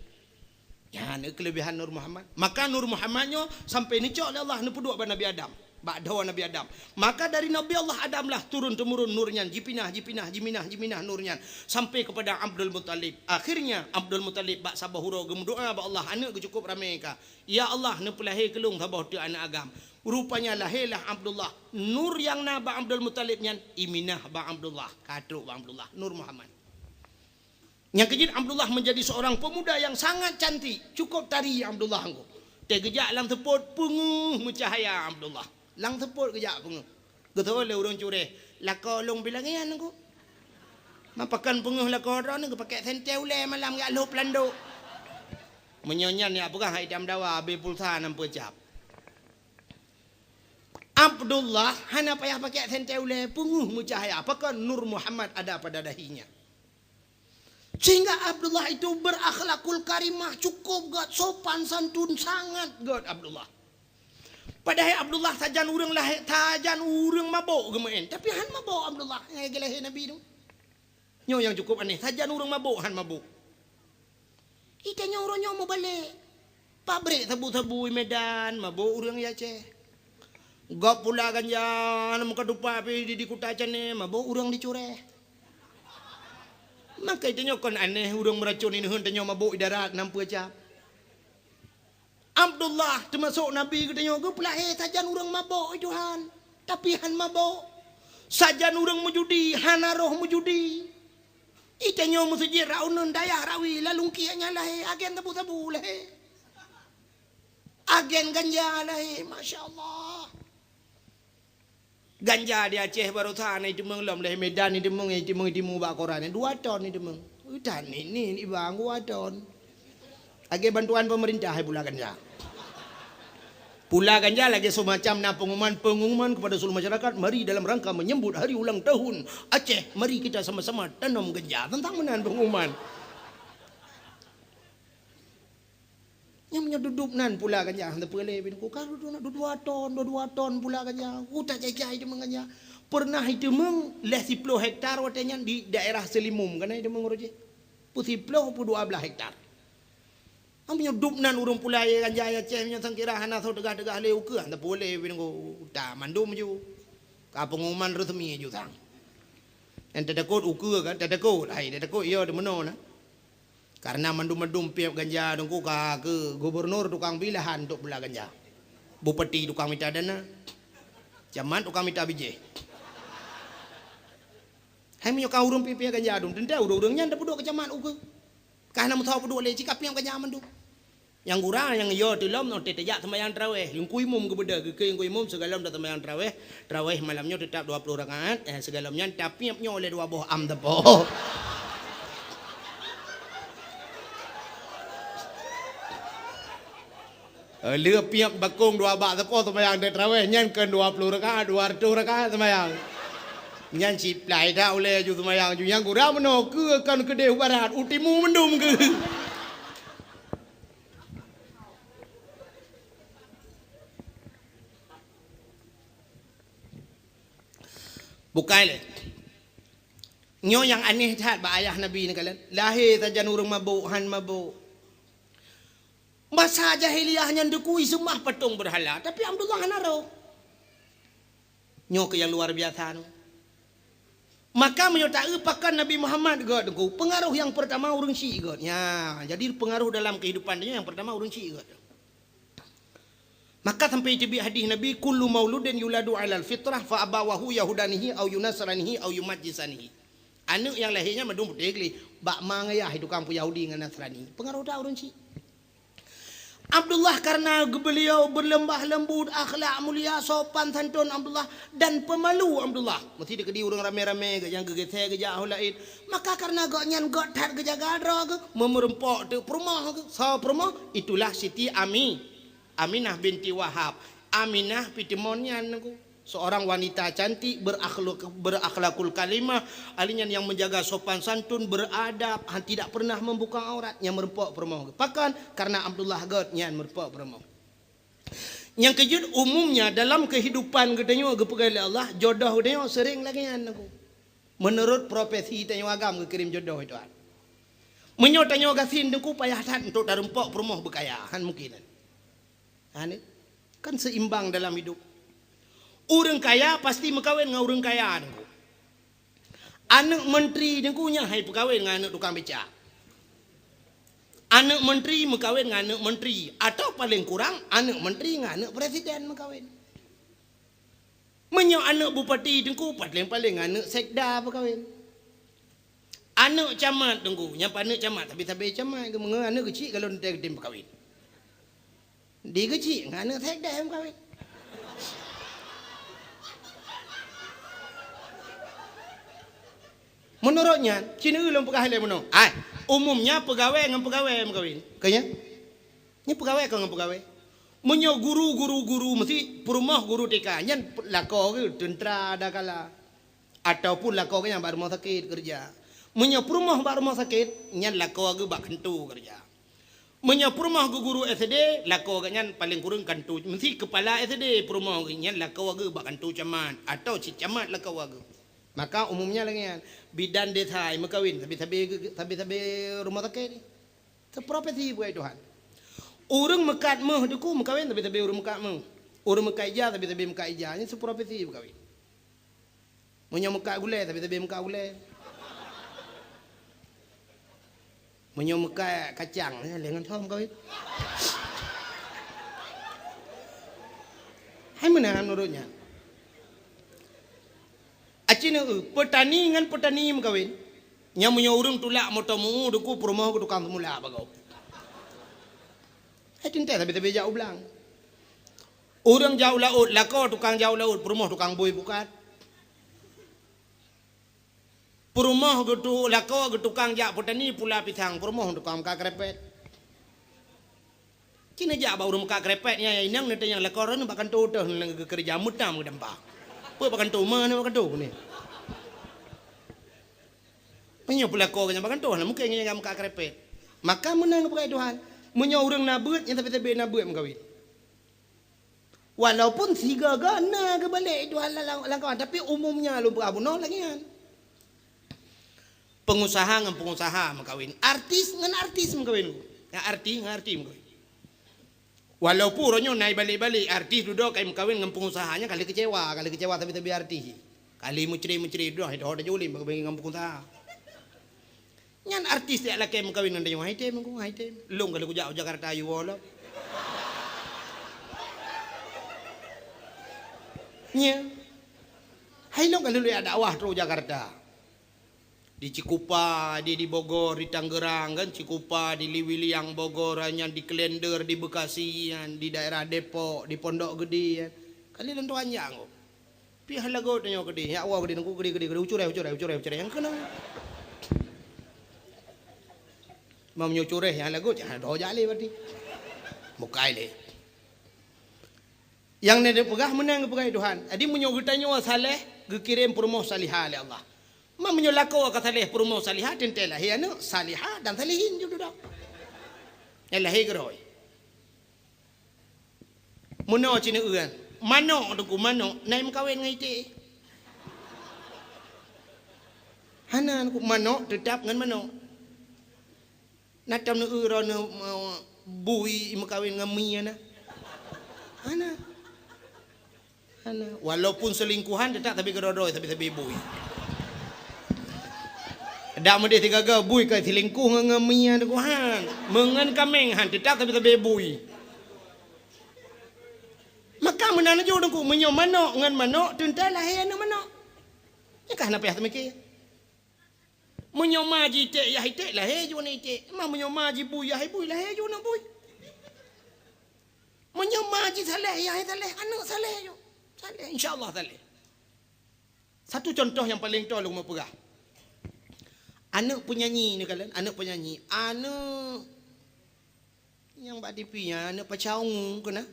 Nyan keulebihan Nur Muhammad. Maka Nur Muhammad nyoe sampai neucok lé Allah neupeuduek bak Nabi Adam. Bak dhoe Nabi Adam. Maka dari Nabi Allah Adam lah turun temurun nur nyan, jipinah, jipinah, jiminah, jiminah nur nyan sampai kepada Abdul Muttalib. Akhirnya Abdul Muttalib bak saboh uroe geumeudoa bak Allah, aneuk geuh cukup ramé ka. "Ya Allah, neupeulahé keu lôn saboh teuk aneuk agam." Rupanya lahé lah Abdullah. Nur nyang na bak Abdul Muttalib nyan iminah bak Abdullah, ka trok bak Abdullah, Nur Muhammad. Nyang keujeuet Abdullah menjadi seorang pemuda yang sangat cantik, cukup tari Abdullah engko. Teugeujak lam seupôt peungeuh meucahaya Abdullah. Lam seupôt geujak peungeuh. Geuteupeue lé ureuëng cureh, "Lakoe lôn pih lagèe nyan engko. Ma pakon peungeuh lakoe droeneuh geupakék sentée ulée malam jak lhôb landok." Meunyoe nyan nyang peugah hai dam dawa abéh pulsa nam peucap. Abdullah hana payah pakék sentée ulée, peungeuh meucahaya, pakon Nur Muhammad ada pada dahinya. Sehingga Abdullah itu berakhlakul karimah, cukup gét, sopan santun sangat gét Abdullah. Padahai Abdullah sajan ureuëng lahé, sajan ureuëng mabök geumeu'en, tapi han mabök Abdullah nyang lahé Nabi tu. Nyoe nyang cukup aneh, sajan ureuëng mabök han mabök. Itanyoe uroe nyoe mubalek. Pabrék sabu-sabu i Medan, mabök ureuëng i Aceh. Gob pula ganja, na meuka tupat pih di, di Kuta Caném, mabök ureuëng di Cureh. Maka itanyoe kon aneh ureuëng meuracon ineuen tanyoe mabök i darat nam peucap. Abdullah teumasok Nabi geutanyoe geupeulahé sajan ureuëng mabök i Tuhan, tapi han mabök. Sajan ureuëng meujudi, hana roh meujudi. Itanyoe meuseujid rot uneuen dayah rawi lalungkiek nyan lahé, agen sabu-sabu lahé. Agen ganja lahé, masya Allah. Ganja di Aceh baroesa na iteumeung lom, lé Medan iteumeung, iteumeung, iteumeung bak koran. Dua ton iteumeung. Utan ni, ni, ni bang dua ton. Lagèe bantuan pemerintah hai pula ganja. Pula ganja lagèe semacam na pengumuman, pengumuman kepada seluruh masyarakat, mari dalam rangka menyambut hari ulang tahun Aceh, mari kita sama-sama tanam ganja. Teuntang meunan pengumuman. Nyang meunyoe dudup nan pula ganja, hana peue lé bin ku ka dudu-, dua ton, dua, dua ton pula ganja. Ku tak jai-jai iteumeung ganja. Pernah iteumeung lhèe siploh hektar watèe nyan di daerah Seulimum, kana iteumeung uroe jih. Peu siploh, peu dua blaih hektar. Nyang meunyoe dup nan ureuëng pula ganja ya ceh, meunyoe sangkira hana soe teugah-teugah lé ukeue, hana peue lé bin ku ta mandum ju. Ka pengumuman resmi ju sang. Nyang tatakot ukeue kan, tatakot, hai tatakot iya deumeunoe na. Karena mandum-mandum piep ganja teungku ka keu gubernur tukang bri lahan untuk pula ganja. Bupati tukang mita dana. Camat tukang mita bijéh. Hai meunyoe ka ureuëng piep-piep ganja dum, teuntèe ureuëng-ureuëng nyan tapeuduek keu camat ukeue. Ka hana meusawa peuduek lé, cit ka piep ganja mandum. Nyang gura nyang yo teulom nyoe teuh tajak seumayang taraweh. Teungku imum geubeudôh, geukheun teungku imum sigohlom taseumayang taraweh. Taraweh malam nyoe teutap dua ploh rakaat, eh, sigohlom nyan tapiep nyoe lé dua boh am teupok. Eh, lheueh piep bakong dua bak teupok seumayang taraweh nyan keu dua ploh rakaat, dua reutôh rakaat seumayang. Nyan siplai that ulèe ju seumayang ju nyang gura meunoe keu kon keudeh barat, u timu mandum keu. Bukai lé. Nyoe nyang aneh that bak ayah Nabi neukalon. Lahé sajan ureuëng mabök, han mabök. Masa jahiliyah nyan dikui seumah patong beurhala, tapi Abdullah hana rôh. Nyoe keuh nyang luar biasa nyoe. Maka meunyoe taeu pakon Nabi Muhammad gét, Teungku, peungaroh nyang peurtama ureuëng syiek gét. Nya, jadi peungaroh dalam keuhidupan tanyoe nyang peurtama ureuëng syiek gét. Maka sampai teubiet hadis Nabi, "Kullu mauludin yuladu 'alal fitrah fa abawahu yahudanihi au yunasranihi au yumajjisanihi." Aneuëk nyang lahé nyan mandum putéh gleh, bak ma ngon yah tukang peuyahudi ngon Nasrani. Peungaroh that ureuëng syiek. Abdullah karena beliau berlemah lembut, akhlak mulia, sopan santun Abdullah dan pemalu Abdullah. Mesti dikeudi ureuëng ramé-ramé gét nyang geugeusé geujak u laén. Maka karena gobnyan gét that geujaga droe geuh, meureumpok teuk peurumoh geuh. Soe peurumoh? Itulah Siti Ami. Aminah binti Wahab. Aminah pih teurimong nyan, Teungku. Seorang wanita cantik, berakhlak-, berakhlakul karimah, ahli nyan nyang menjaga sopan santun, beradab, ha, tidak pernah membuka aurat, nyang meureumpok peurumoh. Pakon? Karena Abdullah gét nyan meureumpok peurumoh. Nyang keujeuet, umumnya dalam kehidupan geutanyoe geupeugah lé Allah, jodoh geutanyoe sering lagée nyan, Teungku. Menurut profesi tanyoe agam geukirém jodoh itu. Meunyoe tanyoe gasien, Teungku, payah that untuk tareumpok peurumoh beukaya, han mungkin. Aneuëk, kan seimbang dalam hidup. Ureuëng kaya pasti meukawen ngon ureuëng kaya, Teungku. Aneuëk menteri, Teungku, nyan hai peukawen ngon aneuëk tukang beca. Aneuëk menteri meukawen ngon aneuëk menteri, atau paling kurang aneuëk menteri ngon aneuëk presiden meukawen. Meunyoe aneuëk bupati, Teungku, paling-paling aneuëk sekda peukawen. Aneuëk camat, Teungku, nyang aneuëk camat, sabe-sabe camat, meunyoe aneuëk keuchik, kalau teuntée geutem peukawen. Di keuchik ngon aneuëk sekda meukawen. Meunurot nyan, cit na lôn peugah lé meunoe. Ai, umumnya peugawée ngon peugawée meukawen. Ka nyan? Nyan peugawée kon ngon peugawée. Meunyoe guru, guru, guru, meusti peurumoh guru T K, nyan lakoe geuh teuntra dakala. Ataupun lakoe geuh nyan bak rumoh sakét keureuja. Meunyoe peurumoh bak rumoh sakét, nyan lakoe geuh bak kantô keureuja. Meunyoe peurumoh geuh guru S D, lakoe geuh nyan paleng kureueng kantô, meusti keupala S D peurumoh geuh nyan lakoe geuh bak kantô camat, atawa cit camat lakoe geuh. Maka umumnya lagée nyan, bidan desa meukawen sabe-sabe geuh, sabe-sabe rumoh sakét. Seuprofesi beugai Tuhan. Ureuëng meukat méuh, Teungku, meukawen sabe-sabe ureuëng meukat méuh. Ureuëng meukat ija sabe-sabe meukat ija. Nyan seuprofesi meukawen. Meunyoe meukat gulée, sabe-sabe meukat gulée. Meunyoe meukat kacang, eh, lé ngon soe meukawen. Hai meunan meunurot nyan. Aci neu, peutani ngon peutani meukawen. Nyan meunyoe ureuëng tulak moto meu, Teungku, peurumoh geuh tukang seumula bak gob. Hai teuntée sabe-sabe jak u blang. Ureuëng jak u laôt, lakoe tukang jak u laôt, peurumoh tukang bui pukat. Peurumoh geutu-, lakoe geuh tukang jak peutani pula pisang, peurumoh tukang meukat keureumpet. Cit na jak bak ureuëng meukat keureumpet nyan, inong neutanyong lakoe droeneuh bak kantô teuh, neuneuk geukeureuja meutam geudampa. Peue bak kantô, ma neuh bak kantô ni. Meunyoe peulakoe geuh nyan bak kantô, hana mungken nyan meukat keureumpet. Maka meunan geupeugah Tuhan, meunyoe ureuëng na beuet, nyan sabe-sabe na beuet meukawen. Walaupun sigoe-goe na geubalek Tuhan lam, lam kawan, tapi umumnya lôn peugah bunoe lagée nyan. Pengusaha ngon pengusaha meukawen, artis ngon artis meukawen, ngon artis ngon artis meukawen. Walaupun uroe nyoe na ibalek-balek artis dudoe ka imeukawen ngon pengusaha, nyan ka lheueh keucewa, ka lheueh keucewa sabe-sabe artis. Ka lheueh meucre-meucre dudoe, hai doh tajak ulém bak ngon pengusaha. Nyan artis jak lakée meukawen ngon tanyoe, hai tem, hai tem. Lôn ka lheueh kujak u Jakarta, yue woe lom. Nya. Hai lôn ka lheueh jak dakwah trok u Jakarta. Di Cikupa, di, di Bogor, di Tangerang kan, Cikupa, di Liwiliang, Bogor, nyan di Klender, di Bekasi, nyan di daerah Depok, di Pondok Gede, kan. Kali lôn tuan jak ngok. Pih lagot nyoe keudeh, nyak woe keudeh, nungku keudeh, keudeh, keudeh, ucurée, ucurée, ucurée, ucurée, nyang keunong. Meunyoe curée nyang lagot, jangan doh jak lé berarti. Mukai lé. Nyang na dipeugah meunan geupeugah Tuhan. Jadi meunyoe geutanyoe saleh, geukirém peurumoh salihah lé Allah. Ma meunyoe lakoe ka saleh peurumoh salihah, teuntée lahé aneuëk salihah dan salihin ju dudoe. Nyang lahé keudroe. Meunoe cit na eu kan. Manok teungku, manok na imeukawen ngon iték. Hana, manok teutap ngon manok. Na tom neueu droeneuh, eh, bui meukawen ngon mie na? Hana. Hana. Walaupun selingkuhan teutap sabe keudroe-droe, sabe-sabe bui. Dak meudeh sigaga bui ka selingkuh ngon, ngon mie teungku han. Meungon kaméng han teutap sabe-sabe bui. Maka meunan laju teungku, meunyoe manok ngon manok teuntèe lahé aneuk manok. Nyan ka hana payah teumiké. Meunyoe ma jiték yah iték, lahé ju aneuk iték. Ma meunyoe ma jibui yah ibui, lahé ju aneuk bui. Meunyoe ma jisaleh yah isaleh, aneuk saleh ju. Saleh, insya Allah saleh. Satu contoh nyang paleng toe lôn meupeugah. Aneuk penyanyi ni kalon, aneuk penyanyi. Aneuk Nyang bak T V nyan, aneuk Pasha Ungu keunan.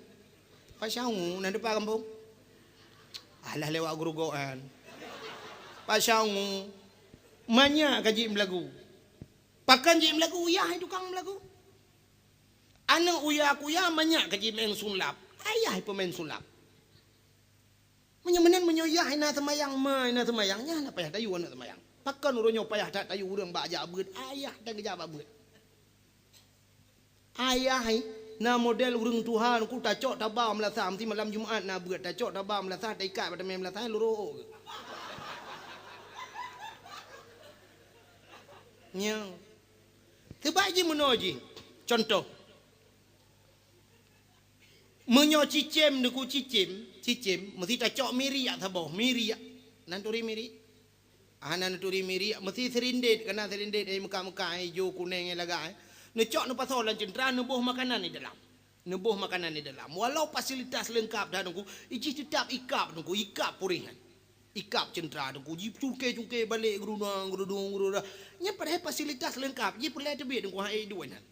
Pasha Ungu, na dipat gampông? Alah lewat Geurugok nyan. Pasha Ungu. Manyak ka jeuet meulagu. Pakon jeuet meulagu? Yah tukang meulagu. Aneuk uya kuya manyak ka jimeu'en sulap. Ayah peumain sulap. Meunyoe meunan, meunyoe yah na seumayang, ma na seumayang, nyan na payah tayue aneuk seumayang. Pakon uroe nyoe payah that tayue ureueng bak jak beuet, ayah dan geujak bak beuet. Ayah hai, na model ureueng tuha ku tacok taba meulasah, meusti malam Jumat na beuet, tacok taba meulasah, taikat bak teumé meulasah, lurok. Nyan. Teubai jih meunoe jih. Contoh. Meunyoe cicém, Teungku, cicém, cicém, meusti tacok miriak saboh, miriak. Na neuturi miriak? Hana neuturi miriak, meusti sirindét, kana sirindét, eh, meuka-meuka, eh, ijo, kuneng, eh, lagak, eh. Neucok neupasoe lam ceuntra, neuboh makanan di dalam. Neuboh makanan di dalam. Walau fasilitas leungkap dah, Teungku, ijih teutap ikab, Teungku, ikab puréh nyan. Ikab ceuntra, Teungku, jicungke-cungke balek geurudong, geurudong, geurudong. Nyan padahai fasilitas leungkap, jih peureulèe teubiet, Teungku, hai duek nyan.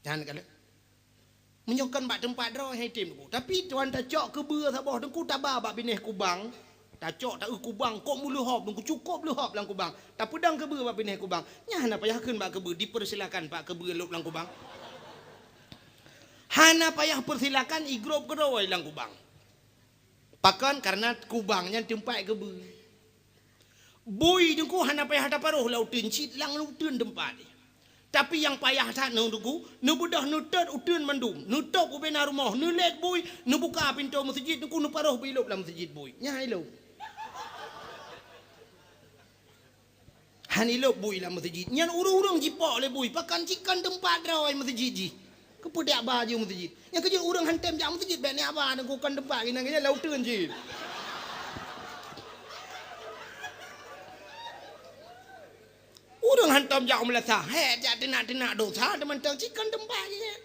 Nyan kalon. Meunyoe kon bak teumpat droe hai tem Teungku. Tapi tuan tacok keubeue saboh Teungku taba bak binéh kubang. Tacok taeu kubang kok meuleuhob Teungku, cukôp leuhob lam kubang. Tapeudong keubeue bak binéh kubang. Nyan hana payah kheun bak keubeue, dipersilakan bak keubeue lôb lam kubang. Hana payah persilakan igrôp keudroe lam kubang. Pakon? Karena kubang nyan teumpat keubeue. Bui Teungku hana payah taparoh lam uteuen, cit lam uteuen teumpat. Tapi nyang payah that nyoe Teungku, neubeudôh neutot uteuen mandum, neutôb ubena rumoh, neulét bui, neubuka pintoe meuseujid Teungku, neuparoh bui lôb lam meuseujid bui. Nyan hai lôb. Han ilôb bui lam meuseujid. Nyan ureueng-ureueng jipok lé bui, pakon cit kon teumpat droe meuseujid jih. Keupeue tiak ba jih meuseujid. Nyang keujeuet ureueng han tem jak meuseujid, bèk niak ba Teungku, kon teumpat geuh nyan, geuh nyan lam uteuen jih. Ureueng han tom jak u meulasah, hék jak teunak-teunak dosa, teumantong cit kon teumpat geuh nyan.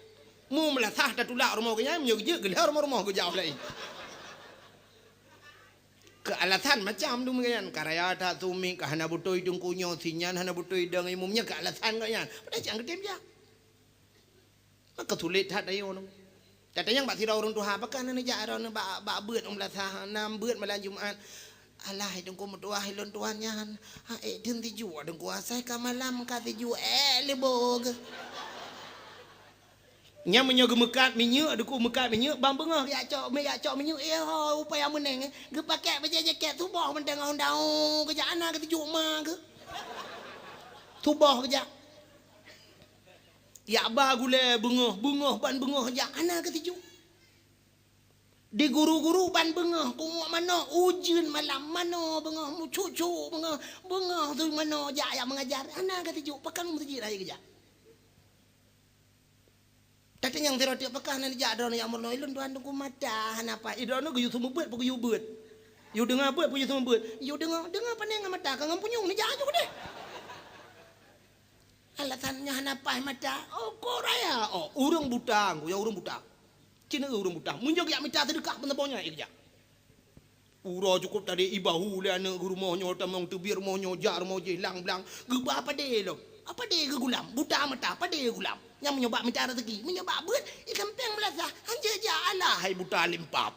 Mu meulasah tatulak rumoh geuh nyan, meunyoe geujeuet geulheueh rumoh-rumoh geujak u laén. Keu alasan macam tu meunan, ka raya that sumiet, ka hana beutôi Teungku nyoe, si nyan hana beutôi dong imum nyan, keu alasan gobnyan. Padahai cit han geutem jak. Maka sulet that ayoe nyoe. Tatanyong bak sidroe ureueng tuha, pakon hana jak droeneuh bak, bak beuet u meulasah, na beuet malam Jumat. Alah, hai Teungku meutuah, ulôn tuan nyan. Ha, ék deuh sijuek Teungku, asai ka malam ka sijuek, ék lé boh geuh. Nyan meunyoe geumeukat minyeuk, Teungku meukat minyeuk, ban beungoh geujak cok, geujak cok minyeuk, eh, ho, upaya meuneng, eh. Geupakèk bajèe jakét, suboh mantong ngon daun, geujak hana geutuju ma geuh. Suboh geujak. Jak ba gulèe beungoh, beungoh ban beungoh jak, hana geutuju. Di guru-guru ban beungoh, kungok manok, ujeuen malam, manoe beungoh, meucuk-cuk beungoh, beungoh su manoe jak, jak meungajar, hana geutuju, pakon meuseujid hai geujak. Tatanyong sidroe teuk, pakon hana jak droeneuh jak meurunoe, ulôn tuan Teungku mata hana paih. Eh, droeneuh geuyue seumeubeuet peu geuyue beuet? Yue deungoe beuet peu yue seumeubeuet? Yue deungoe, deungoe pane ngon mata ka ngon punyueng neujak aju deh. Alasan nyoe hana paih mata. Oh, ko raya. Oh, ureueng buta, Teungku, ya ureueng buta. Cit ureueng buta. Meunyoe geujak mita seudeukah peunaboh nyan, eh, geujak. Uroe cukôp tadi ibahu lé aneuk geurumoh nyoe, tamong teubiet rumoh nyoe, jak rumoh jih, lang-blang, geuba padé lom. Padé geugulam, buta mata, padé geugulam. Nyang meunyoe bak mita raseuki, meunyoe bak beuet, ikan pèng meulasah, hanjeuet jak, alah hai buta limpab.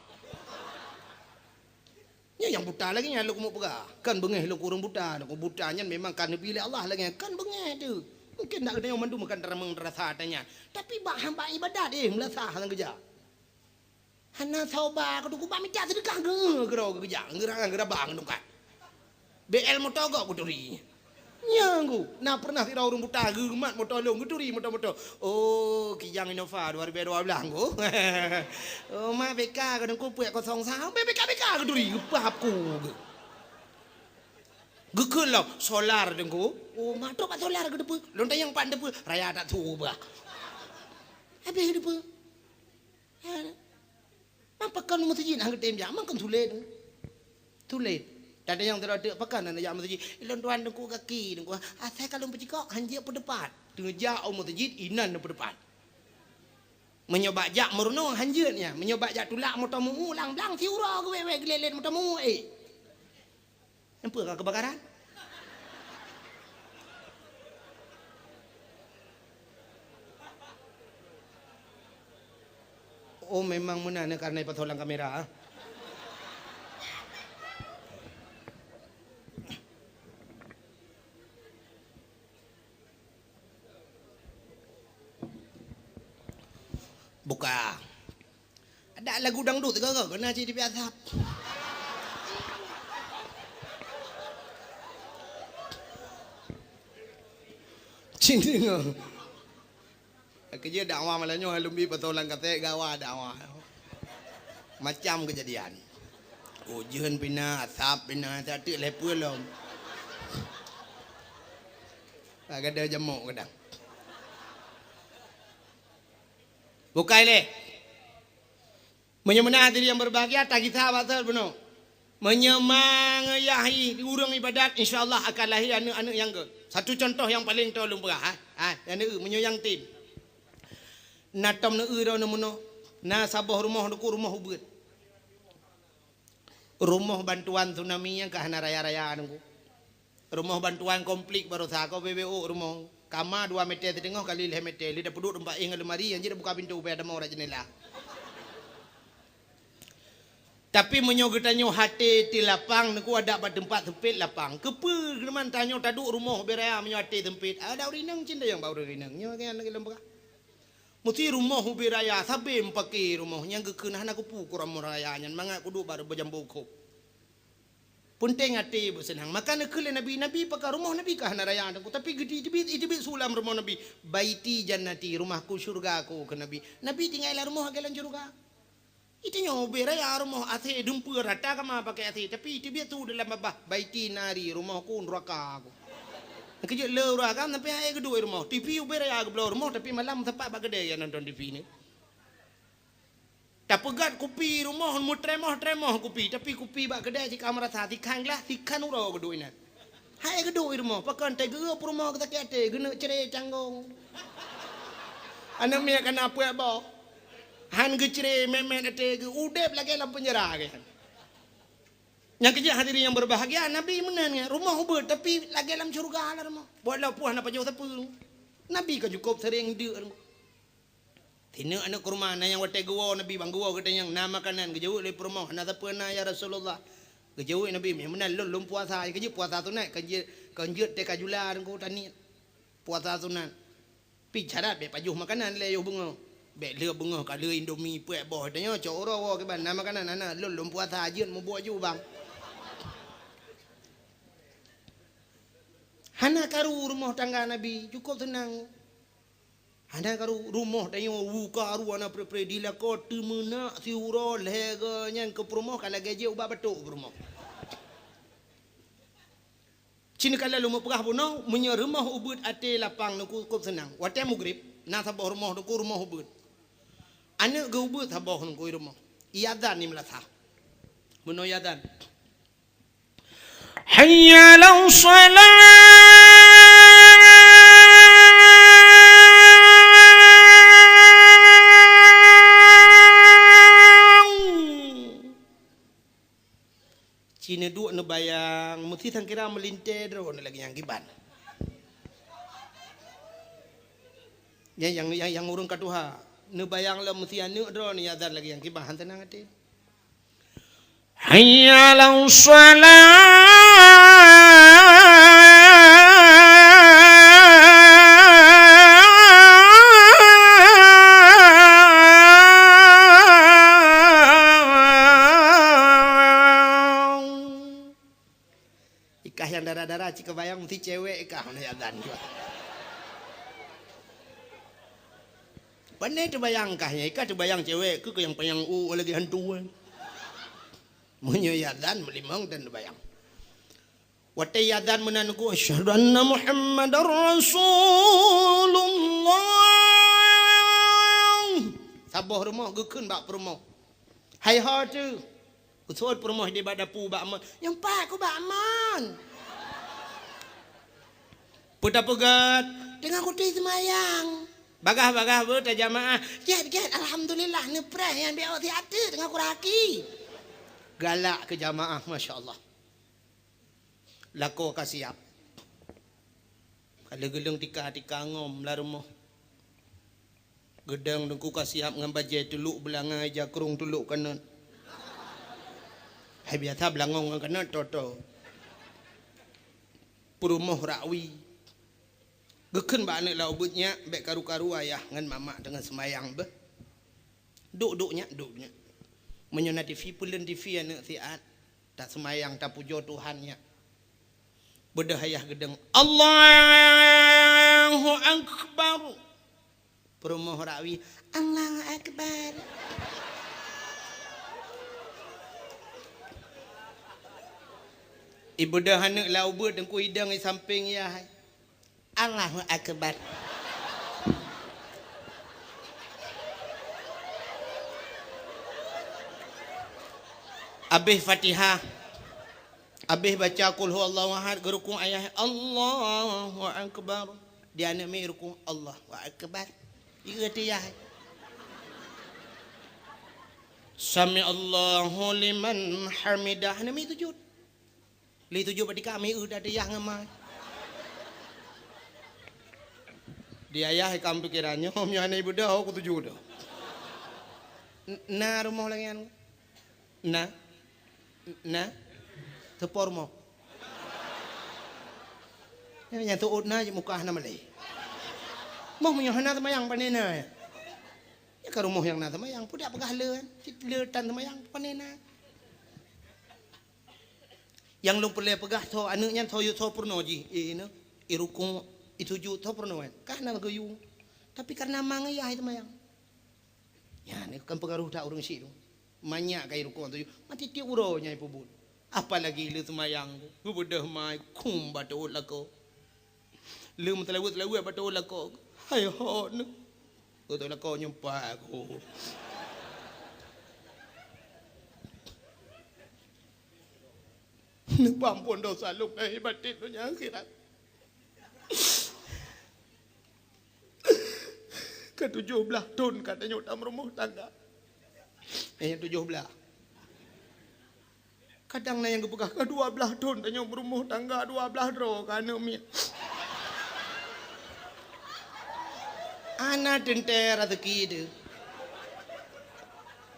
Nyoe nyang buta lagèe nyan lôn keumeung peugah. Kan beungèh lôn keu ureueng buta, lôn keu buta nyan memang ka neubi lé Allah lagèe nyan, kan beungèh teuh. Mungken dak geutanyoe mandum kan tareumeng rasa ata nyan. Tapi bak hamba ibadat, eh, meulasah nyang geujak. Hana soe ba keu Teungku, bak mita seudeukah geuh keudroe geujak, geuraba ngon tungkat. B L moto gob geuturi. Nyan ku, na pernah sidroe ureuëng buta geumat moto lôn, geuturi moto-moto. Oh, Kijang Innova dua ribu dua belas ku. Oh, ma B K ka deungku puet kosong sa, B K B K geuturi, geupah ku. Geukheun lom, solar deungku. Oh, ma trok bak solar geuteupeue. Lôn tanyong pat teupeue, raya that su bah. Habéh teupeue. Ha. Mangkon meuseujid hana geutem jak, mangkon sulet. Sulet. Tanyong sidroe teuk, pakon hana jak meuseujid. Ilôn tuan deungku gaki, deungku. Asai ka lôn peucikok, hanjeuet peudeupat. Teujak u meuseujid, inan peudeupat. Meunyoe bak jak meurunoe, hanjeuet nyan. Meunyoe bak jak tulak moto meu-ueng, blang-blang, siuroe geuwèt-wèt geulet-let moto meu-ueng, eh. Nyan peue ka keubakaran? Oh, memang meunan, karena ipasang lam kamera. Buka. Ada lagu dangdut tiga ke, kena cit dibiasa. Cint deungoe. Keujeuet dakwah malam nyoe, lôn bi peutolan kaset gawa dakwah. Macam keujadian. Ujeuen pina, asap pina, tak teuk leupeu lom. Agak ada jamok kadang. Bukai lé. Meunyoe meunan hadirin yang berbahagia, tagisa bak sot bunoe. Meunyoe mangeuyah ureuëng ibadat, insya Allah akan lahé aneuëk-aneuëk nyang gét. Satu contoh nyang paleng toe lôn peugah, ha? Ha, nyang neueu, meunyoe nyang tem. Na tom neueu droeneuh meunoe, na saboh rumoh deungoe rumoh ubeuet. Rumoh bantuan tsunami nyang ka hana raya-raya deungoe. Rumoh bantuan konflik baroesa ko B B O rumoh. Kama dua meter siteungoh kali lhèe meter, lheueh tapeuduek teumpat éh ngon lemari, nyang jeuet buka pintoe, ubé ada mau rak jeundela. Tapi meunyoe geutanyoe até ti lapang, neuku adak bak teumpat seumpet lapang. Keupeue geuman tanyoe taduek rumoh ubé raya meunyoe até seumpet? Ada ureuëng inong cit nyang bak ureuëng inong. Nyoe kan lagée lôn peugah. Meusti rumoh ubé raya, sabe meupaké rumoh nyang geukheun hana kupu keu rumoh raya nyan mangat kuduek bak beujambo kop. Peunteng até beuseunang. Maka neukheun lé Nabi, Nabi pakon rumoh Nabi ka hana raya teungku, tapi geuteubiet, iteubiet su lam rumoh Nabi, "Baiti jannati, rumahku syurgaku," kheun Nabi. Nabi tinggai lam rumoh lagée lam syurga. Itanyoe ubé raya rumoh AC dumpeue rata kama pakai AC, tapi iteubiet su dalam babah, "Baiti nari, rumohku neuraka ku." Keujeuet le ureuëng agam sampai hai geuduek rumoh, TV ubé raya geubloe rumoh, tapi malam sapat bak keudè ya nonton TV ni. Tapeugöt kupi rumoh, meutremoh-tremoh kupi, tapi kupi bak keudè cit ka meurasa, sikhan glah, sikhan uroe geuduek inan. Hai geuduek i rumoh, pakon teuh geu peurumoh sakét até, geuneuk cre canggong. Aneuk miet ka na peuet boh. Han geucre mèt-mèt até geu, udeb lagée lam peunjara geuh. Nyang keujeuet hadirin yang berbahagia, Nabi meunan nyan, rumoh ubeuet, tapi lagée lam syeuruga lah rumoh. Walaupun hana pajoh sapeue. Nabi ka cukop sering deuk rumoh. Sineuk aneuk kurma, na nyang watée geuwoe Nabi, "Bang, geuwoe gata nyang na makanan." Geujaweueb lé peurumoh, "Hana sapeue na, ya Rasulullah." Geujaweueb Nabi, "Meunan lôn, lôn puasa." Geujeueb puasa sunat, kon jeuet, kon jeuet teuka jula deungoe taniet. Puasa sunat. Pi syarat bék pajoh makanan lé yoh beungoh. Bék lheueh beungoh ka lheueh Indomie peuet boh tanyoe, cok uroe woe kiban na makanan, hana, lôn, lôn puasa, jeuet mubuet ju, Bang. Hana karu rumoh tangga Nabi, cukop seunang. Hana karu rumoh tanyoe, u karu hana pre-pre, di lakoe teumeunak siuroe lhée goe nyan keu peurumoh ka lagée jeuet ubak batok peurumoh. Cit ka lôn meupeugah bunoe, meunyoe rumoh ubeuet até lapang neukukop seunang. Watée mugrib, na saboh rumoh neukukop rumoh ubeuet. Aneuk geuh ubeuet saboh neukukop rumoh. Iazan ni meulasa. Bunoe iazan. Hayya 'alas shalah. Ci neuduek neubayang, meusti sangkira meulintée droeneuh lagée nyang kiban. Nyang, nyang, nyang, nyang ureuëng ka tuha, neubayang lom meusti aneuk droeneuh nyang azan lagée nyang kiban, han seunang até. Hayya 'alas shalah. Ika Dara cit kabayang meusti cewek kah hana azan. Pandai teubayang kah nyan, ka teubayang cewek keu nyang panyang u lagèe hantu. Meunyoe azan meulimong dan teubayang. Watèe azan meunan ku, "Asyhadu anna Muhammadar Rasulullah." Saboh rumoh geukheun bak peurumoh. Hai ho teuh. Geuseuôt peurumoh di bak dapu bak mon. Nyang pat ku bak mon. Peue tapeugèt? Teungoh kutem seumayang. Bagah-bagah beuh tajamaah. Gèt, gèt, alhamdulillah, neupreh nyang di ot siat teuk teungoh kuraki. Galak keu jamaah, masya Allah. Lakoe ka siap. Ka lheueh geuleueng tika-tika ngom lam rumoh. Geudong teungku ka siap ngon bajèe tulok beulangai, jakrong tulok kanot. Hai biasa beulangong ngon kanot, toto. Peurumoh rakwi. Geukheun bak aneuk lam ubeut, "Nyak, bèk karu-karu ayah ngon mamak teungoh seumayang beuh. Duek-duek nyak, duek nyak. Meunyoe na TV, peuleuen TV aneuk siat. Taseumayang, tapujoe Tuhan nyak." Beudôh ayah geudong, "Allahu Akbar." Peurumoh rakwi, "Allahu Akbar." Ibeudôh aneuk lam ubeut teungku, idong i sampéng yah. "Allahu Akbar." Abéh Fatihah, abéh baca Qul Huwallahu Ahad, geurukuk ayah, "Allahu Akbar." Di aneuk miet rukuk, "Allahu Akbar." Ieu teuh yah. "Sami'allahu liman hamidah." Aneuk miet sujud. Lé tujoh bak tika mi eu dah teuh yah ngon ma. Di ayah ikam pikeran nyoe, meunyoe hana ibeudôh, ku tujoh dah. N-, na rumoh lagèe nyan? Na? Na? Seupôt rumoh. Nyang teuôt na, muka hana malèe. Moh meunyoe hana seumayang, pane na? Ya ka rumoh nyang na seumayang, peue dak peugah le kan? Cit le tan seumayang, pane na? Nyang lôn peureulèe peugah, tho aneuk nyan tho yue, tho peurunoe jih, eh, inoe, i rukuk, i sujud, tho peurunoe nyan. Ka hana geuyue. Tapi kareuna ma ngon yah seumayang. Nyan kan peukaroh that ureueng syiek tu. Manyak ka i rukuk sujud, mati tiep uroe nyan ipeubuet. Apalagi le seumayang, geubeudôh ma, khum bak teuôt lakoe. Le meuteulaweuet-teulaweuet bak teuôt lakoe. Hai ho neuh. Teuôt lakoe nyoe pat ku. Neupeuampôn desya lôn lahé batén donya akhirat. Ka tujoh blaih thon ka tanyoe tameurumoh tangga. Eh, tujoh blaih. Kadang na nyang geupeugah, "Ka dua blaih thon tanyoe meurumoh tangga, dua blaih droe ka aneuk miet." Hana teuntèe raseuki teuh.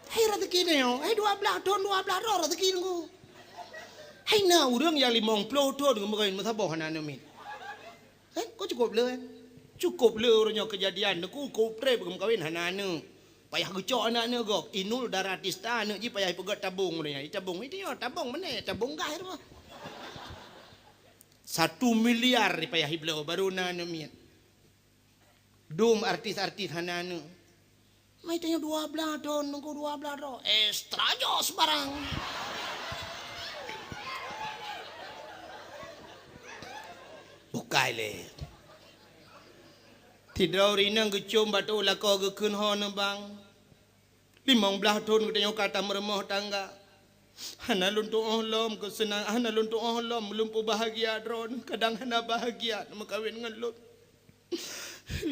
Hai raseuki tanyoe, hai dua blaih thon, dua blaih droe raseuki teungku. Hai na ureueng nyang limong ploh thon geumeukawen meusaboh hana aneuk miet. Kan? Kok cukôp le, kan? Cukôp le uroe nyoe keujadian, neuku kôp trép geumeukawen hana aneuk. Payah geucok aneuk-aneuk gob. Inul Daratista aneuk jih payah ipeugöt tabong uroe nyoe. Itabong, itu nyoe tabong meunan, tabong gah itu. Satu miliar payah ibloe baru na aneuk miet. Dum artis-artis hana aneuk. Mai tanyoe dua blaih thon, nunggu dua blaih thon. Extra jos barang. Bukai lé. Sidroe ureueng inong geucom bak teuôt lakoe geukheun ho neubang. Limong blaih thon geutanyoe ka tameurumoh tangga. Hana lôn tu'oh lom keuseunang, hana lôn tu'oh lom lôn peubahgia droeneuh, kadang hana bahgia neumeukawen ngon lôn.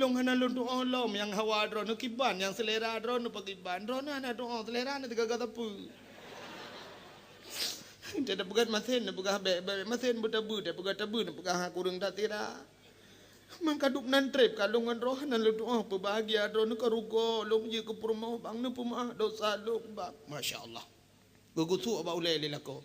Lôn hana lôn tu'oh lom nyang hawa droeneuh kiban, nyang seulera droeneuh pakriban. Droeneuh hana tu'oh seulera neuh teugaga sapeue. Teupeugöt masen neupeugah bèk, bèk masen beuteubeu, teupeugöt teubeu neupeugah kureueng that sira. Mangkadub nan trép ka lôn ngon droeneuh hana lôn tu'oh peubahgia droeneuh ka rugoe lôn jeuet keu peurumoh bang neupeumeu'ah dosa lôn bang. Masya Allah. Geugusuk bak ulèe lé lakoe.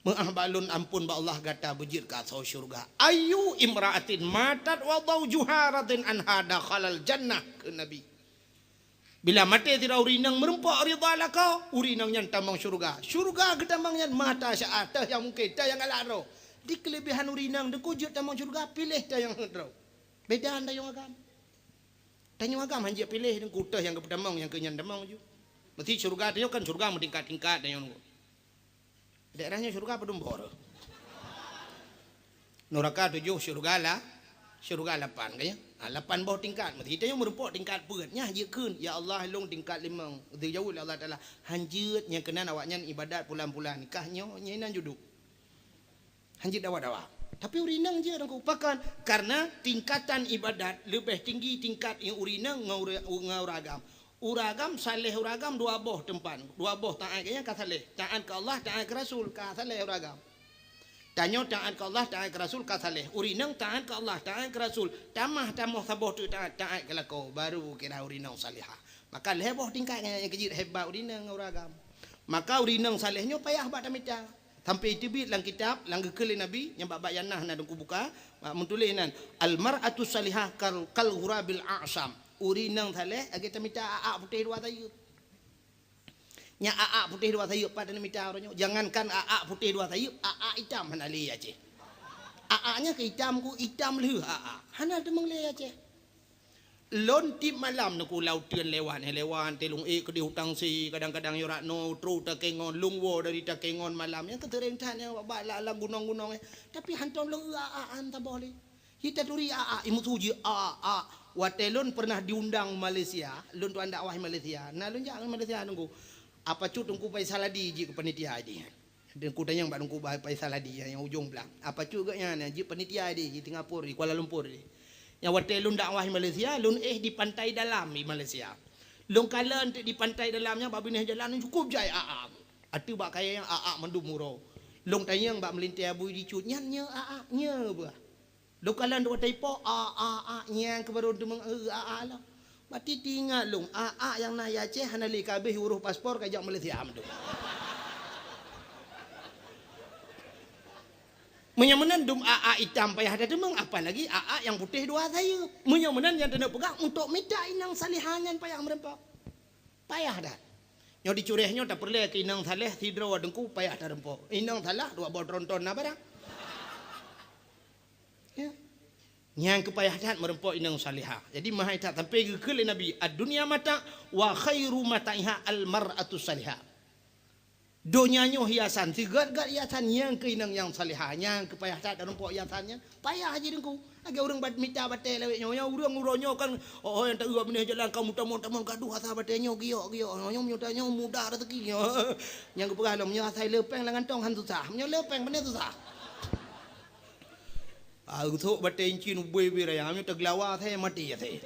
Meu'ah bak lôn, ampôn bak Allah, gata beujeuet keu asoe syeuruga. Ayyu imra'atin matat wa zawjuha radin anha dakhalal jannah, kheun Nabi. Bila maté sidroe ureueng inong meurumpok ridha lakoe, ureueng inong nyan tamong syeuruga. Syeuruga geutamong nyan mata syaat, teuh nyang mungken, teuh nyang galak droe. Di keulebihan ureueng inong, Teungku, jeuet tamong syeuruga, piléh tayong droe. Beda tayong agam. Tayong agam han jeuet piléh, Teungku, teuh nyang geupeutamong, nyang keu nyan tamong ju. Meusti syeuruga tayong kan syeuruga meutingkat-tingkat tayong. Daerah nyoe syeuruga padum boh? Nuraka tujoh, syeuruga la-, syeuruga lapan, kan ya? Ha, lapan boh tingkat. Meusti tayong meureumpok tingkat peuet. Nyan jeuet kheun, "Ya Allah, lôn tingkat limong." Geujaweueb lé Allah Taala, "Han jeuet, nyang keunan awaknyan ibadat pulan-pulan. Kah nyoe, nyan inan juduk." Han jeuet dawa-dawa. Tapi ureueng inong jeuet, Teungku. Pakon? Karena tingkatan ibadat leubeh tinggi tingkat ureueng inong ngon ureueng, ngon ureueng agam. Ureueng agam, saleh ureueng agam dua boh teumpat. Dua boh taát, ka saleh. Taát keu Allah, taát keu Rasul, ka saleh ureueng agam. Tanyoe taát keu Allah, taát keu Rasul, ka saleh. Ureueng inong taát keu Allah, taát keu Rasul. Tamah, tamah saboh teuk taát, taát keu lakoe, baru kira ureueng inong salihah. Maka lhèe boh tingkat nyang keujeuet hebat ureueng inong ngon ureueng agam. Maka ureueng inong saleh nyoe payah bak tamita. Sampai teubiet lam kitab, lam geukheun lé Nabi, nyang bak-bak nyang na, na Teungku buka, meutuléh nan, "Al-mar'atu salihah kal, kal ghurabil a'sam." Ureueng inong saleh lagèe tamita a'ak putéh dua sayeup. Nyan a'ak putéh dua sayeup pat tamita uroe nyoe. Jangankan a'ak putéh dua sayeup, a'ak itam hana lé Aceh. A'ak nyan keu itam ku itam lheueh a'ak. Hana teumeung lé Aceh. Lôn tiep malam Teungku lam uteuen lewat, eh, lewat, teuh lôn ék keudéh u Tangse, kadang-kadang nyoe rot noe, trôk Takengon, lôn woe dari Takengon malam. Nyang keuteuréng that nyang bak, bak lam, lam gunong-gunong, eh. Tapi hantom lôn eu a'ak, a'ak han saboh lé. Jih taturi a'ak, imeusu jih a'ak, a'ak. Watèe lôn pernah diundang Malaysia, lôn tuan dakwah Malaysia. Na lôn jak Malaysia Teungku. Apa cut Teungku Faisal Hadi jih keu panitia jih. Teungku tanyong bak Teungku Faisal Hadi nyang ujong blang. Apa cut geuh nyan, jeuet panitia di, di Singapura, di Kuala Lumpur di. Nyang watèe lôn dakwah di Malaysia, lôn éh di Pantai Dalam di Malaysia. Lôn kalon teuk di Pantai Dalam nyan bak binéh jalan cukôp jai a'ak. Ateueh bak kayèe nyan a'ak mandum uroe. Lôn tanyong bak meulintèe abui di cut, "Nyan nyoe a'ak, nyoe bah." Lôn kalon dua taipo, a, a, a, nyang keuh barô teumeung, e, a, a, lom. Bak titi ingat lôn, a, a, nyang na i Aceh hana lé ka abéh urôh paspor ka jak Malaysia mandum. Meunyoe meunan dum a, a, itam payah tateumeung, apalagi a, a, nyang putéh dua sayeup. Meunyoe meunan nyang taneuk peugah, untuk mita inong salihah nyan payah meureumpok. Payah that. Nyoe di Curéh nyoe tapeureulèe keu inong saleh sidroe Teungku payah tareumpok. Inong salah dua boh tronton na barang. Ya. Nyang keu payah that meureumpok inong salihah. Jadi, meuhai that sampai geukheun lé Nabi, "Ad-dunya mata' wa khairu mata'iha al-mar'atus salihah." Donya nyoe hiasan, sigét-gét hiasan nyang keu inong nyang salihah, nyang keu payah that tareumpok hiasan nyan. Payah jih Teungku. Lagèe ureueng bat-, mita batèe lawét nyoe, nyoe ureueng uroe nyoe kan, oh, oh, nyang taeu binéh jalan ka meutamong-tamong gadoh asa batèe nyoe giok-giok. Nyoe, nyoe meunyoe tanyoe mudah raseuki nyoe. Nyang geupeugah lom, nyoe asai le pèng lam gantong han susah. Meunyoe le pèng, pane susah. Ah, usok batèe incin ubé-ubé raya, nyoe teugeulawa asai maté asai.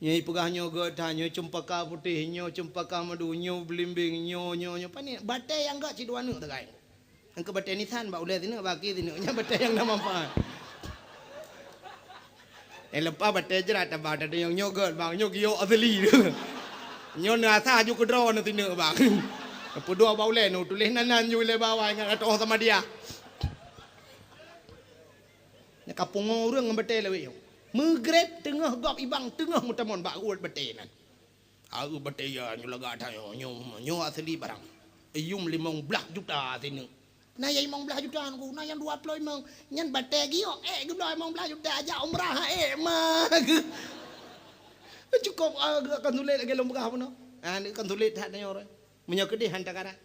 Nyoe peugah nyoe gèt that, nyoe ceumpaka putéh, nyoe ceumpaka madu, nyoe beulimbeng, nyoe, nyoe, nyoe. Pane batèe nyang gèt cit dua neuk teugai. Nyang keu batèe nisan bak ulèe sineuk, bak akhé sineuk. Nyan batèe nyang na manfaat. Nyang leupah batèe jrat tabah, tada nyang nyoe gèt, bang, nyoe giok asli. Nyoe na asa aju keudroe na sineuk, bang. Peuduek bak ulèe nu tuléh nan, nan ju lé bawai ngon atoh sama dia. Nyan ka pungo ureueng ngon batèe lawét nyoe. Meugreb teungoh gob ibang teungoh meutamong bak uet batèe nyan. Aeu batèe ya nyoe lagak that nyoe, nyoe, nyoe asli barang. Yum limong blaih juta sineuk. Na nyang limong blaih juta Teungku, na nyang dua ploh limong. Nyan batèe giok, ék geubloe limong blaih juta jak umrah, ék ma geuh. Cukôp, ah, geuh akan sulet lagèe lôn peugah bunoe. Ah, ni kan sulet that nyoe. Meunyoe keudéh han takarat.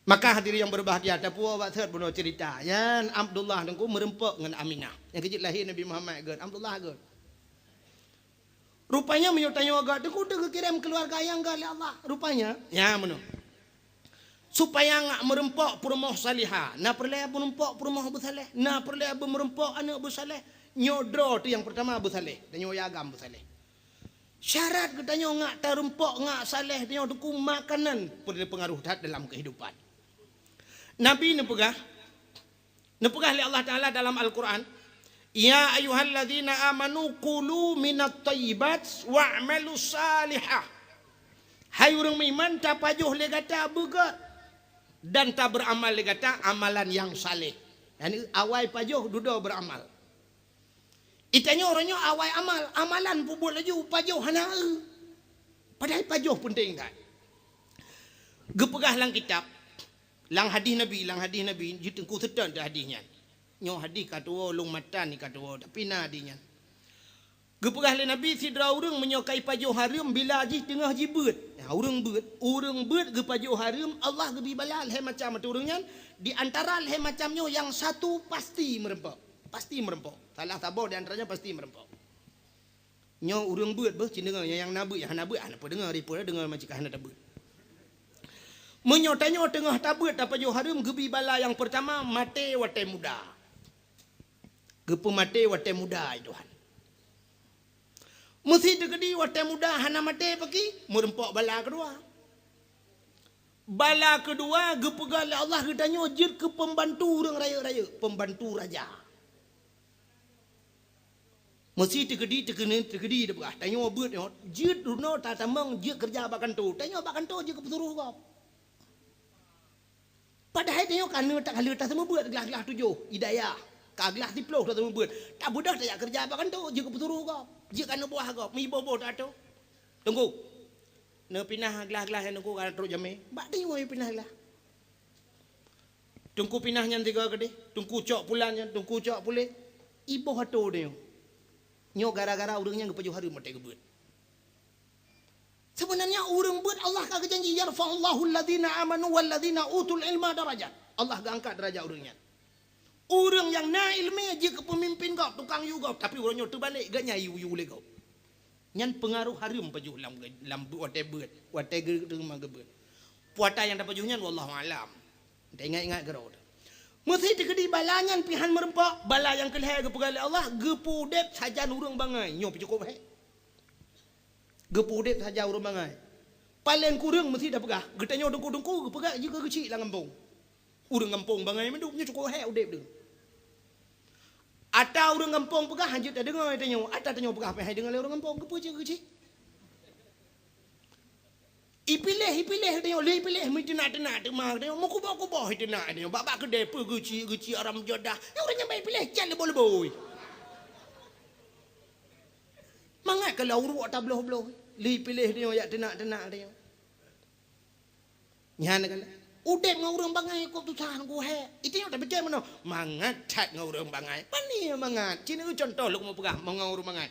Maka hadirin yang berbahagia, tapuwoe bak sot bunoe cerita. Nyan Abdullah Teungku meureumpok ngon Aminah. Nyang keu jeuet lahé Nabi Muhammad gèt, Abdullah gèt. Rupanya meunyoe tanyoe agak Teungku teuh geukirém keuluwarga nyang gèt lé Allah. Rupanya, nya meunoe. Supaya ngak meureumpok peurumoh salihah, na peureulèe meureumpok peurumoh beusaleh, na peureulèe beumeureumpok aneuk beusaleh. Nyoe droe teuh nyang peurtama beusaleh, tanyoe agam beusaleh. Syarat geutanyoe ngak tareumpok, ngak saleh, tanyoe Teungku makanan peureulèe peungaruh that dalam keuhidupan. Nabi neupeugah, neupeugah lé Allah Taala dalam Al-Quran, "Ya ayyuhalladzina amanu kulu minat thayyibat wa'malu salihah." Hai ureueng meuiman, tapajoh lé gata beugèt dan tabeuramal lé gata amalan nyang saleh. Yani awai pajoh dudoe beuramal. Geutanyoe uroe nyoe awai amal, amalan peubuet laju, pajoh hana eu. Padahai pajoh peunteng that. Geupeugah lam kitab, Lam hadih Nabi, lam hadih Nabi, jeuet teungku seutôt teuh hadih nyan. Nyoe hadih ka tuwoe, lôn matan ka tuwoe, tapi na hadih nyan. Geupeugah lé Nabi, sidroe ureuëng meunyoe ka ipajoh hareuem, bila jih teungoh jibeuet. Ya, ureuëng beuet. Ureuëng beuet geupajoh hareuem, Allah geubri bala lhée macam ateueh ureuëng nyan, di antara lhée macam nyoe nyang satu pasti meureumpok. Pasti meureumpok. Salah saboh di antaranya pasti meureumpok. Nyoe ureuëng beuet beuh, cit deungoe nyang na beuet, nyang hana beuet, hana peudeungoe, ripot deungoe macam hana tabeuet. Meunyoe tanyoe teungoh tabeuet tapajoh hareuem, geubri bala nyang peurtama maté watée muda. Geupeumaté watée muda, ai Tuhan. Meusi teukeudi watée muda hana maté paki, meureumpok bala keudua. Bala keudua geupeugah lé Allah geutanyoe jeuet keu peumbantu ureuëng rayeuk-rayeuk, peumbantu raja. Meusi teukeudi, teukeudi, teukeudi teupeugah, tanyoe beuet nyoe, jeuet runoe tatamong jeuet keureuja bak kantô. Tanyoe bak kantô jeuet keu peusuroh gob. Padahai tanyoe ka neuh tak ka lheueh taseumeubeuet glah-glah tujoh, hidayah. Ka glah siplôh taseumeubeuet. Tabeudôh tajak keureuja bak kantô, jeuet keu peusuroh gob. Jeuet ka neubuah gob, meuiboh-boh tato. Teungku, neupinah glah-glah nyan teungku ka trok jamé. Bak tanyoe pinah glah. Teungku pinah nyan tiga keudeh, teungku cok pulan nyan, teungku cok puléh. Iboh atô tanyoe. Nyoe gara-gara ureuëng nyan geupajoh hareuem watée geubeuet. Sebenarnya ureuëng beuet Allah ka geujanji, "Yarfa'ullahu alladzina amanu walladzina utul ilma darajat." Allah geuangkat derajat ureuëng nyan. Ureuëng nyang na iéleumé jeuet keu peumimpin gob, tukang yue gob, tapi uroe nyoe teubalek, geuh nyan yue-yue lé gob. Nyan peungaroh hareuem pajoh lam, lam watée beuet, watée geu-, teuma geubeuet. Puata nyang tapajoh nyan wallahu alam. Taingat-ingat keudroe. Meusi teukeudi bala nyan pih han meureumpok, bala nyang keulhée geupeugah lé Allah, geupeuudeb sajan ureuëng bangai. Nyoe pih cukôp hék. Geupeuudeb sajan ureuëng bangai. Paleng kureueng meusi tapeugah, geutanyoe teungku-teungku geupeugah jih keu geuchik lam gampông. Ureuëng gampông bangai mandum, nyoe cukôp hék udeb deuh. Ata ureuëng gampông peugah han jeuet tadeungoe tanyoe, ata tanyoe peugah pih han deungoe lé ureuëng gampông, keupeue cit geuchik? Ipiléh, ipiléh tanyoe, lé ipiléh meuteunak-teunak teuma tanyoe, meukuboh-kuboh iteunak tanyoe, bak-bak keudée peue geuchik-geuchik haram jadah. Nyoe ureuëng nyang bak ipiléh cen leuboi-leuboi. Mangat ka lheueh uruek tabloh-bloh, lé ipiléh tanyoe jak teunak-teunak tanyoe. Nyan kan. Udeb ngon ureuëng bangai kok susah ngon hék. Itu nyang tapike meunoe. Mangat that ngon ureuëng bangai. Pani mangat. Cina contoh lôn meupeugah ngon ureuëng bangai.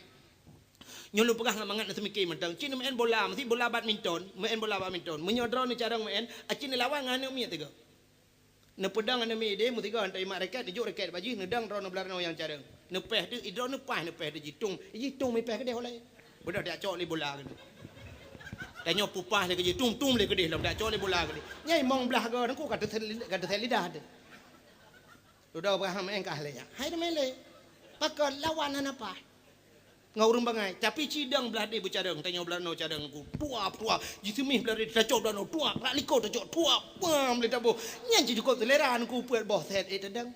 Nyoe lôn peugah ngon mangat na seumiké mantong. Cina main bola, meusti bola badminton, main bola badminton. Meunyoe droeneuh carông main, acin lawan ngon aneuk miet tiga. Neupeudong aneuk miet ideh, meusigoe hantom imat raket, neujok raket bak jih, neudong droeneuh blah droeneuh nyang carông. Neupéh teuk, idroeneuh paih neupéh teuk jih, tung, jih tung mipéh keudeh ulée. Beudôh tacok lé bola keudeh. Tanyoe pupah lé keudeh, tum-tum lé keudeh lom tacok lé bola keudeh. Nyai mong blah goe teungku ka teusel-, ka teusel lidah teuh. Dudoe peugah han meu'en kah lé nyan. Hai teumé lé. Pakon lawan hana paih. Ngon ureuëng bangai, tapi cidong blah deh beucarông, tanyoe blah noe carông ku. Tuap, tuap. Jiseumih blah deh tacok blah noe, tuap. Rak likot tacok, tuap. Pam lé taboh. Nyan cit cukôp seulera ku peuet boh set, eh, tadong.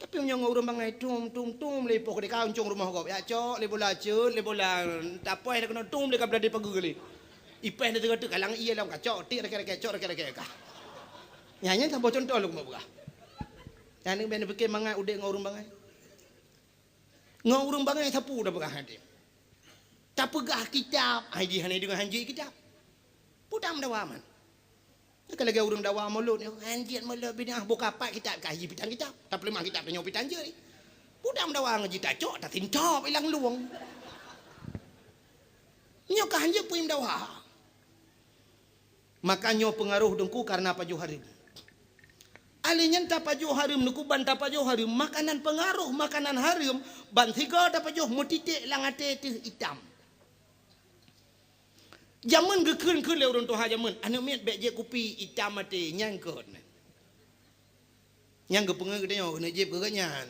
Tapi meunyoe ngon ureuëng bangai, tum, tum, tum, lé ipoh keudeh ka uncong rumoh gob. Yak cok, lé bola cot, lé bola tapoh dah keunoe tum, lé ka blah deh pageue lé. Ipéh lé teuka teuk kalang ié lom ka cok, tik raket-raket, cok raket-raket ka. Nyan, nyan saboh contoh lôn peugah. Nyan bèk neupike mangat udeb ngon ureuëng bangai. Ngon ureuëng bangai sapeue tapeugah hadeh. Tapeugah kitab, ai jih hana deungoe hanjeuet kitab. Peue tam dawa man. Ka lagée ureuëng dawa mulod nyoe, hanjeuet mulod binéh boh kapat kitab ka jih pitan kitab. Tapeuleumah kitab tanyoe pitan jeuet. Peue tam dawa ngon jih tacok, tasintop ilang luwong. Nyoe ka hanjeuet peue dawa. Maka nyoe peungaroh teungku kareuna pajoh hareuem. Alèh nyan tapajoh hareuem, neukuban tapajoh hareuem, makanan peungaroh makanan hareuem, ban sigoe tapajoh meutiték lam até teuh itam. Jameun geukheun-kheun lé ureuëng tuha jameun, aneuk miet bèk jieb kupi itam até, nyan kon. Nyang geupeungeut geutanyoe keuneuk jieb keu geuhnyan.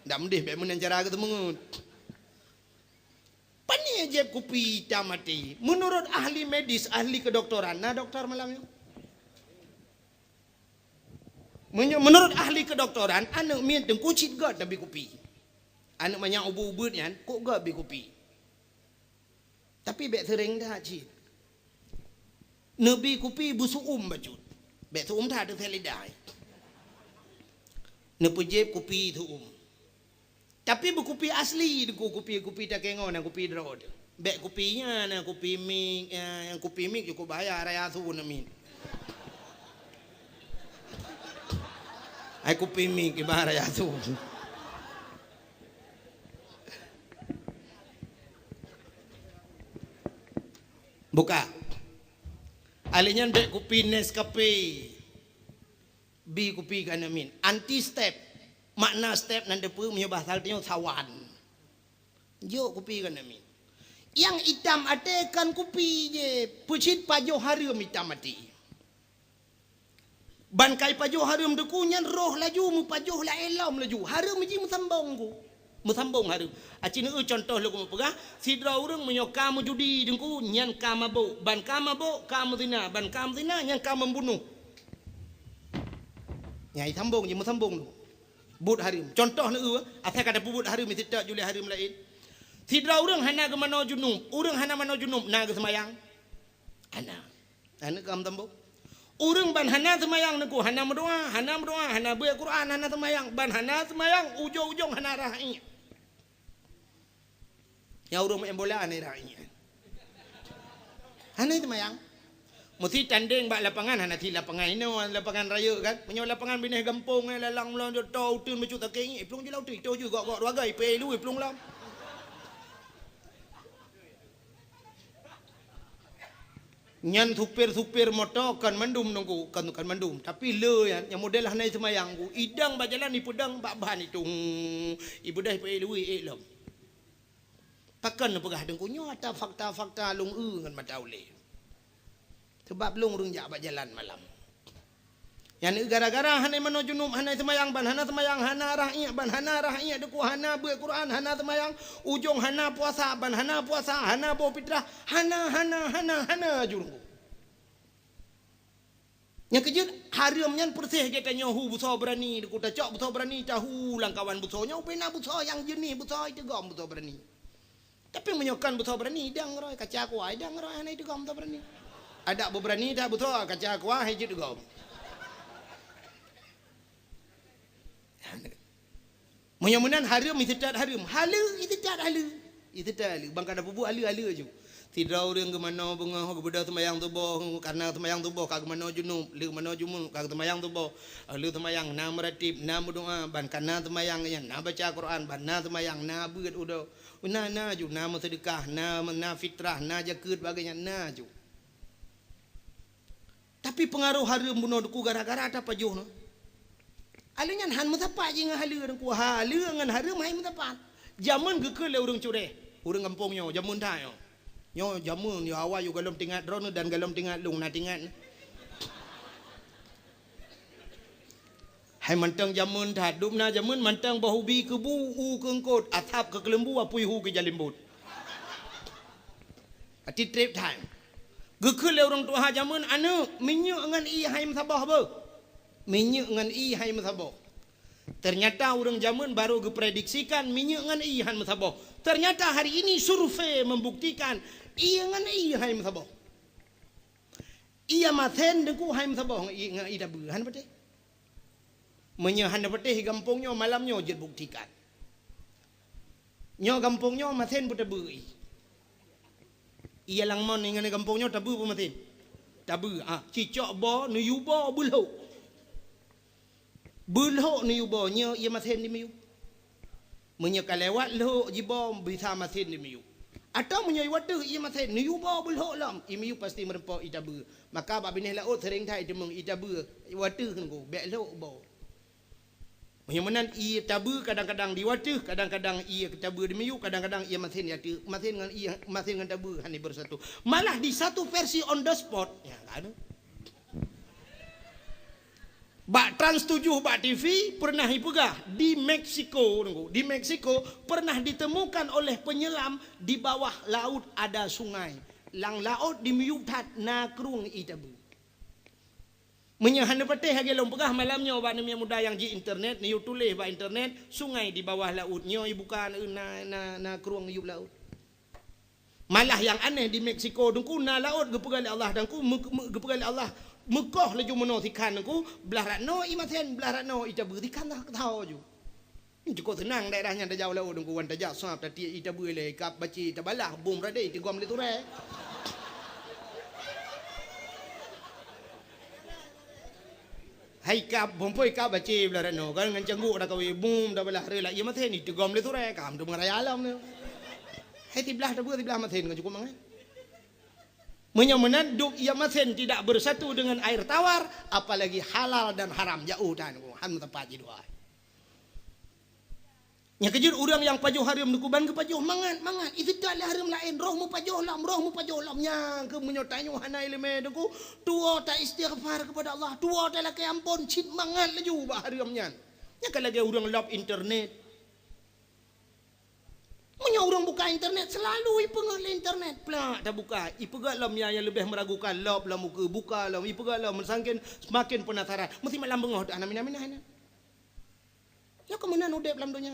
Dak meudeh bèk meunan cara geuteumeungeut. Pane jieb kupi itam até? Meunurot ahli medis, ahli keudoktoran, na doktor malam nyoe? Meunyo-, meunurot ahli keudoktoran, aneuk miet teungku cit göt tabi kupi. Aneuk manyak ubeut-ubeut nyan, kok göt bi kupi. Tapi bèk seuréng that cit. Neubi kupi beuseu'uem bacut. Bèk seu'uem that, teuseu'uem lidah. Neupeujieb kupi seu'uem. Tapi beukupi asli, kupi, kupi takée ngon, kupi droe teuh. Bèk kupi nyan, kupi mik, eh, kupi mik cukôp bahaya, raya su namiet. Kupi mi kiban raya su. Buka. Alèh nyan bèk kupi Nescafe. Bi kupi keu aneuk miet. Anti step. Makna step nan teupeue meunyoe bahasa tanyoe sawan. Jok kupi keu aneuk miet. Nyang itam até kon kupi jih, peucit pajoh hareuem itam até. Ban kai pajoh hareuem teuku nyan roh laju meupajoh laén lom laju. Hareuem jih meusambong ku. Meusambong hareuem. Aci neu contoh lôn keupeugah, sidroe ureueng meunyoe ka meujudi teungku, nyan ka mabök. Ban ka mabök, ka meuzina. Ban ka meuzina, nyan ka membunuh. Nyang sambong jih meusambong tu. Buet hareuem. Contoh neu, asai ka tapeubuet hareuem, meusitak juli hareuem laén. Sidroe ureueng hana geumanoe junub. Ureueng hana manoe junub, na geuseumayang? Hana. Hana ka meusambong. Ureueng ban hana seumayang teungku, hana meudoa, hana meudoa, hana beuet Quran, hana seumayang. Ban hana seumayang, ujong-ujong hana rhah iék. Nyang ureueng maén bola hana rhah iék. Hana seumayang. Meusti tandeng bak lapangan, hana sit lapangan inoe, lapangan rayeuk kan. Meunyoe lapangan binéh gampông, eh, lalang meulon jeuet to uteuen meucut sakét iék, iplueng jih lam uteuen, itoh jih gok-gok dua gay, ipée lu, iplueng lom. Nyan supir-supir moto kon mandum nunggu, kon, kon mandum. Tapi le nyan, nyang model hana seumayang ku, idong bak jalan ipeudong bak ban itu. Ibeudôh ipeue lui ék lom. Pakon neupeugah teungku nyoe ata fakta-fakta lôn eu ngon mata ulée. Sebab lôn ureueng jak bak jalan malam. Nyan gara-gara hana manoe junub, hana seumayang, ban hana seumayang, hana rhah iék, ban hana rhah iék teungku, hana beuet Quran, hana seumayang, ujong hana puasa, ban hana puasa, hana boh fitrah, hana, hana, hana, hana ju teungku. Nyang keujeuet, hareuem nyan peureséh geutanyoe hu busoe beurani, teungku tacok busoe beurani, tahu lam kawan busoe nyoe, ubé na busoe nyang jeunih busoe, iteugom busoe beurani. Tapi meunyoe kon busoe beurani, idong roh, kaca kuah, idong roh, hana iteugom busoe beurani. Adak beubeurani that busoe, kaca kuah, hai jeuet teugom. Meunyoe meunan hareuem, iseutôt hareuem. Haleue, iseutôt haleue. Iseutôt haleue. Ban ka tapeubuet haleue-haleue ju. Sidroe ureueng geumanoe beungoh, geubeudôh seumayang suboh, kareuna seumayang suboh ka geumanoe junub, le manoe junub ka geuseumayang suboh. Haleue seumayang na meuratib, na meudoa, ban ka na seumayang nyan, na baca Quran, ban na seumayang, na beuet udoe. Na, na ju, na meuseudeukah, na, na fitrah, na jakeuet, bagée nyan na ju. Tapi peungaroh hareuem bunoe teungku gara-gara tapajoh nyoe. Haleue nyan han meusapat jih ngon haleue teungku. Haleue ngon hareuem hai meusapat. Jameun geukheun lé ureueng cureh, ureueng gampông nyoe, jameun that nyoe. Nyoe jameun nyoe awai yôh gohlom teuingat droeneuh dan gohlom teuingat lôn na teuingat. Hai mantong jameun that, dum na jameun mantong boh ubi keubu u keu eungkôt, asab keu keuleumbu, apui hu keu jalimbot. Ati trép that. Geukheun lé ureueng tuha jameun, "Aneuk, minyeuk ngon ié hai meusaboh beuh. Minyeuk ngon ié hai meusaboh." Ternyata ureueng jameun baru geuprediksikan minyeuk ngon ié han meusaboh. Ternyata hari ini survei membuktikan ié ngon ié hai meusaboh. Ié masen teungku hai meusaboh ngon ié, ngon ié tabeue, han patéh. Meunyoe hana patéh gampông nyoe, malam nyoe jeuet buktikan. Nyoe gampông nyoe masen peue tabeue ié. Ié lam mon ngon gampông nyoe tabeue peue masen? Tabeue, ah, cicok boh, neuyue boh, beulhok. Beulhok neuyue boh, nyoe ié masen dimiyue. Meunyoe ka lewat lhok jiboh, bisa masen dimiyue. Atawa meunyoe ié wateuh ié masen, neuyue boh beulhok lom, ié miyue pasti meurumpok ié tabeue. Maka bak binéh laôt seuréng that iteumeung ié tabeue, ié wateuh ngon bék lhok boh. Meunyoe meunan ié tabeue kadang-kadang di wateuh, kadang-kadang ié tabeue dimiyue, kadang-kadang ié masen di ateueh, masen ngon ié, masen ngon tabeue hana bersatu. Malah di satu versi on the spot, ya kan? Bak Trans tujuh bak T V pernah ipeugah di Meksiko, di Meksiko pernah ditemukan oleh penyelam di bawah laut ada sungai. Lam laôt dimiyue that na krueng ié tabeue. Meunyoe hana patéh lagée lôn peugah malam nyoe bak aneuk muda nyang ji internet, neuyue tuléh bak internet, sungai di bawah laut nyoe ibuka na, na, na krueng yup laut. Malah nyang aneh di Meksiko teungku na laôt geupeugah lé Allah teungku meu-, meu-, geupeugah lé Allah meukoh laju meunoe sikhan teungku, blah rat noe ié masen, blah rat noe ié tabeue sikhan tho ju. Cukôp seunang daerah nyan tajak u laôt teungku wan tajak sab tatiek ié tabeue lé kab baci tabalah bom radé tigom lé turée. Hai kab, bumpôi kab baci blah rano kan ngon cangguk dah kawé bum dah blah rela iya masen iteugom lé surée kam tu mengaraya alam tu. Hai siblah tabeu siblah masen kan cukup mangat. Meunyoe meunan dum iya masen tidak bersatu dengan air tawar, apalagi halal dan haram jauh tan han meuteumpat jidoa. Nyang keujeuet ureuëng nyang pajoh hareuem neukuban geupajoh mangat-mangat. Iseutôt lé hareuem laén, roh meupajoh lom, roh meupajoh lom. Nyang keuh meunyoe tanyoe hana iéleumé deungoe, tuwoe ta istighfar keupada Allah, tuwoe ta lakée ampôn, cit mangat laju bak hareuem nyan. Nyang ka lagée ureuëng lop internet. Meunyoe ureuëng buka internet, seulalu ipeungeut lé internet. Plak tabuka, ipeugah lom nyang, nyang leubeh meuragukan, lop lom ukeue, buka lom, ipeugah lom, sangken semakin penasaran. Meusti malam beungoh teuh hana mina-mina nyan. Nyoe keuh meunan udeb lam donya.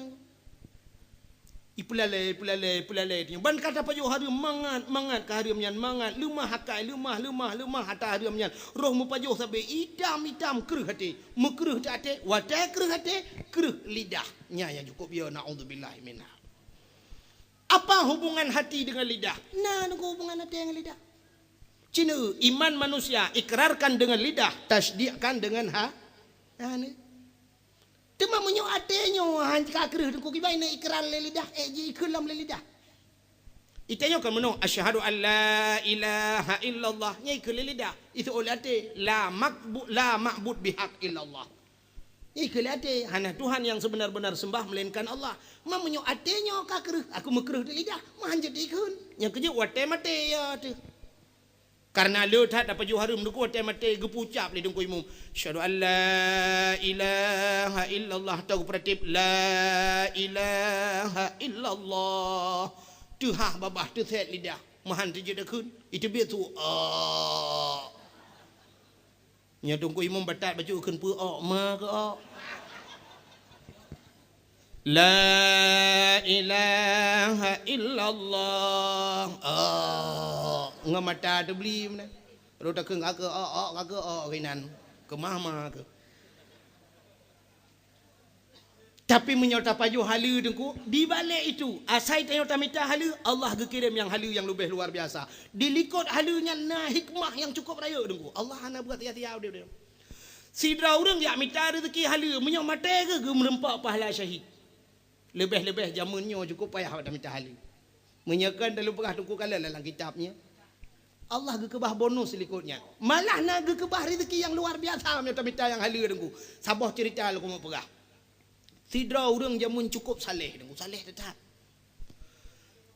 Ipeulalée, ipeulalée, ipeulalée. Ban ka tapajoh hareuem mangat, mangat ka hareuem nyan, mangat leumah akai, leumah, leumah, leumah ata hareuem nyan. Roh meupajoh sabe itam-itam kreueh até. Meukreueh teuh até, watée kreueh até, kreueh lidah. Nyan nyang cukup yo, naudzubillahi minha. Apa hubungan hati dengan lidah? Na nunggu hubungan até ngon lidah. Cina iman manusia ikrarkan dengan lidah, tasdikkan dengan ha-, hana. Teuma meunyoe até nyoe han ka kreueh teungku kiban na ikrar lé lidah, eh, ji ikheun lom lé lidah. Ita nyoe kan meunoe, "Asyhadu an la ilaha illallah." Nyan ikheun lé lidah. Itu oleh até, "La makbu-, la ma'bud bihaq illallah." Ikheun lé até, "Hana Tuhan yang sebenar-benar sembah melainkan Allah." Ma meunyoe até nyoe ka kreueh, aku meukreueh di lidah, ma han jeuet ikheun. Nyang keujeuet watée maté ya teuh. Karena le that tapajoh hareuem deungoe watée maté geupucap lé deungoe imum. Asyhadu an la ilaha illallah, tau geupeuratéb la ilaha illallah. Teuhah babah teusét lidah, ma han teujeuet takheun, iteubiet su. Ah. Nyoe deungoe imum batat bacut kheun peu ok ma keu ok. La ilaha illallah. Oh, ngon mata teubli meunan. Rot takheun ka keu ok, ok ka keu ok keunan. Keumah ma keu. Tapi meunyoe tapajoh haleue deungoe, di balek itu, asai tanyoe tamita haleue, Allah geukirém nyang haleue nyang leubeh luar biasa. Di likot haleue nyan na hikmah nyang cukup rayeuk deungoe. Allah hana buat sia-sia udeb deungoe. Sidroe ureuëng jak mita rezeki haleue, meunyoe maté geuh geumeureumpok pahala syahid. Leubeh-leubeh jameun nyoe cukup payah bak tamita haleue. Meunyoe kon talu peugah teungku kalon lam kitab nyoe. Allah geukeubah bonus likot nyan. Malah na geukeubah rezeki nyang luar biasa meunyoe tamita nyang haleue deungoe. Saboh cerita lôn keumeung peugah. Sidroe ureuëng jameun cukup saleh deungoe, saleh teutab.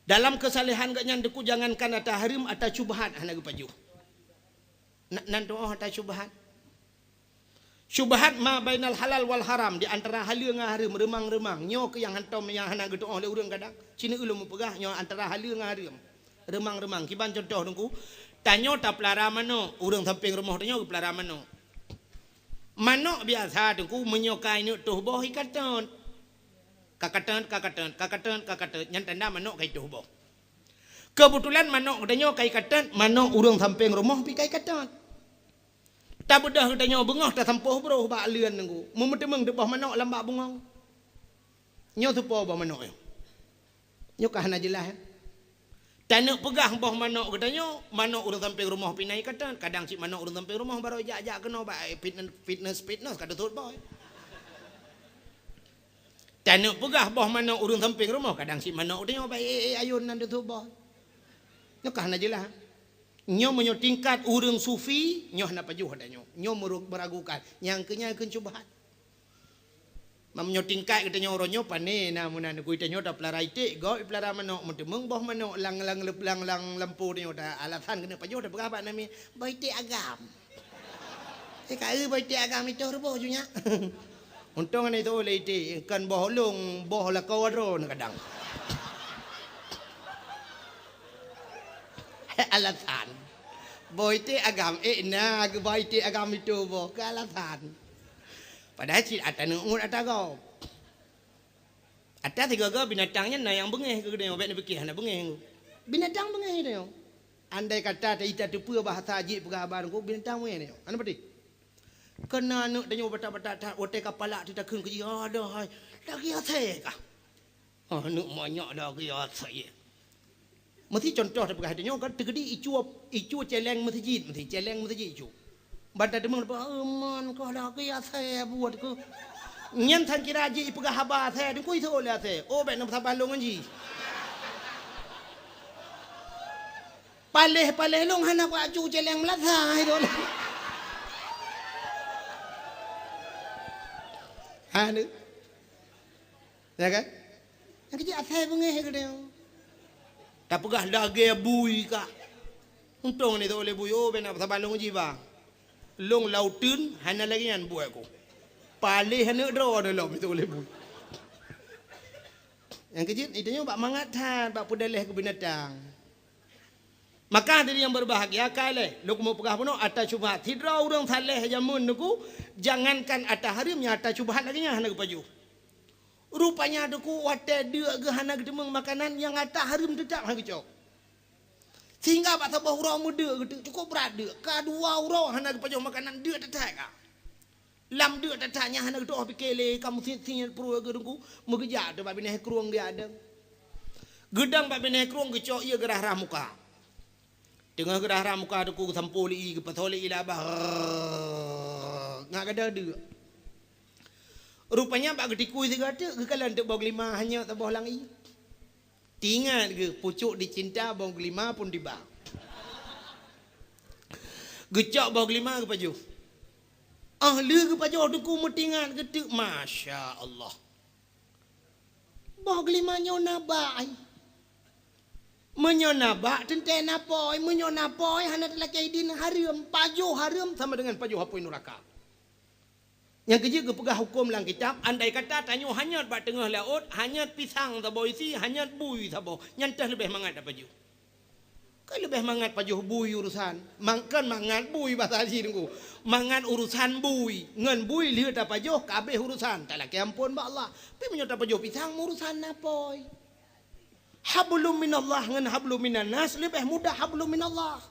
Dalam keusalehan geuh nyan deungoe jangankan ata hareuem, ata syubhat hana geupajoh. Na-, nan tuoh ata syubhat. Syubhat ma bainal halal wal haram, di antara haleue ngon hareuem, reumang-reumang. Nyoe keuh nyang hantom nyang hana geutuoh lé ureuëng kadang. Cina ulôn meupeugah nyoe antara haleue ngon hareuem. Reumang-reumang. Kiban contoh deungoe, tanyoe tapeulara manok, ureuëng sampéng rumoh tanyoe geupeulara manok. Manok biasa deungoe meunyoe ka ineuk toh boh ikatot. Kakatot, kakatot, kakatot, kakatot. Nyan tanda manok ka itoh boh. Keubeutulan manok geutanyoe ka ikatot, manok ureuëng sampéng rumoh pi ka ikatot. Tabeudôh geutanyoe beungoh tasampôh broh bak leuen deungoe, meuteumèe teuboh manok lam bak bungong. Nyoe soe po boh manok nyoe? Nyoe ka hana jeulaih, eh? Taneuk peugah boh manok geutanyoe, manok ureuëng sampéng rumoh pi na ikatot, kadang cit manok ureuëng sampéng rumoh barô jak-jak keunoe bak, eh, fitnes-, fitnes-fitnes ka teusot boh, eh. Taneuk peugah boh manok ureuëng sampéng rumoh, kadang cit manok geutanyoe bak, eh, eh, ayôn nan teusot boh. Nyoe ka hana jeulaih. Nyoe meunyoe tingkat ureuëng sufi, nyoe hana pajoh ata nyoe. Nyoe meuru-, meuragukan. Nyang keu nyan kheun syubhat. Meunyoe tingkat geutanyoe uroe nyoe pané na meunan geutanyoe tapeulara iték, gob ipeulara manok, meuteumèe boh manok lam, lam, lam, lam lampôh tanyoe ta alasan keuneuk pajoh tapeugah bak namiet, boh iték agam. Eh, ka eu boh iték agam itoh ruboh ju nyak. Untông hana itoh lé iték, kon boh ulông, boh lakoe droeneuh kadang. Alasan. Boh iték agam, eh, na geuboh iték agam itoh boh, keu alasan. Padahai cit ata neuk ngut ata gob. Ata sigoe-goe binatang nyan na nyang beungéh keu geutanyoe, bék neupiké hana beungéh. Binatang beungéh geutanyoe. Andai kata ta-, ita teupeue bahasa jih peugah haba nyoe, binatang beungéh geutanyoe. Hana peuti. Keunan aneuk tanyoe batat-batat that, watèe ka palak teutakheun keu jih, "Aduh hai, lagèe asèe kah?" "Oh, aneuk manyak lagèe asèe." Meusi contoh tapeugah tanyoe kan, teukeudi icu, icu cèlèng meuseujid, meusi cèlèng meuseujid icu. Ban tateumeung, "Beuman kah lagèe asèe buet keuh." Nyan sang kira jih ipeugah haba asèe, teungku iseuôt lé asèe. Oh, bèk na saban lôn ngon jih. Paléh-paléh lôn hana kuaju céléng meulasa, itu lé. Hana. Ya kan? Nyang keuh jih asèe beungéh geutanyoe. Tapeugah lagèe bui kah. Untông ni teuôt lé bui, oh, bèk na saban lôn ngon jih, bang. Lôn lam uteuen hana lagèe nyan buet keuh. Paléh aneuk droeneuh lom teuôt lé bui. Nyang keuh jih, geutanyoe bak mangat that, bak peudaleh keu binatang. Maka hadirin yang berbahagia, ka lheuh lôn keumeung peugah bunoe ata syubhat. Sidroe ureueng saleh jameun teungku, jangankan ata hareuem, nyang ata syubhat lagèe nyan hana geupajoh. Rupanya teungku watèe deuk geuh hana geuteumeung makanan, nyang ata hareuem teutap hana geucok. Sehingga bak saboh uroe meudeuk geuteuk, cukôp brat deuk. Ka dua uroe hana geupajoh makanan, deuk that-that ka. Lam deuk that-that nyan hana geutoh pike lé, ka meusit-sit pruet geuh teungku, meugeujak teuk bak binéh krueng geujak dong. Geudong bak binéh krueng geucok ié geurah-rah muka. Teungoh geurah-rah muka teungku geusampoe lé ié, geupasoe lé ié lam babah. Rrrr, ngat gadôh deuk. Rupanya bak geutikui sigoe teuk geukalon teuk boh geulima hanyot saboh lam ié. Teuingat geuh pucuk dicinta boh geulima pun tiba. Geucok boh geulima geupajoh. Óh lheueh geupajoh teungku meuteuingat geuh teuk, masya Allah. Boh geulima nyoe na bak ai. Meunyoe na bak teuntèe na pôi, meunyoe na pôi hana talakèe idin hareuem, pajoh hareuem sama dengan pajoh apui nuraka. Nyang keuh jih geupeugah hukôm lam kitab, andai kata tanyoe hanyot bak teungoh laôt, hanyot pisang saboh isi, hanyot bui saboh, nyan teuh leubeh mangat tapajoh. Ka leubeh mangat pajoh bui urusan. Mang-, kon mangat bui basa jih teungku. Mangat urusan bui. Ngon bui lheueh tapajoh, ka abéh urusan. Talakèe amphon bak Allah. Tapi meunyoe tapajoh pisang, urusan na pôi. Hablum minallah ngon hablum minan nas leubeh mudah hablum minallah.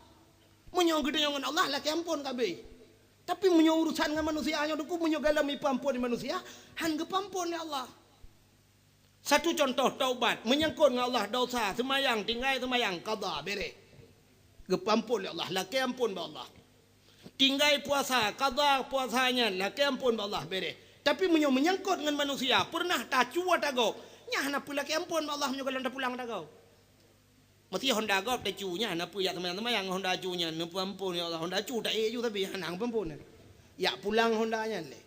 Meunyoe geutanyoe ngon Allah, lakèe amphon ka abéh. Tapi meunyoe urusan ngon manusia nyoe teungku, meunyoe gohlom ipeuamphon lé manusia, han geupeuamphon lé Allah. Satu contoh taubat, menyangkut ngon Allah dosa, seumayang, tinggai seumayang, qadha, bèrèh. Geupeuamphon lé Allah, lakèe amphon bak Allah. Tinggai puasa, qadha puasa nyan, lakèe amphon bak Allah, bèrèh. Tapi meunyoe menyangkut ngon manusia, peureunah tacu ata gob, nyan hana peue lakèe amphon bak Allah meunyoe gohlom tapulang ata gob. Meusti honda gob tacu nyan, hana peue jak seumayang-seumayang honda cu nyan, neupeuamphon, "Ya Allah, honda cu taék ju, tapi hana geupeuamphon." Jak pulang honda nyan lé.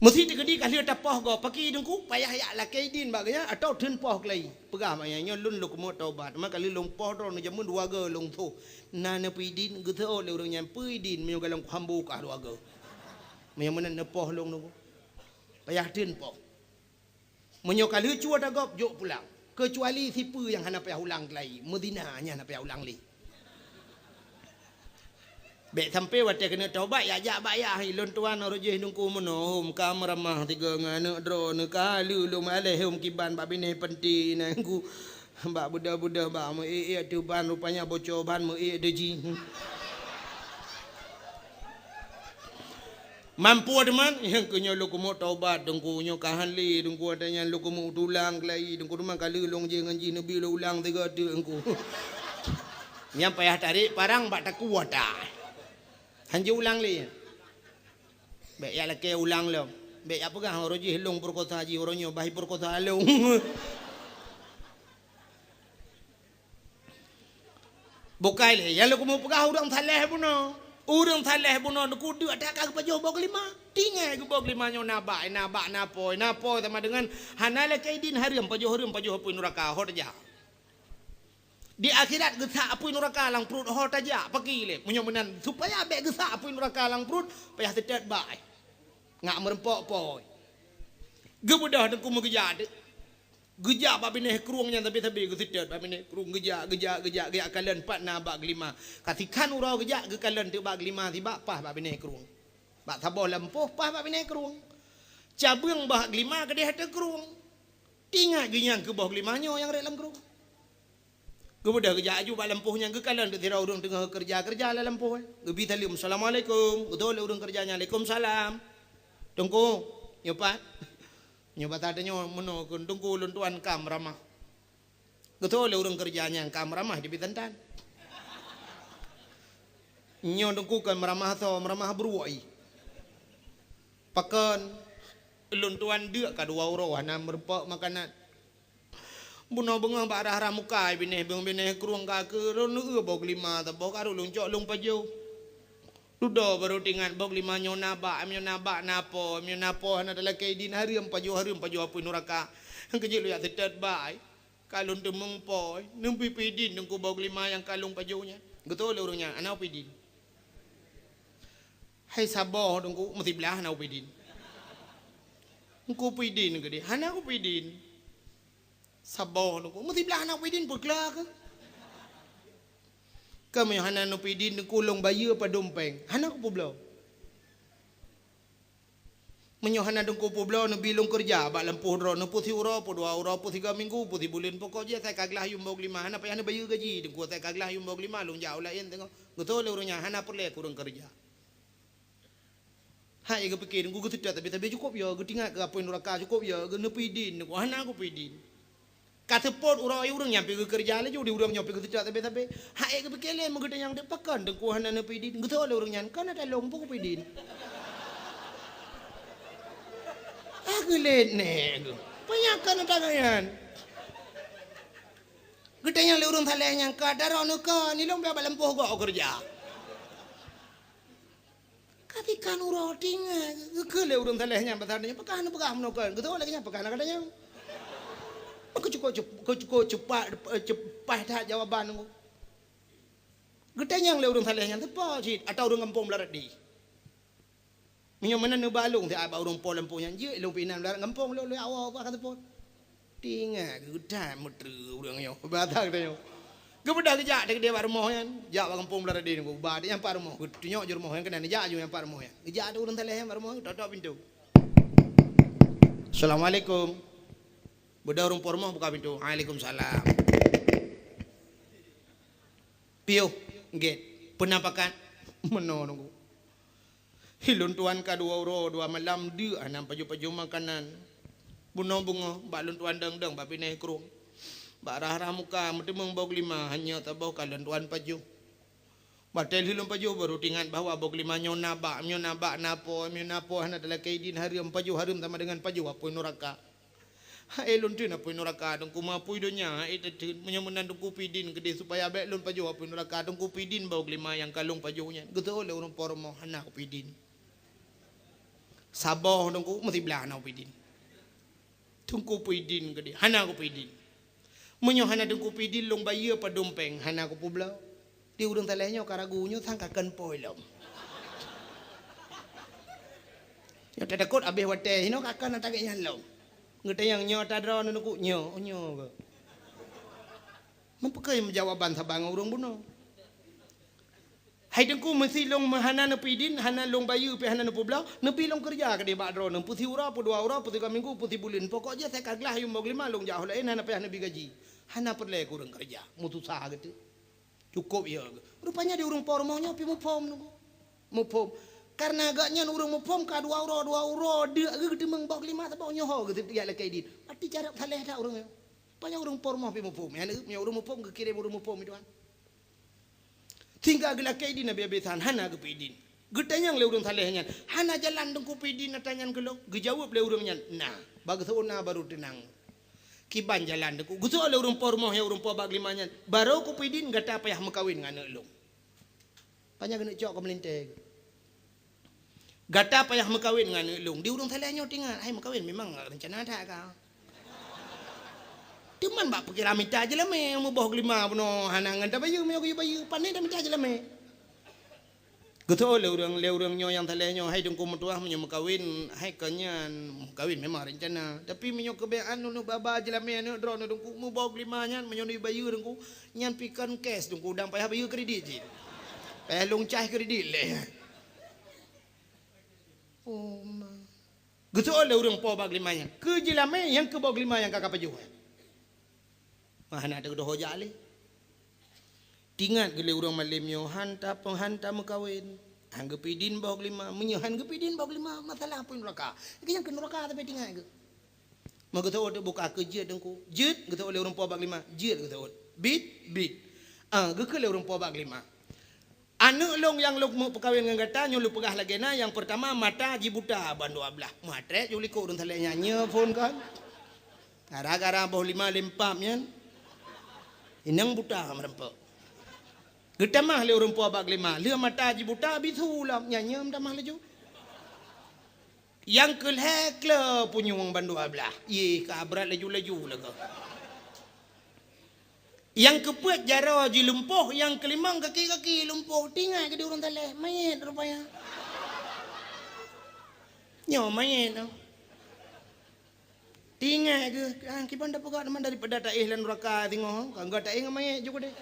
Meusti teukeudi ka lheueh tapoh gob, pakri teungku, payah jak lakèe idin bak geuh nyan, atawa theun poh keulayi. Peugah bak nyan, "Nyoe lôn lôn keumeung taubat, maka lheueh lôn poh droeneuh jameun dua goe lôn sôh. Na neupeu idin?" Geuseuôt lé ureueng nyan, "Peue idin meunyoe gohlom kuhambo kah dua goe. Meunyoe meunan neupoh lôn teungku." Payah theun poh. Meunyoe ka lheueh cu ata gob, jok pulang. Keucuali sipeue nyang hana payah ulang keulayi, meuzina nyan hana payah ulang lé. Bèk sampoe watèe keuneuk taubat, jak-jak bak yah, "Lôn tuan, uroe jih teungku meunoe, hom ka meuramah sigoe ngon aneuk droeneuh, ka lheueh lôn alèh hom kiban bak binéh panti nyan teungku. Bak beudôh-beudôh bak meu-ék-ék ateueh ban, rupanya bocor ban meu-ék teuh jih." Mampu teuma, nyang keu nyoe lôn keumeung taubat, teungku, nyoe ka han lé, teungku, watèe nyan lôn keumeung tulang keulayi, teungku, teuma ka lheueh lôn jih ngon jih neubi lôn ulang sigoe teuk, teungku. Nyan payah tarek parang bak takue ata. Han jiulang lé. Bèk jak lakèe ulang lom. Bèk jak peugah, "Uroe jih lôn peurekosa jih, uroe nyoe bah ipeurekosa lôn." Bukai lé, nyang lôn keumeung peugah ureueng saleh bunoe. Ureueng saleh bunoe teungku deuk that ka geupajoh boh geulima. Tinggai geuboh geulima nyoe na bak, na bak, na pôi, na pôi sama dengan hana lakèe idin hareuem, pajoh hareuem, pajoh apui nuraka, ho tajak. Di akhirat geusak apui nuraka lam pruet, ho tajak, pakri lé. Meunyoe meunan, supaya bèk geusak apui nuraka lam pruet, payah seutôt bak. Ngat meureumpok pôi. Geubeudôh teungku meugeujak teuk. Geujak bak binéh krueng nyan sabe-sabe geuseutôt bak binéh krueng, geujak, geujak, geujak, geujak kalon pat na bak geulima. Ka sikhan uroe geujak geukalon teuk bak geulima sibak paih bak binéh krueng. Bak saboh lampôh paih bak binéh krueng. Cabeueng bak geulima keudeh ateueh krueng. Teuingat geuh nyang keu boh geulima nyoe nyang rhot lam krueng. Geubeudôh geujak aju bak lampôh nyan geukalon teuk sidroe ureueng teungoh keureuja-keureuja lam lampôh, eh. Geubi saleuem, "Assalamualaikum." Geutôh lé ureueng keureuja nyan, "Waalaikumsalam." "Teungku," nyoe pat. Nyoe basa tanyoe meunoe kheun, "Teungku, lôn tuan ka meuramah." Geutôh lé ureueng keureuja nyan ka meuramah jibi tan-tan. Nyoe Teungku kon meuramah asoe, meuramah bruek. Pakon? Lôn tuan deuk ka dua uroe hana meurumpok makanan. Bunoe beungoh bak rhah-rhah muka binéh, beungoh binéh krueng ka keu lôn eu boh geulima saboh ka lôn cok lôn pajoh. Dudoe barô teuingat boh geulima nyoe na bak, nyoe na bak na po, nyoe na po hana talakée idin, hareuem pajoh, hareuem pajoh apui nuraka. Keujeuet lôn jak seutôt bak. Ka lôn teumeung po, neubi pidin Teungku boh geulima nyang ka lôn pajoh nyan. Geutôi lé ureuëng nyan, hana pidin. Hai saboh Teungku, meusiblah hana pidin. Teungku pidin keudeh, hana pidin. Saboh Teungku, meusiblah hana pidin peukla keu. Keu meunyoe hana neupidin Teungku lôn bayeue padum péng, hana kupeubloe. Meunyoe hana Teungku peubloe neubi lôn keureuja bak lampôh droe, neupeusiuroe, peudua uroe, peusigoe minggu, peusibuleuen, pokok jih asai ka glah yuem boh geulima, hana payah neubayeue gaji Teungku, asai ka glah yuem boh geulima lôn jak u laén teungoh. Geutôi lé ureuëng nyan hana peureulée keu ureuëng keureuja. Hai geupike Teungku geuseutôt sabe-sabe cukôp yo, geutingat keu apui nuraka cukôp yo, geuneupidin Teungku hana kupeudin. Ka seupôt uroe ureuëng nyan pi geukeureuja laju di ureuëng nyoe pi geuseutôt sabe-sabe. Hai geupike lé meugeutanyong dek pakon Teungku hana neupidin. Geutôi lé ureuëng nyan, "Kon ata lôn peue kupeudin?" Ah geulet nèk geuh. Peue nyang kon ata geuh nyan? Geutanyong lé ureuëng saleh nyan, "Ka daroe neuka nilong bak lampôh gok keureuja." Ka tika nuroti ngai, geukheun lé ureuëng saleh nyan pasal nyan, "Pakon neupeugah meunoe kon?" Geutôi lagée nyan, "Pakon na gata nyan?" Keucukôp, keucukôp cepat, cepat that jawaban Teungku. Geutanyong lé ureuëng saleh nyan, "Teupeue cit ata ureuëng gampông Beularati?" Meunyoe meunan neuba lôn siat bak ureuëng po lampôh nyan, jeuet lôn pih inan Beularati gampông lôn, lôn awai bah ka seupôt. Teuingat geuh that meutreue ureuëng nyoe. Bata geutanyoe. Geubeudôh geujak teukeudeh bak rumoh nyan, jak bak gampông Beularati Teungku. Ba nyan pat rumoh, geutunyok ju rumoh nyan keunan, jak ju nyan pat rumoh nyan. Geujak ateueh ureuëng saleh nyan bak rumoh, totok pintoe. "Assalamualaikum." Beudôh ureuëng po rumoh buka pintoe. "Waalaikumsalam." "Piôh, gét. Peue na pakat?" "Meunoe Teungku. Hi lôn tuan ka dua uroe dua malam deuk hana pajoh-pajoh makanan. Bunoe beungoh bak lôn tuan dong-dong bak binéh krueng. Bak rhah-rhah muka meuteumeung boh geulima hanyot saboh ka lôn tuan pajoh. Watée lheueh lôn pajoh barô teuingat bahwa boh geulima nyoe na bak, nyoe na bak na po, nyoe na po hana talakée idin, hareuem pajoh, hareuem sama deungon pajoh apui nuraka. Hai lôn teun apui nuraka Teungku, meupui donya hai teuteuet. Meunyoe meunan Teungku pidin keudeh supaya bék lôn pajoh apui nuraka, Teungku pidin boh geulima nyang ka lôn pajoh nyan." Geutôi lé ureuëng po rumoh, "Hana kupeudin." Saboh Teungku, meusiblah hana kupeudin. "Teungku pidin keudeh." "Hana kupeudin." "Meunyoe hana Teungku pidin lôn bayeue padum péng, hana kupeubloe." Di ureuëng saleh nyoe ka ragu, nyoe sang ka kon po lom. Nyoe tatakot abéh watée, hinoe ka kon ata gét nyan lom. Geutanyong, "Nyoe ata droeneuh Teungku?" "Nyoe, nyoe." Meupeukeue meujawaban saban ngon ureuëng bunoe. "Hai Teungku, meusi lôn hana neupidin, hana lôn bayeue pih hana neupeubloe, neubi lôn keureuja keudeh bak droeneuh, peusiuroe, peudua uroe, peusigoe minggu, peusibuleuen. Pokok jih asai ka glah yuem boh geulima lôn jak u laén hana payah neubi gaji." Hana peureulée keu ureuëng keureuja, meususah geutanyoe. Cukôp yo geuh. Rupanya di ureuëng po rumoh nyoe pih muphom Teungku. Muphom. Kareuna gobnyan ureuëng muphom ka dua uroe, dua uroe deuk geuh geuteumeung boh geulima saboh nyoe ho geuh seutia lakée idin. Berarti carông saleh that ureuëng nyoe. Rupanya ureuëng po rumoh pih muphom. Nyan ureuëng muphom geukirém ureuëng muphom itu kan. Sehingga geulakée idin habéh-habésan, hana geupeudin. Geutanyong lé ureuëng saleh nyan, "Hana jalan Teungku peudin ata nyan keu lôn?" Geujaweueb lé ureuëng nyan, "Na." Bak geuseuôt na barô teunang. "Kiban jalan Teungku?" Geuseuôt lé ureuëng po rumoh nyang ureuëng po bak geulima nyan, "Barô kupeudin gata payah meukawen ngon aneuëk lôn." Panyang keuneuk cok keu meulintée. "Gata payah meukawen ngon aneuëk lôn." Di ureuëng saleh nyoe teuingat, "Hai meukawen memang rencana that ka." Teuma bak pikiran mita jeulamé, muboh geulima bunoe hana ngon tabayeue, meunyoe geuyue bayeue, pane tamita jeulamé. Geutôi lé ureuëng, lé ureuëng nyoe nyang saleh nyoe, "Hai Teungku meutuah, meunyoe meukawen, hai kon nyan meukawen memang rencana. Tapi meunyoe keubiasaan nyoe ba-ba jeulamé aneuëk droeneuh Teungku, muboh geulima nyan meunyoe neubayeue Teungku, nyan pih kon cash Teungku, dang payah bayeue kredit cit. Payah lôn cah kredit lé." Oh ma. Geuseuôt lé ureuëng po bak geulima nyan. Keu jeulamé nyang keu boh geulima nyang ka kapajoh nyan. Mah hana teudoho jak lé. Teuingat keu lé ureuëng malém nyoe, han ta-, han tameukawen. Han geupeudin boh geulima. Meunyoe han geupeudin boh geulima, masalah apui nuraka. Nyang keu nuraka tapi teuingat keu. Mah geuseuôt buka keu jeuet Teungku. Jeuet geuseuôt lé ureuëng po bak geulima. Jeuet geuseuôt. Bit, bit. Ah, geukheun lé ureuëng po bak geulima. Aneuk lôn nyang lôn meupeukawen ngon gata nyoe lôn peugah lagée na, nyang peurtama mata jibuta bandua blaih. Meuatrek ju likot ureuëng saleh nyan nyoe phon kan. Gara-gara boh lima lempam nyan. Inong buta meureumpok. Geutamah lé ureuëng po bak lima, lheueh mata jibuta bisu lom nyan nyoe meutamah laju. Nyang keulhée kle punyueng bandua blaih. Yeh, ka brat laju-laju lagoe. Nyang keupeuet jaroe jilumpoh, nyang keulimong kaki-kaki lumpoh. Tinggai keu di ureuëng saleh, manyét rupanya. Nyoe manyét nyoe. Tinggai keu, ah, kiban tapeugah teuma daripada taéh lam nuraka singoh, ka gata éh ngon manyét ju keudeh.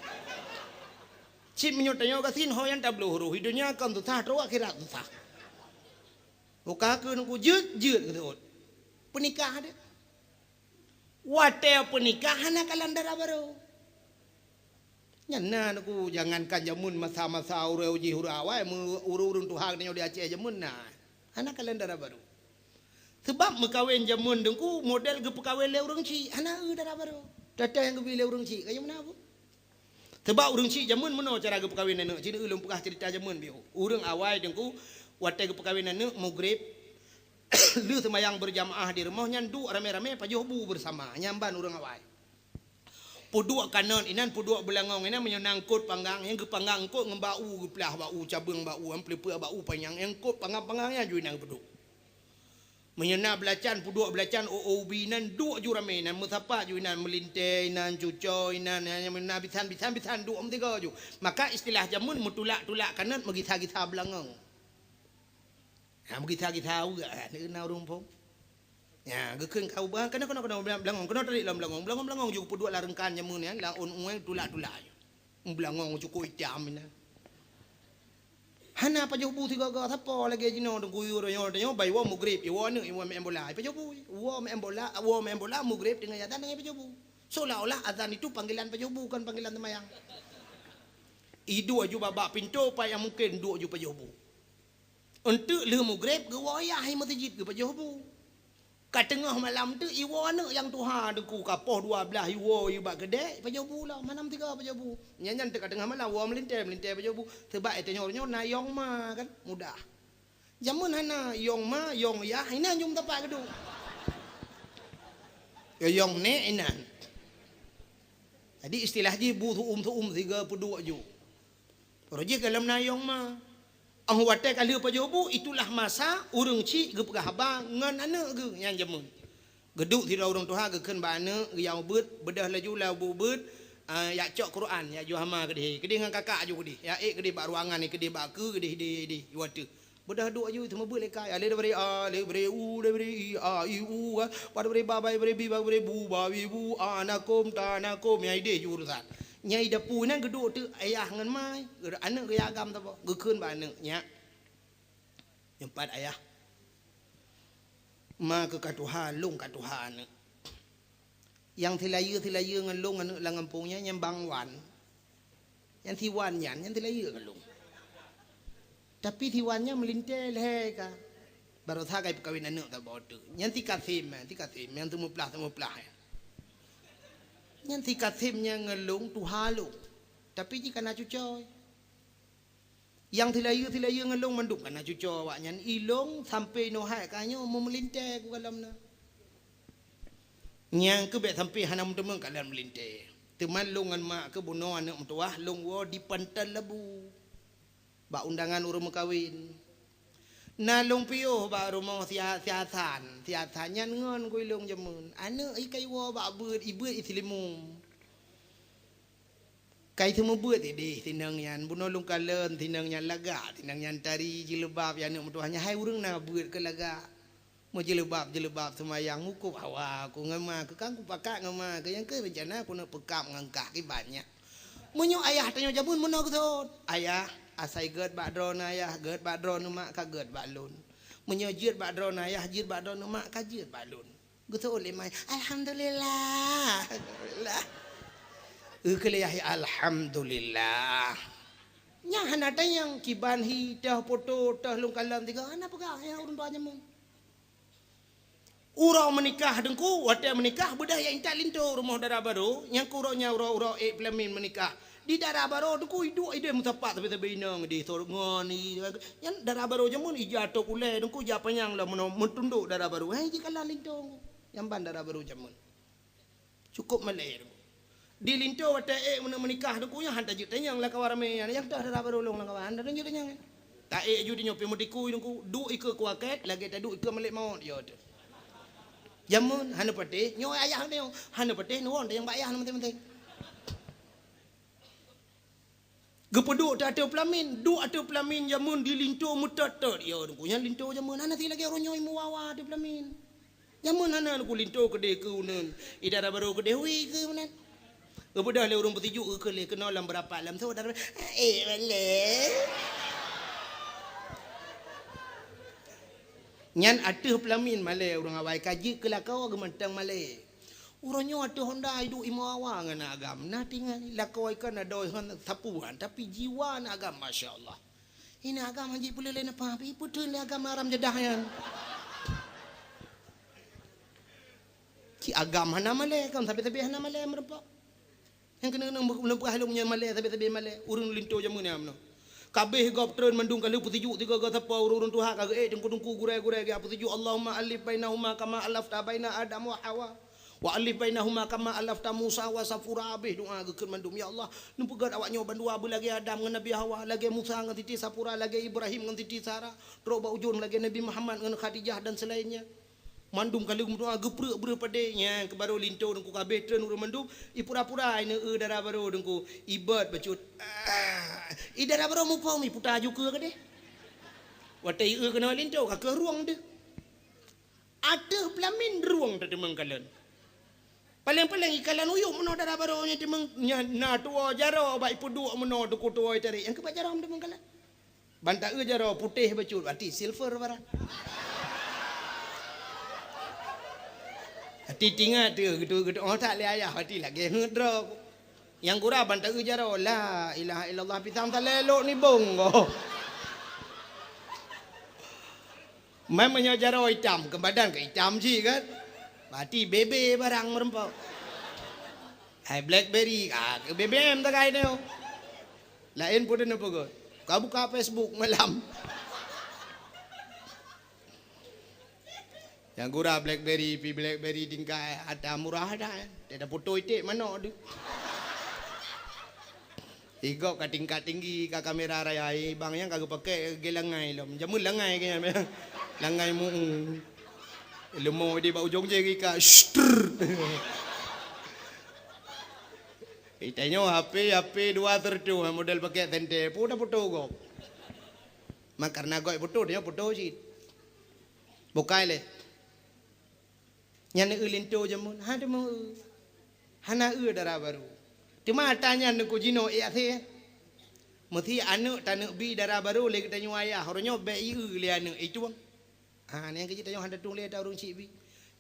Cit meunyoe tanyoe gasien ho nyang tabloh roh, di donya kon susah, trok akhirat susah. Uka keu nuku jeuet, jeuet keu seuôt. Peunikah deh. Watée peunikah hana kalon dara barô. Nyan na nuku, jangankan jameun masa-masa ureuëng uji hura awai, ureuëng-ureuëng tuha geutanyoe di Aceh jameun na. Hana kalon dara barô. Sebab meukawen jameun deungku model geupeukawen lé ureuëng chik, hana eu dara barô. Tata nyang geubi lé ureuëng chik, kayém na bu. Sebab ureuëng chik jameun meunoe cara geupeukawen aneuk. Cit ulôn peugah ceurita jameun biôh. Ureuëng awai deungku, watée geupeukawen aneuk, mugreb, lheueh seumayang beurjamaah di rumoh nyan duek ramé-ramé pajoh bu beusama. Nyan ban ureuëng awai. Peuduek kanot inan, peuduek beulangong inan, meunyoe na eungkot panggang, nyang geupanggang eungkot ngon bak u, geuplah bak u, cabeueng bak u, peuleupeuk bak u panyang, nyang eungkot panggang-panggang nyan ju inan geupeuduek. Meunyoe na beulacan, peuduek beulacan, ô-ô ubi inan, duek ju ramé inan, meusapa ju inan, meulintée inan, cucoe inan, nyan, nyan, na bisan, bisan, bisan, duek meusigoe ju. Maka istilah jameun meutulak-tulak kanot, meugisa-gisa beulangong. Ha, meugisa-gisa uek, ha, na ureuëng phon. Nya, geukheun ka ubah, keunoe, keunoe, keunoe, beulangong, keunoe tarik lam beulangong. Beulangong, beulangong ju geupeuduek lam reungkan jameun nyan, lam ôn ueng tulak-tulak ju. Beulangong cukôp itam inan. Hana pajoh bu sigoe-goe, sapo lagée jinoe teungku yue roh nyoe, tanyoe bai woe mugreb, iwoe aneuk, iwoe meu'en bola, ipajoh bu. Woe meu'en bola, woe meu'en bola, mugreb teungoh azan teungoh ipajoh bu. Seolah-olah azan itu panggilan pajoh bu, kon panggilan seumayang. Iduek ju bak, bak pintoe, pat nyang mungken duek ju pajoh bu. Eunteuk lheueh mugreb geuwoe yah i meuseujid geupajoh bu. Ka teungoh malam teuk iwoe aneuk nyang tuha teungku ka poh dua blaih iwoe i bak keudè ipajoh bu lom, hana meusigoe pajoh bu. Nyan, nyan teuk ka teungoh malam woe meulintée, meulintée pajoh bu. Seubab i tanyoe nyoe na yong ma kan, mudah. Jameun hana yong ma, yong yah, inan ju meusapat geuduek. Yong nèk inan. Jadi istilah jih bu su'um-su'um sigoe peuduek ju. Roh jih gohlom na yong ma. Óh watée ka lheueh pajoh bu, itulah masa ureuëng chik geupeugah haba ngon aneuk geuh nyang jameun. Geuduek sidroe ureuëng tuha geukheun bak aneuk, geuyue ubeuet, beudôh laju lam bu ubeuet, ah, jak cok Quran, jak ju hama keudeh. Keudeh ngon kakak ju keudeh. Jak ék keudeh bak ruangan, keudeh bak keue, keudeh, keudeh, keudeh, watée. Beudôh duek ju, teuma beuet lé ka. Alif daripada a, alif daripada u, daripada i, a, i, u, ka. Ba daripada ba, ba daripada bi, ba daripada bu, ba, bi, bu, a, na, kum, ta, na, kum. Nyang ideh ju urusan. Nyang i dapu nyan geuduek teuk ayah ngon ma, aneuk geuyue agam saboh. Geukheun bak aneuk, "Nyak, nyoe pat ayah. Ma keuh ka tuha, lôn ka tuha aneuk. Nyang silayeue-silayeue ngon lôn aneuk lam gampông nyan, nyan Bang Wan. Nyang si Wan nyan, nyan silayeue ngon lôn. Tapi si Wan nyan meulintée lhée ka. Baroesa ka ipeukawen aneuk saboh teuk. Nyan si Kasem, si Kasem, nyang seumeuplah-seumeuplah nyan. Nyan si Kasem nyan ngon lôn tuha lôn. Tapi jih ka na cucoe. Nyang silayeue-silayeue ngon lôn mandum ka na cucoe awaknyan. I lôn sampoe inoe hai ka nyoe meumeulintée kukalon na." Nyang keuh bék sampoe hana meuteumé kalon meulintée. Teuma lôn ngon mak keuh bunoe aneuk meutuwah lôn woe di Panton Labu. Bak undangan ureuëng meukawen. Na lôn piôh bak rumoh si Ha-, si Hasan. Si Hasan nyan ngon keu i lôn jameun. Aneuk i ka iwoe bak beuet, i beuet i Seulimeum. Ka i seumeubeuet ideh si inong nyan. Bunoe lôn kalon si inong nyan lagak, si inong nyan tari jilbab, ya aneuk meutuwah nyan hai ureuëng na beuet keu lagak. Meujilbab-jilbab seumayang, mukub hawa ku ngon ma keuh, kan kupakat ngon ma keuh, nyang keuh reuncana keuneuk peukab ngon kah kiban nyan. Meunyoe ayah tanyoe jameun meunoe geuthon, "Ayah, asai gét bak droeneuh ayah, gét bak droeneuh mak, ka gét bak lôn. Meunyoe jeuet bak droeneuh ayah, jeuet bak droeneuh mak, ka jeuet bak lôn." Geuthon lé ma, "Alhamdulillah." Alhamdulillah. Eukeuleuyah, "Alhamdulillah." Nyan hana tanyong kiban hi, toh poto, toh lôn kalon tiga, hana peugah, ya ureuëng tuha jameun. Uroe meunikah teungku, watée meunikah beudôh jak intat linto rumoh dara barô, nyang keu uroe nyan uroe-uroe ék peulamin meunikah. Di dara barô teungku iduek ideh meusapat sabe-sabe inong di sor ngon i. Nyan dara barô jameun ija tok ulèe teungku ija panyang lah meuno meutundok dara barô. Hai jikalon linto. Nyang ban dara barô jameun. Cukôp malèe teungku. Di linto watèe ék meuno meunikah teungku nyan han tajeuet tanyong lam kawan ramè nyan. Nyang toh dara barô lôn lam kawan. Han tajeuet tanyong. Ta ék ju di nyoe pih meutikui teungku. Duek ikeue kuakèt lagèe taduek ikeue malèk mawöt yo teuh. Jameun hana patéh, nyoe ayah nyoe hana patéh nuwon tanyong bak ayah na manteng-manteng. Geupeuduek ateueh peulamin, duek ateueh peulamin jameun di linto meutot-tot. Ya, teungku, nyan linto jameun hana silagèe uroe nyoe meuwawa ateueh peulamin. Jameun hana, teungku, linto keudeh keu uneun. I dara barô keudeh wi keu uneun. Geubeudôh lé ureueng peusijuek geukheun lé keunoe lam beurapat lam sot dara, eh, malèe. Nyan ateueh peulamin malèe ureueng awai ka jeuet keu lakoe geumantong malèe. Uroe nyoe ateueh honda iduek imoe awa ngon agam. Na tinggai lakoe ikan adoe hon sapuan, tapi jiwa na agam, masya Allah. Ina agam hanjeuet peuleueh lé neupah, pi peuteun lé agam aram jadah nyan. Ci agam hana malèe, agam sabe-sabe hana malèe meureumpok. Nyang keuneuk-keuneuk meuneumpah lôn nyan malèe, sabe-sabe malèe. Ureueng linto jameun nyan meunoe. Kabeh gob treun mandum ka lheueh peusijuek tiga-tiga sapa ureueng-ureueng tuha ka geuék teungku-teungku gurèe-gurèe geuék peusijuek, Allahumma alif bainahuma kama alafta baina Adam wa Hawa. Wa alif bainahuma kama alafta Musa wa Safura, abéh doa geukheun mandum, "Ya Allah, neupeugöt awak nyoe bandua beulagèe Adam ngon Nabi Hawa, lagèe Musa ngon Siti Safura, lagèe Ibrahim ngon Siti Sara, trok bak ujông lagèe Nabi Muhammad ngon Khadijah dan selainnya." Mandum ka lheueh meudoa geupreuek-preuek padé, nyan keu barô linto teungku kabéh treun ureueng mandum, ipura-pura ineu eu dara barô teungku, ibot bacut. Ah, i dara barô muphom iputa ju keue keudeh. Watèe ieu keunoe linto ka keuh rueng deuh. Ateueh peulamin rueng teuteumeng kalon. Paleng-paleng ikalon uyueb meunoe dara barô nyan teumeng nyan na tuwoe jaroe bak ipeuduek meunoe teungku tuwoe itarék nyang keubat jaroe meuteumeng kalon. Ban taeu jaroe putéh bacut, berarti silver barang. Berarti tingat teuh geutu-geutu oh tak lé ayah, berarti lagèe heuet droe. Nyang gura ban taeu jaroe, la ilaha illallah, pisang talé lok nibong goh. Mai meunyoe jaroe itam, keu badan ka itam cit kan. Berarti bebe barang meureumpok. Hai blackberry, ah, keu B B M takai nyoe. Laén pun neupeugah. Ka buka Facebook malam. Nyang gura blackberry, pi blackberry tingkat ata murah dah. Dia dah foto iték manok tu. Igok ka tingkat tinggi ka kamera raya, eh, bang nyang ka geupakè lagèe langai lom. Jameun langai keu nyan. Langai mu. Leumo di bak ujong jih ka. Shtr. Itanyoe H P, H P dua tertu model pakè tente. Pu dah foto gop. Mak karena gop foto dia foto cit. Bukai lé. Nyan eu linto jameun, ha teumeu eu. Hana eu dara barô. Teuma ata nyan neukujinoe ék asé. Meusi aneuk taneuk bi dara barô lé geutanyoe ayah, uroe nyoe bèk ieu lé aneuk, itueng. Ha, nyang keuh jih tanyoe hana tueng lé ata ureueng syiek bi.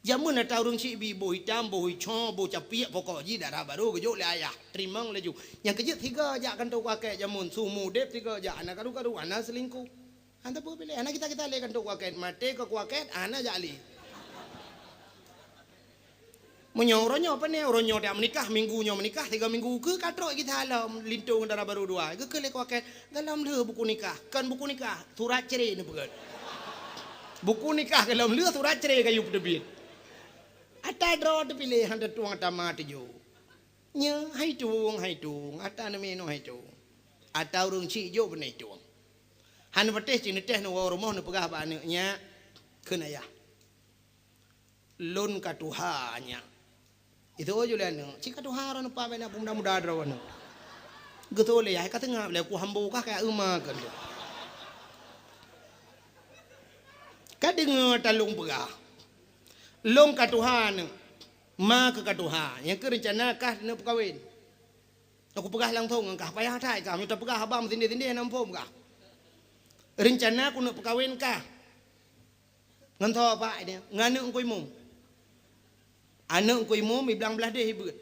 Jameun ata ureueng syiek bi, boh itam, boh ico, boh capiek, pokok jih dara barô geujok lé ayah. Teurimong laju. Nyang keuh jih sigoe jak kantô kuakèt jameun, su mudép sigoe jak, hana karu-karu, hana seulingkuh. Hana peue piléh, hana kita-kita lé kantô kuakèt, maté keu kuakèt, hana jak lé. Meunyoe uroe nyoe pane, uroe nyoe dak meunikah, minggu nyoe meunikah, tiga minggu keu ka trok kita lom linto ngon dara barô dua. Geukheun lé kuakèt, galom lheueh buku nikah, kon buku nikah, surat ceré neupeugöt. Buku nikah galom lheueh surat ceré kayue peuteubiet. Ata droe teupiléh hana tueng ata ma tujoh. Nyoe hai tueng, hai tueng, ata neumé nyoe hai tueng. Ata ureueng syiek jok beunai tueng. Hana patéh cit neutéh neuwoe rumoh neupeugah bak aneuk nyak, kheun ayah. Lôn ka tuha nyak. Itu aju lé aneuk, cit ka tuha droe neupa bak na peumuda-muda droe aneuk. Geutôi lé yah ka teungab lé ku hambo kah ka euma keu lôn. Ka deungoe talông peugah. Lôn ka tuha aneuk. Ma keu ka tuha, nyang keuh reuncana kah neupeukawen. Aku peugah langsông ngon kah, payah that kah, meunyoe tapeugah haba meusindeh-sindeh na muphom kah. Reuncana ku neupeukawen kah. Ngon soe pak nyan, ngon aneuk Teungku Imum. Aneuk Teungku Imum, i blang blaih deh ibeuet.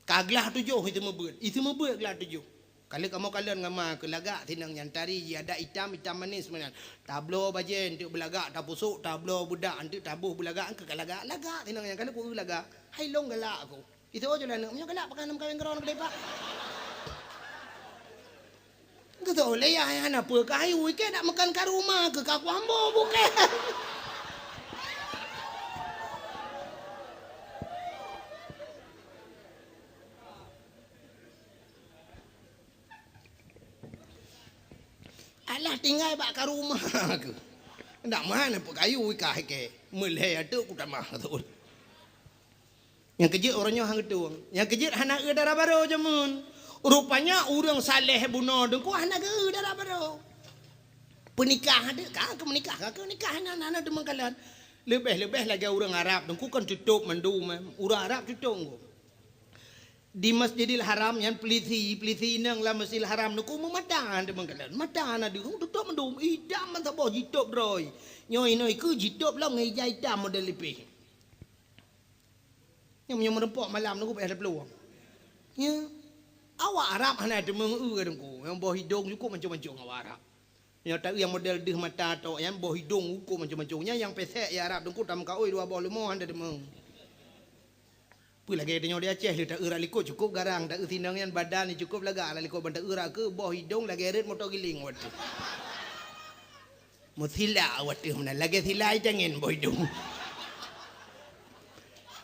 Ka glah tujoh i seumeubeuet, i seumeubeuet glah tujoh. Ka lheueh kamoe kalon ngon ma keu lagak sinong nyan tari jih adat itam, itam manis meunan. Tabloe bajèe eunteuk beulagak, tapusok, tabloe beudak eunteuk taboh beulagak, keu ka lagak, lagak sinong nyan ka lheueh ku eu lagak. Hai lôn galak aku. Itu aju lah aneuk, meunyoe galak pakon meukawen keudroe keudeh pak. Keu soe lé yah hana peue keu ayu, ikei dak meukan ka rumoh keu ka kuambo bukée. Alah tinggai bak ka rumoh keu. Dak meuhan peukayu ikah ikei. Meulhée ateueh kutamah teuh. Nyang keujeuet uroe nyoe han geutueng. Nyang keujeuet hana eu dara barô jameun. Rupanya ureuëng saleh bunoe deungku hana geu dara barô. Peunikah adak ka keu meunikah, ka keu nikah hana, hana deungon kalon. Leubeh-leubeh lagée ureuëng Arab deungku kan tutôp mandum, eh. Ureuëng Arab tutôp ngon. Di Masjidil Haram nyan pelisi, pelisi inong lam Masjidil Haram deungku meumata deungon kalon. Mata na deungon tutôp mandum, idam mantong boh jitôp droe. Nyoe inong keu jitôp lom ngon ija itam model lipeh. Nyang meunyoe meureumpok malam nunggu payah taplueng. Ya. Awak Arab hana teumeung eu deungku. Nyang boh hidong cukup mancung-mancung awak Arab. Nyoe taeu nyang model deuh mata tok nyan boh hidong cukup mancung-mancung. Nyan nyang pesek ya Arab deungku tameukaôi dua boh leumo hana teumeung. Peue lagée tanyoe di Aceh lé taeu rak likot cukup garang, taeu sinong nyan badan ni cukup lagak rak likot ban taeu rak keu boh hidong lagée rot moto giling watée. Meusila watée meunan lagée sila itangen boh idong.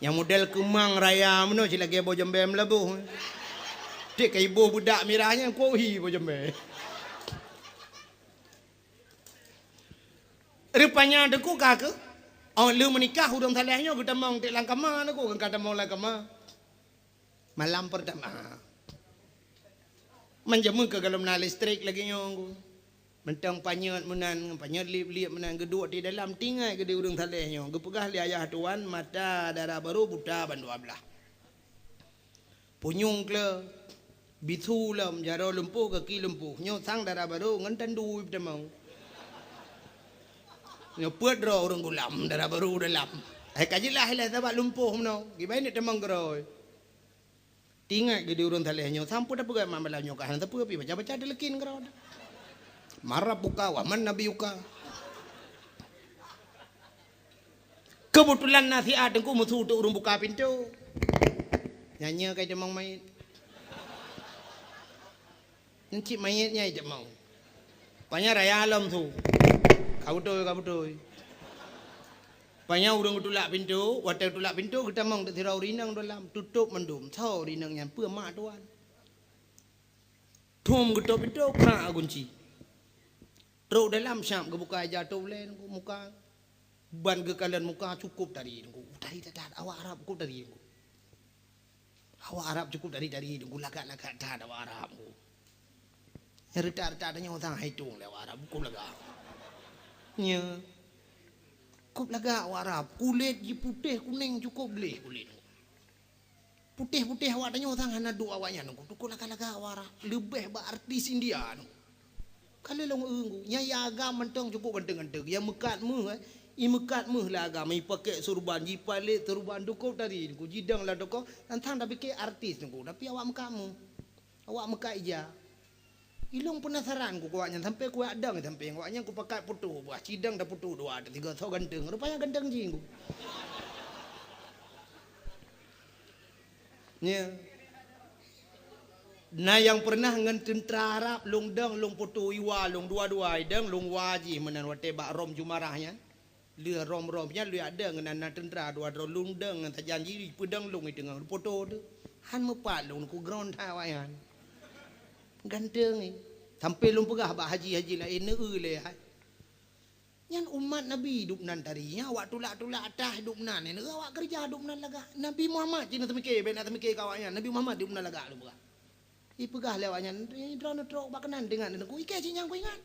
Nyang model keumang raya meunoe si lagée boh jambée meulaboh. Tiek ka iboh beudak mirah nyan kuohi boh jambée. Rupanya deungku ka keu, oh lheueh meunikah ureuëng saleh nyoe geutamong tiek lam kama deungku ka tamong lam kama. Malam pertama. Manjameu keu galom na listrik lagée nyoe ku. Mantong panyöt meunan, panyöt liep-liep meunan geuduek di dalam tinggai geude ureuëng saleh nyoe. Geupeugah lé ayah tuan mata dara barô buta ban dua blaih. Punyueng kle, bisu lom, jaroe lumpoh, gaki lumpoh. Nyoe sang dara barô ngon tandu tamong. Nyoe peuet droe ureuëng gulam dara barô dalam. Hai ka jeulaih lé sabab lumpoh meunoe. Kibai ni tamong keurôi. Tingat geude ureuëng saleh nyoe sampoe tapeugah mak malam nyoe ka hana sapeue pi baca-baca dileukin keudroe. Marab buka waman nabi uka. Keubeutulan na siat deungku meusu teuk ureuëng buka pintoe. Nyan nyoe kai teumong mait. Nyan cit manyét nyai teumong. Panya raya lom su. Ka beutôi, ka beutôi. Panya ureuëng geutulak pintoe, watée geutulak pintoe geutamong teuk sidroe ureuëng inong dalam, tutôp mandum. Soe ureuëng inong nyan peue mak tuan. Thom geutôp pintoe, krak gunci. Trok dalam syab geubuka ija tôp lé muka. Ban geukalon muka cukup tari deungku. Tari that-that awak Arab cukup tari deungku. Awak Arab cukup tari-tari deungku lagak-lagak that awak Arab deungku. Nyang reutak-reutak tanyoe sang hai tueng lé awak Arab cukup lagak. Nya. Cukup lagak awak Arab, kulét jih putéh kunéng cukup gleh kulét. Putéh-putéh awak tanyoe sang hana duek awaknyan deungku. Cukup lagak-lagak awak Arab, leubeh bak artis India deungku. Ka lheueh lôn eu, nyan ya agam mantong cukup ganteng-ganteng. Ya meukat méuh, eh. I meukat méuh lam agam, i pakèk surban, jipalét surban, cukup tari deungku, jidong lam toko, tantang tapike artis deungku, tapi awak meukat méuh. Awak meukat ija. Ilong penasaran ku awaknyan sampai kuyak dong sampai awaknyan kupakat putôh buah cidong dan putôh dua tiga so ganteng. Rupanya ganteng jih ku. Nya. Na nyang peureunah ngon teuntra Arab lôn dong lôn putôh iwa lôn dua-dua idong lôn wa jih meunan watée bak Rom Jumarah nyan. Lheueh Rom-Rom nyan lheueh ada ngon na teuntra dua droe lôn dong ngon sajan jih peudong lôn i teungoh putôh tu. Han meupat lôn ku gron that awaknyan. Ganteng i. Sampai lôn peugah bak haji-haji laén neu lé hai. Nyan umat Nabi dubnan tari, nyan awak tulak-tulak atah dubnan, nyan awak keureuja dubnan lagak. Nabi Muhammad cit na teumike, bèk na teumike keu awaknyan, Nabi Muhammad dubnan lagak lôn peugah. Ipeugah lé awaknyan, "Droeneuh trok bak keunan teuingat Teungku, ikei cit nyang kuingat."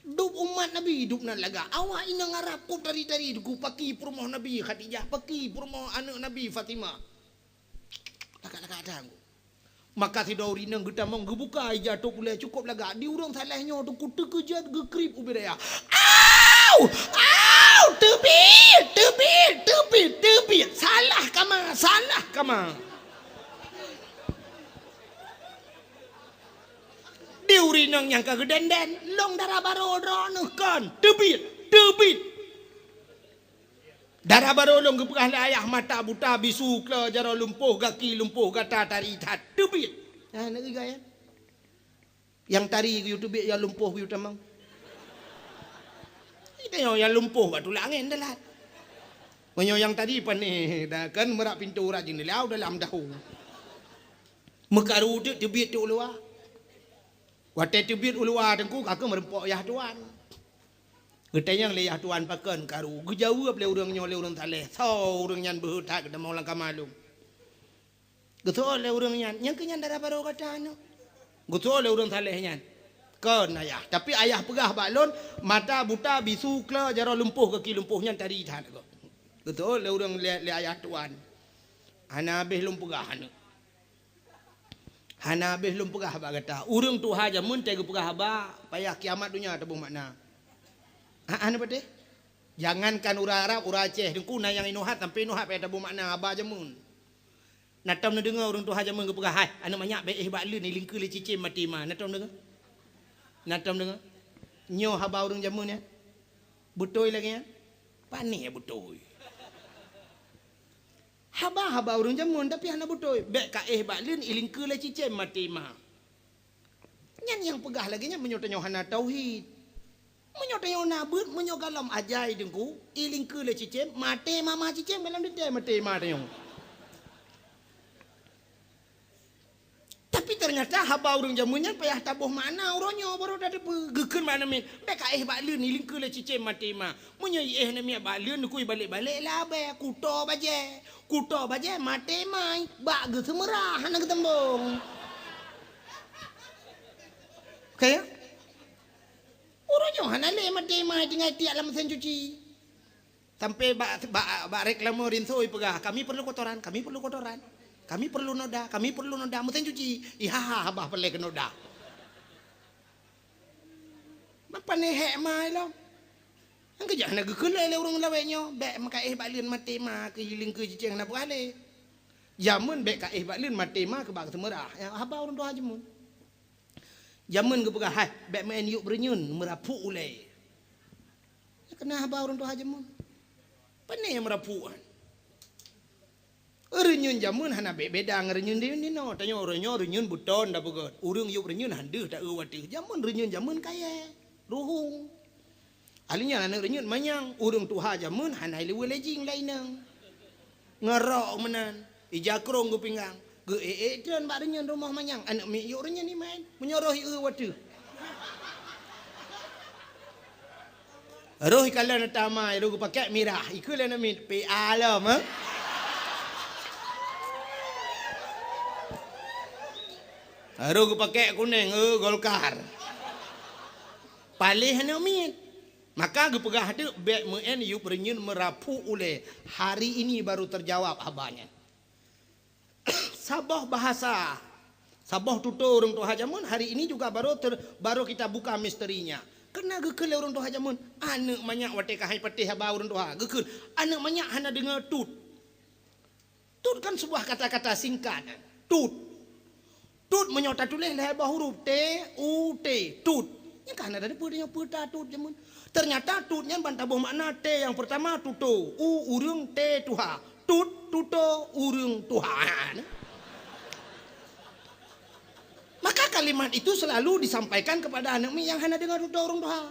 Dub umat Nabi dubnan lagak, awak inong Arab ku tari-tari ku paki peurumoh Nabi Khadijah, paki peurumoh aneuëk Nabi Fatimah. Lagak-lagak that ku. Maka sidroe ureuëng inong geutamong geubuka ija tôp ulée cukôp lagak di ureuëng saleh nyoe teungku teukeujot geukrip ubit raya. Au! Au! Teubiet! Teubiet! Teubiet! Teubiet! Salah kama! Salah kama! Di ureuëng inong nyang ka geudenden, lông dara barô droeneuh kon. Teubiet! Teubiet! Dara barô lôn geupeugah lé ayah mata buta bisu klo jaroe lumpoh gaki lumpoh gata tari that teubiet. Nah, nak igai. Nyang tari geuyue teubiet, nyang lumpoh geuyue tamong. Tanyoe nyang lumpoh bak tulak angén dalat. Meunyoe nyang tari panéh, dah kan meurak pintoe urat jeundela u dalam dahô. Meukaru teuk teubiet teuk u luwa. Watée teubiet u luwa teungku ka keuh meureumpok yah tuan. Geutanyong lé yah tuan pakon karu, geujaweueb lé ureuëng nyoe lé ureuëng saleh, soe ureuëng nyan beuhe that geutamong lam kama lôn. Geuseuôt lé ureuëng nyan, nyang keuh nyan dara barô gata nyoe. Geuseuôt lé ureuëng saleh nyan, kon ayah. Tapi ayah peugah bak lôn, mata buta, bisu, klo, jaroe lumpoh, gaki lumpoh, nyan tari that gob. Geuseuôt lé ureuëng lé, lé ayah tuan. Hana habéh lôn peugah aneuëk. Hana habéh lôn peugah bak gata. Ureuëng tuha jameun teuh geupeugah haba, payah kiamat donya taboh makna. Ha, hana patéh? Jangankan ureuëng Arab, ureuëng Aceh, teungku na nyang inoe hat sampai inoe hat payah taboh makna haba jameun. Na tom neudeungoe ureuëng tuha jameun geupeugah, "Hai, aneuëk manyak bék éh bak leuen, ilingkeue lé cicém maté ma." Na tom deungoe? Na tom deungoe? Nyoe haba ureuëng jameun nyan? Beutôi lagée nyan? Panéh beutôi. Haba-haba ureuëng jameun tapi hana beutôi. Bék ka éh bak leuen, ilingkeue lé cicém maté ma. Nyan nyang peugah lagée nyan meunyoe tanyoe hana tauhid. Meunyoe tanyoe na beuet, meunyoe galom ajai teungku, ilingkeue lé cicém, maté ma ma cicém dalam teuntée maté ma tanyoe. Tapi ternyata haba ureuëng jameun nyan payah taboh makna uroe nyoe baru tateupeue. Geukheun bak aneuk miet, "Bék ka éh bak leuen, ilingkeue lé cicém maté ma." Meunyoe iéh aneuk miet bak leuen, neukui balek-balek labée, kuto bajée. Kuto bajée maté mai, bak geuseumeurah hana geuteumbong. Ka ya? Uroe nyoe hana lé maté mai tinggai tiek lam meusén cuci. Sampai bak, bak, bak reklame rinso ipeugah, "Kami perlu kotoran, kami perlu kotoran. Kami perlu noda, kami perlu noda." Meusén cuci, ihaha babah peureulée keu noda. Mapa neuhek ma ilong? Nyang keujak hana geukheun lé ureuëng lawét nyoe, bék meukaéh bak leuen maté ma keu ilingkeue cicém hana peugah lé. Jameun bék kaéh bak leuen maté ma keu bak seumeurah. Nyang haba ureuëng tuha jameun. Jameun geupeugah, "Hai, bék meu'en yup reunyeun meurapuk ulée." Keunong haba ureuëng tuha jameun. Pané meurapuk nyan? Reunyeun jameun hana beda ngon reunyeun di, di noe. Tanyoe uroe nyoe reunyeun beuton tapeugét. Ureuëng yup reunyeun han deuh taeu watée. Jameun reunyeun jameun kayée, ruhueng. Alinyan aneuk reunyeun manyang, ureuëng tuha jameun hana ileuweue lé jing lam inong. Ngon rok meunan, ija krong geupinggang. Geu-ék-ék treun bak reunyeun rumoh manyang, aneuk miet yup reunyeun imaén. Meunyoe roh ieu watée. Roh ikalon ata ma, roh geupakék mirah, ikheun lé aneuk miet, "P A lom, eh?" Roh geupakék kunéng, "Eh, Golkar." Paléh aneuk miet. Maka geupeugah teuk, "Bék meu'en yup reunyeun meurapuk ulée." Hari ini baru terjawab haba nyan. Saboh bahasa, saboh tutoe ureuëng tuha jameun hari ini juga baru ter-, baru kita buka misterinya. Keunong geukheun lé ureuëng tuha jameun, aneuk manyak watée ka hai patéh haba ureuëng tuha, geukheun, aneuk manyak hana deungoe tut. Tut kan sebuah kata-kata singkat. Tut. Tut meunyoe tatuléh lhée boh huruf, T, U, T. Tut. Nyan ka hana tateupeue tanyoe peue ta tut jameun. Ternyata tut nyan ban taboh makna T nyang peurtama tutoe, U ureuëng, T tuha. Tut, tutoe, ureuëng tuha. Maka kalimat itu selalu disampaikan kepada aneuk miet nyang hana deungoe tutoe ureuëng tuha.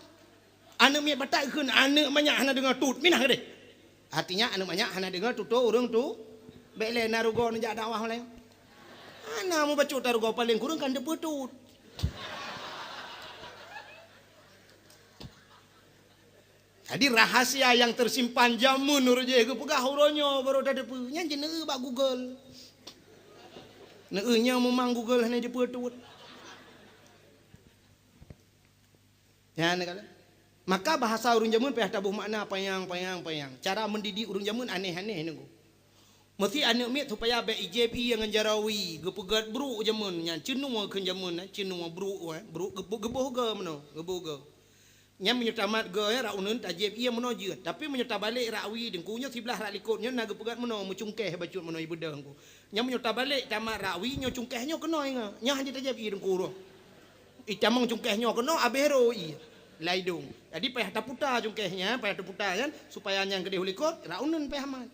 Aneuk miet batat geukheun, aneuk manyak hana deungoe tut, minah keudeh. Artinya aneuk manyak hana deungoe tutoe ureuëng tu, bék lé na rugoe neujak dakwah laén. Hana mubacut ta rugoe, paléng kureueng kan teupeue tut. Jadi rahasia nyang teusimpan jameun ureuëng jih geupeugah uroe nyoe baru tateupeue. Nyan jeuet neueu bak Google. Neueu nyoe meumang Google hana jeuet tut. Nyan ka lheueh. Maka bahasa ureuëng jameun payah taboh makna panyang, panyang, panyang. Cara mendidik ureuëng jameun aneh-aneh nunggu. Meusti aneuk miet supaya bék ijép ié ngon jaroe wie, geupeugét brok jameun nyan, ceunua kheun jameun, eh, ceunua brok, eh, brok geuboh, geuboh goe meunoe, geuboh goe. Nyan meunyoe tamat goe, eh, rot uneuen tajép ié meunoe jeuet. Tapi meunyoe tabalek rot wie teungku nyoe siblah rot likot nyoe na geupeugét meunoe, meucungkéh bacut meunoe ibeudôh teungku. Nyan meunyoe tabalek tamat rot wie nyoe cungkéh nyoe keunoe ingat. Nyoe hana tajép ié teungku roh. Itamong cungkéh nyoe keunoe abéh roh ié lam idong. Jadi payah taputa cungkéh nyan, payah taputa nyan supaya nyan keudeh u likot, rot uneuen payah mat.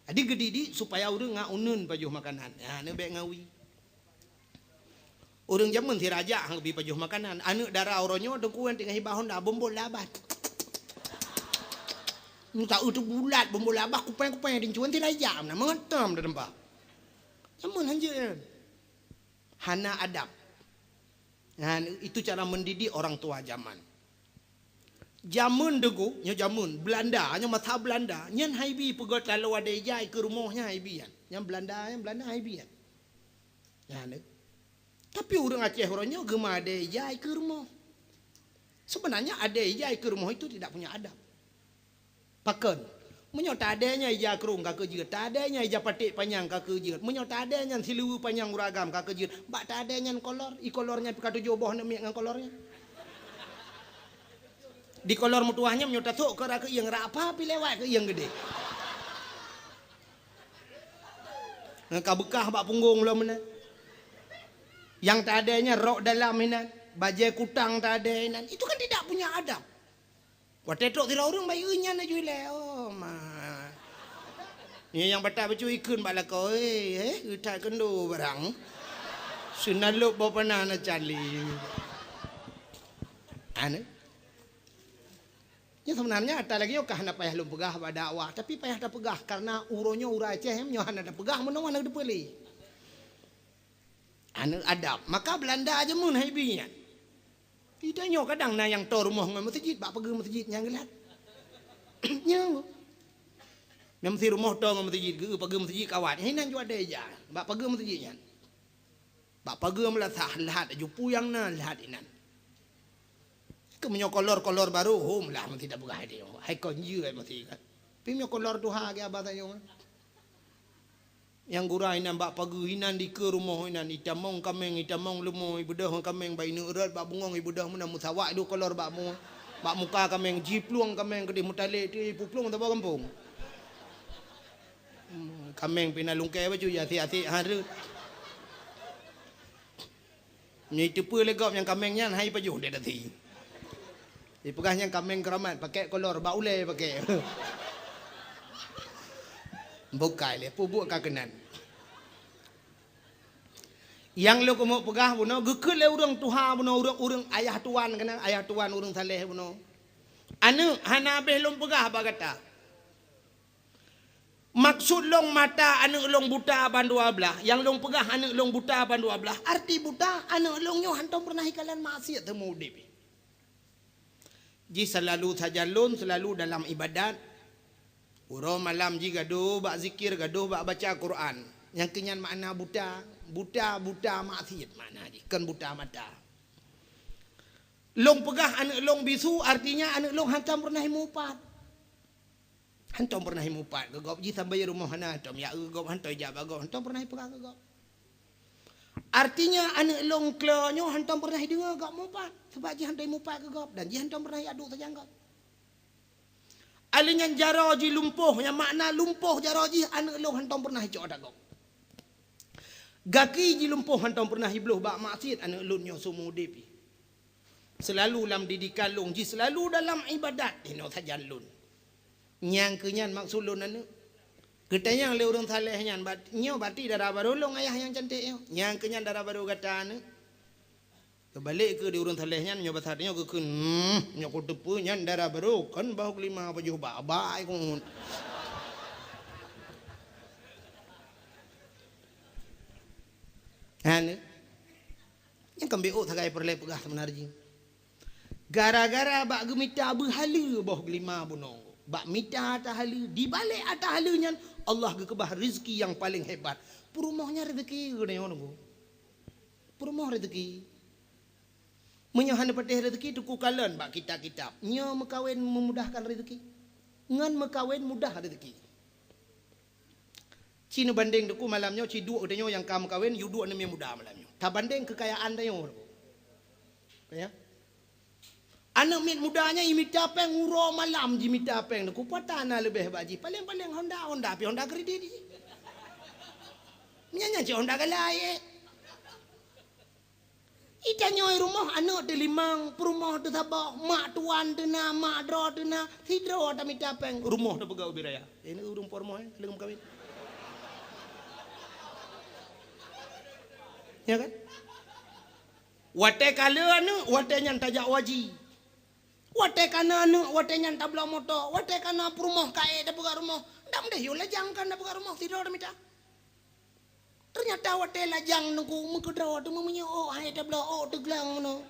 Jadi geudidik supaya ureuëng ngat uneuen pajoh makanan. Ya, neubék ngawi. Ureuëng jameun sirajak han geubi pajoh makanan. Aneuëk dara uroe nyoe teungku nyan teungoh hibah honda, bombol labah. Muta eu teubulat bombol labah, kupeng-kupeng dincuen sirajak na meugeutém di teumpat. Jameun hanjeuet nyan. Hana adab. Nah, itu cara mendidik orang tua zaman. Jameun teungku, nyoe jameun Belanda, nyoe masa Belanda, nyan haibi peugöt lalu adé ija ikeue rumoh nyan haibi nyan. Nyan Belanda, nyan Belanda haibi nyan. Nyan. Tapi ureuëng Aceh uroe nyoe geuma adé ija ikeue rumoh. Sebenarnya adé ija ikeue rumoh itu tidak punya adab. Pakon? Meunyoe tadé nyan ija krueng ka keujeuet, tadé nyan ija paték panyang ka keujeuet, meunyoe tadé nyan siluweue panyang ureuëng agam ka keujeuet, bak tadé nyan kolor, ikolor nyan pih ka tujoh boh aneuk miet ngon kolor nyan. Di kolor meutuwah nyan meunyoe tasok keu rot keuieng, rot apa pih lewat keuieng geudeh. Ngon ka beukah bak punggong lom meunan. Nyang tadé nyan rok dalam inan, bajée kutang tadé inan. Itu kan tidak punya adab. Watée trok sidroe ureuëng bayeue nyan laju ilée, oh ma. Nyan nyang batat bacut ikheun bak lakoe, eh, eh, geutat keundo barang. Seunalop boh panah na cali. Aneuëk. Nyan sebenarnya ata lagée nyoe ka hana payah lôn peugah bak dakwah, tapi payah tapeugah karena uroe nyoe ureuëng Aceh nyoe hana tapeugah meunoe hana teupeue lé. Aneuëk adab. Maka Belanda jameun hai bi nyan. Di tanyoe kadang na nyang toe rumoh ngon meuseujid, bak pageue meuseujid nyang geulat. Nyang. Nyang meusi rumoh toe ngon meuseujid, geu pageue meuseujid kawat. Nyan inan jua daya, bak pageue meuseujid nyan. Bak pageue meulasah, lhat aju puyang na, lhat inan. Keu meunyoe kolor-kolor barô, hom lah meusi tapeugah hai tanyoe. Hai kon jeuet meusi kan. Tapi meunyoe kolor tuha geuh abah tanyoe. Nyang gura inan bak pageue inan dikeue rumoh inan, itamong kaméng, itamong leumo, ibeudôh kaméng bak ineuk rot, bak bungong ibeudôh meunan meusawak dua kolor bak mu-, bak muka kaméng, jiplueng kaméng keudeh meutalek ti ipuplueng saboh gampông. Hmm, kaméng pih na lungkée bacut, ya asik-asik ha rot. Nyoe iteupeue lé gob nyang kaméng nyan hai pajoh di dasi. Ipeugah nyang kaméng keuramat, pakèk kolor, bak ulée pakèk. Bukai lé, peubuet ka keunan. Nyang lôn keumeuk peugah bunoe, geukheun lé ureuëng tuha bunoe, ureuëng-ureuëng ayah tuan keunan, ayah tuan ureuëng saleh bunoe. Aneuëk, hana habéh lôn peugah bak gata. Maksud lôn mata aneuëk lôn buta bandua blaih, nyang lôn peugah aneuëk lôn buta bandua blaih, arti buta aneuëk lôn nyoe hantom peureunah ikalon maksiat teuma udeb. Jih seulalu sajan lôn seulalu dalam ibadat. Uroe malam jih gadôh bak zikir, gadôh bak baca Quran. Nyang keu nyan makna buta, buta, buta maksiat makna jih, kon buta mata. Lôn peugah aneuëk lôn bisu, artinya aneuëk lôn hantom peureunah imupat. Hantom peureunah imupat keu gob, jih sambai rumoh hana hantom, ya eu gob hantom ijak bak gob, hantom peureunah ipeugah keu gob. Artinya aneuëk lôn klo nyoe hantom peureunah ideungoe gob mupat, sabab jih hantom imupat keu gob dan jih hantom peureunah iadu sajan gob. Alèh nyan jaroe jih lumpoh, nyang makna lumpoh jaroe jih aneuëk lôn hantom peureunah icok ata gob. Gaki jih lumpoh hantom peureunah ibloh bak maksiat aneuëk lôn nyoe seumeu udeb jih. Seulalu lam didikan lôn jih, seulalu dalam ibadat, inoe sajan lôn. Nyang keu nyan maksud lôn aneuëk. Geutanyong lé ureuëng saleh nyan, bat-, nyoe bati dara barô lôn ayah nyang cantik nyoe. Nyang keu nyan dara barô gata aneuëk. Keubalek keu di ureuëng saleh nyan, nyoe basa nyoe geukheun, hmm, nyoe kuteupeue nyan dara barô, kon boh geulima pajoh bak, bak ai keuhun. Aneuëk. Nyang keumbeuôk sagai peureulée peugah seumeunar jih. Gara-gara bak geumita beuhaleue boh geulima bunoe, bak mita ata haleue, dibalek ata haleue nyan Allah geukeubah rezeki nyang paleng hebat. Peurumoh nyan rezeki geutanyoe nunggu. Peurumoh rezeki. Meunyoe hana patéh rezeki teungku kalon bak kitab-kitab. Nyoe meukawen memudahkan rezeki. Ngon meukawen mudah rezeki. Ci neubandeng teungku malam nyoe, ci duek geutanyoe nyang ka meukawen, yue duek aneuk miet muda malam nyoe. Tabandeng keukayaan tanyoe teungku. Ya. Aneuk miet muda nyan imita péng uroe malam jimita péng teungku, pat na leubeh bak jih. Paleng-paleng Honda, Honda pih Honda kredit jih. Nyan, nyan cit Honda galai, eh. Itanyoe rumoh aneuk teulimong, peurumoh teusaboh, mak tuan teuna, mak droe teuna, sidroe tamita péng, rumoh tapeugah ubit raya. Ini ureuëng peurumoh, eh, leueng meukawen. Ya kan? Watée ka le aneuëk, watée nyan tajak u haji. Watée ka na aneuëk, watée nyan tabloe moto, watée ka na peurumoh ka ék tapeugah rumoh. Dam deh yôh lajang kan tapeugah rumoh, sidroe tamita. Teunyata watée lajang nungku meukeudroe teuma meunyoe ôk hai tabloe ôk teuglang meunoe.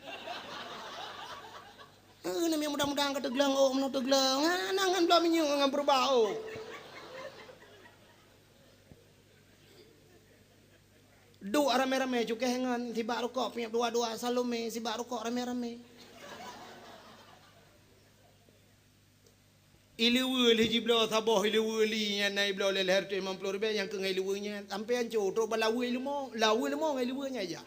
Heueh, namiet muda-muda ka teuglang ôk meunoe teuglang. Hana ngon bloe minyeuk ngon peureubah ôk. Duek ramé-ramé cukéh ngon sibak rukok piep dua-dua Salome sibak rukok ramé-ramé. Ileue lheueh jibloe saboh ileue li nyan na ibloe lé lhèe reutôh limong ploh ribèe nyang keu ngon ileue nyan. Sampoe ancô trok bak laweue leumo, laweue leumo ngon ileue nyan ija.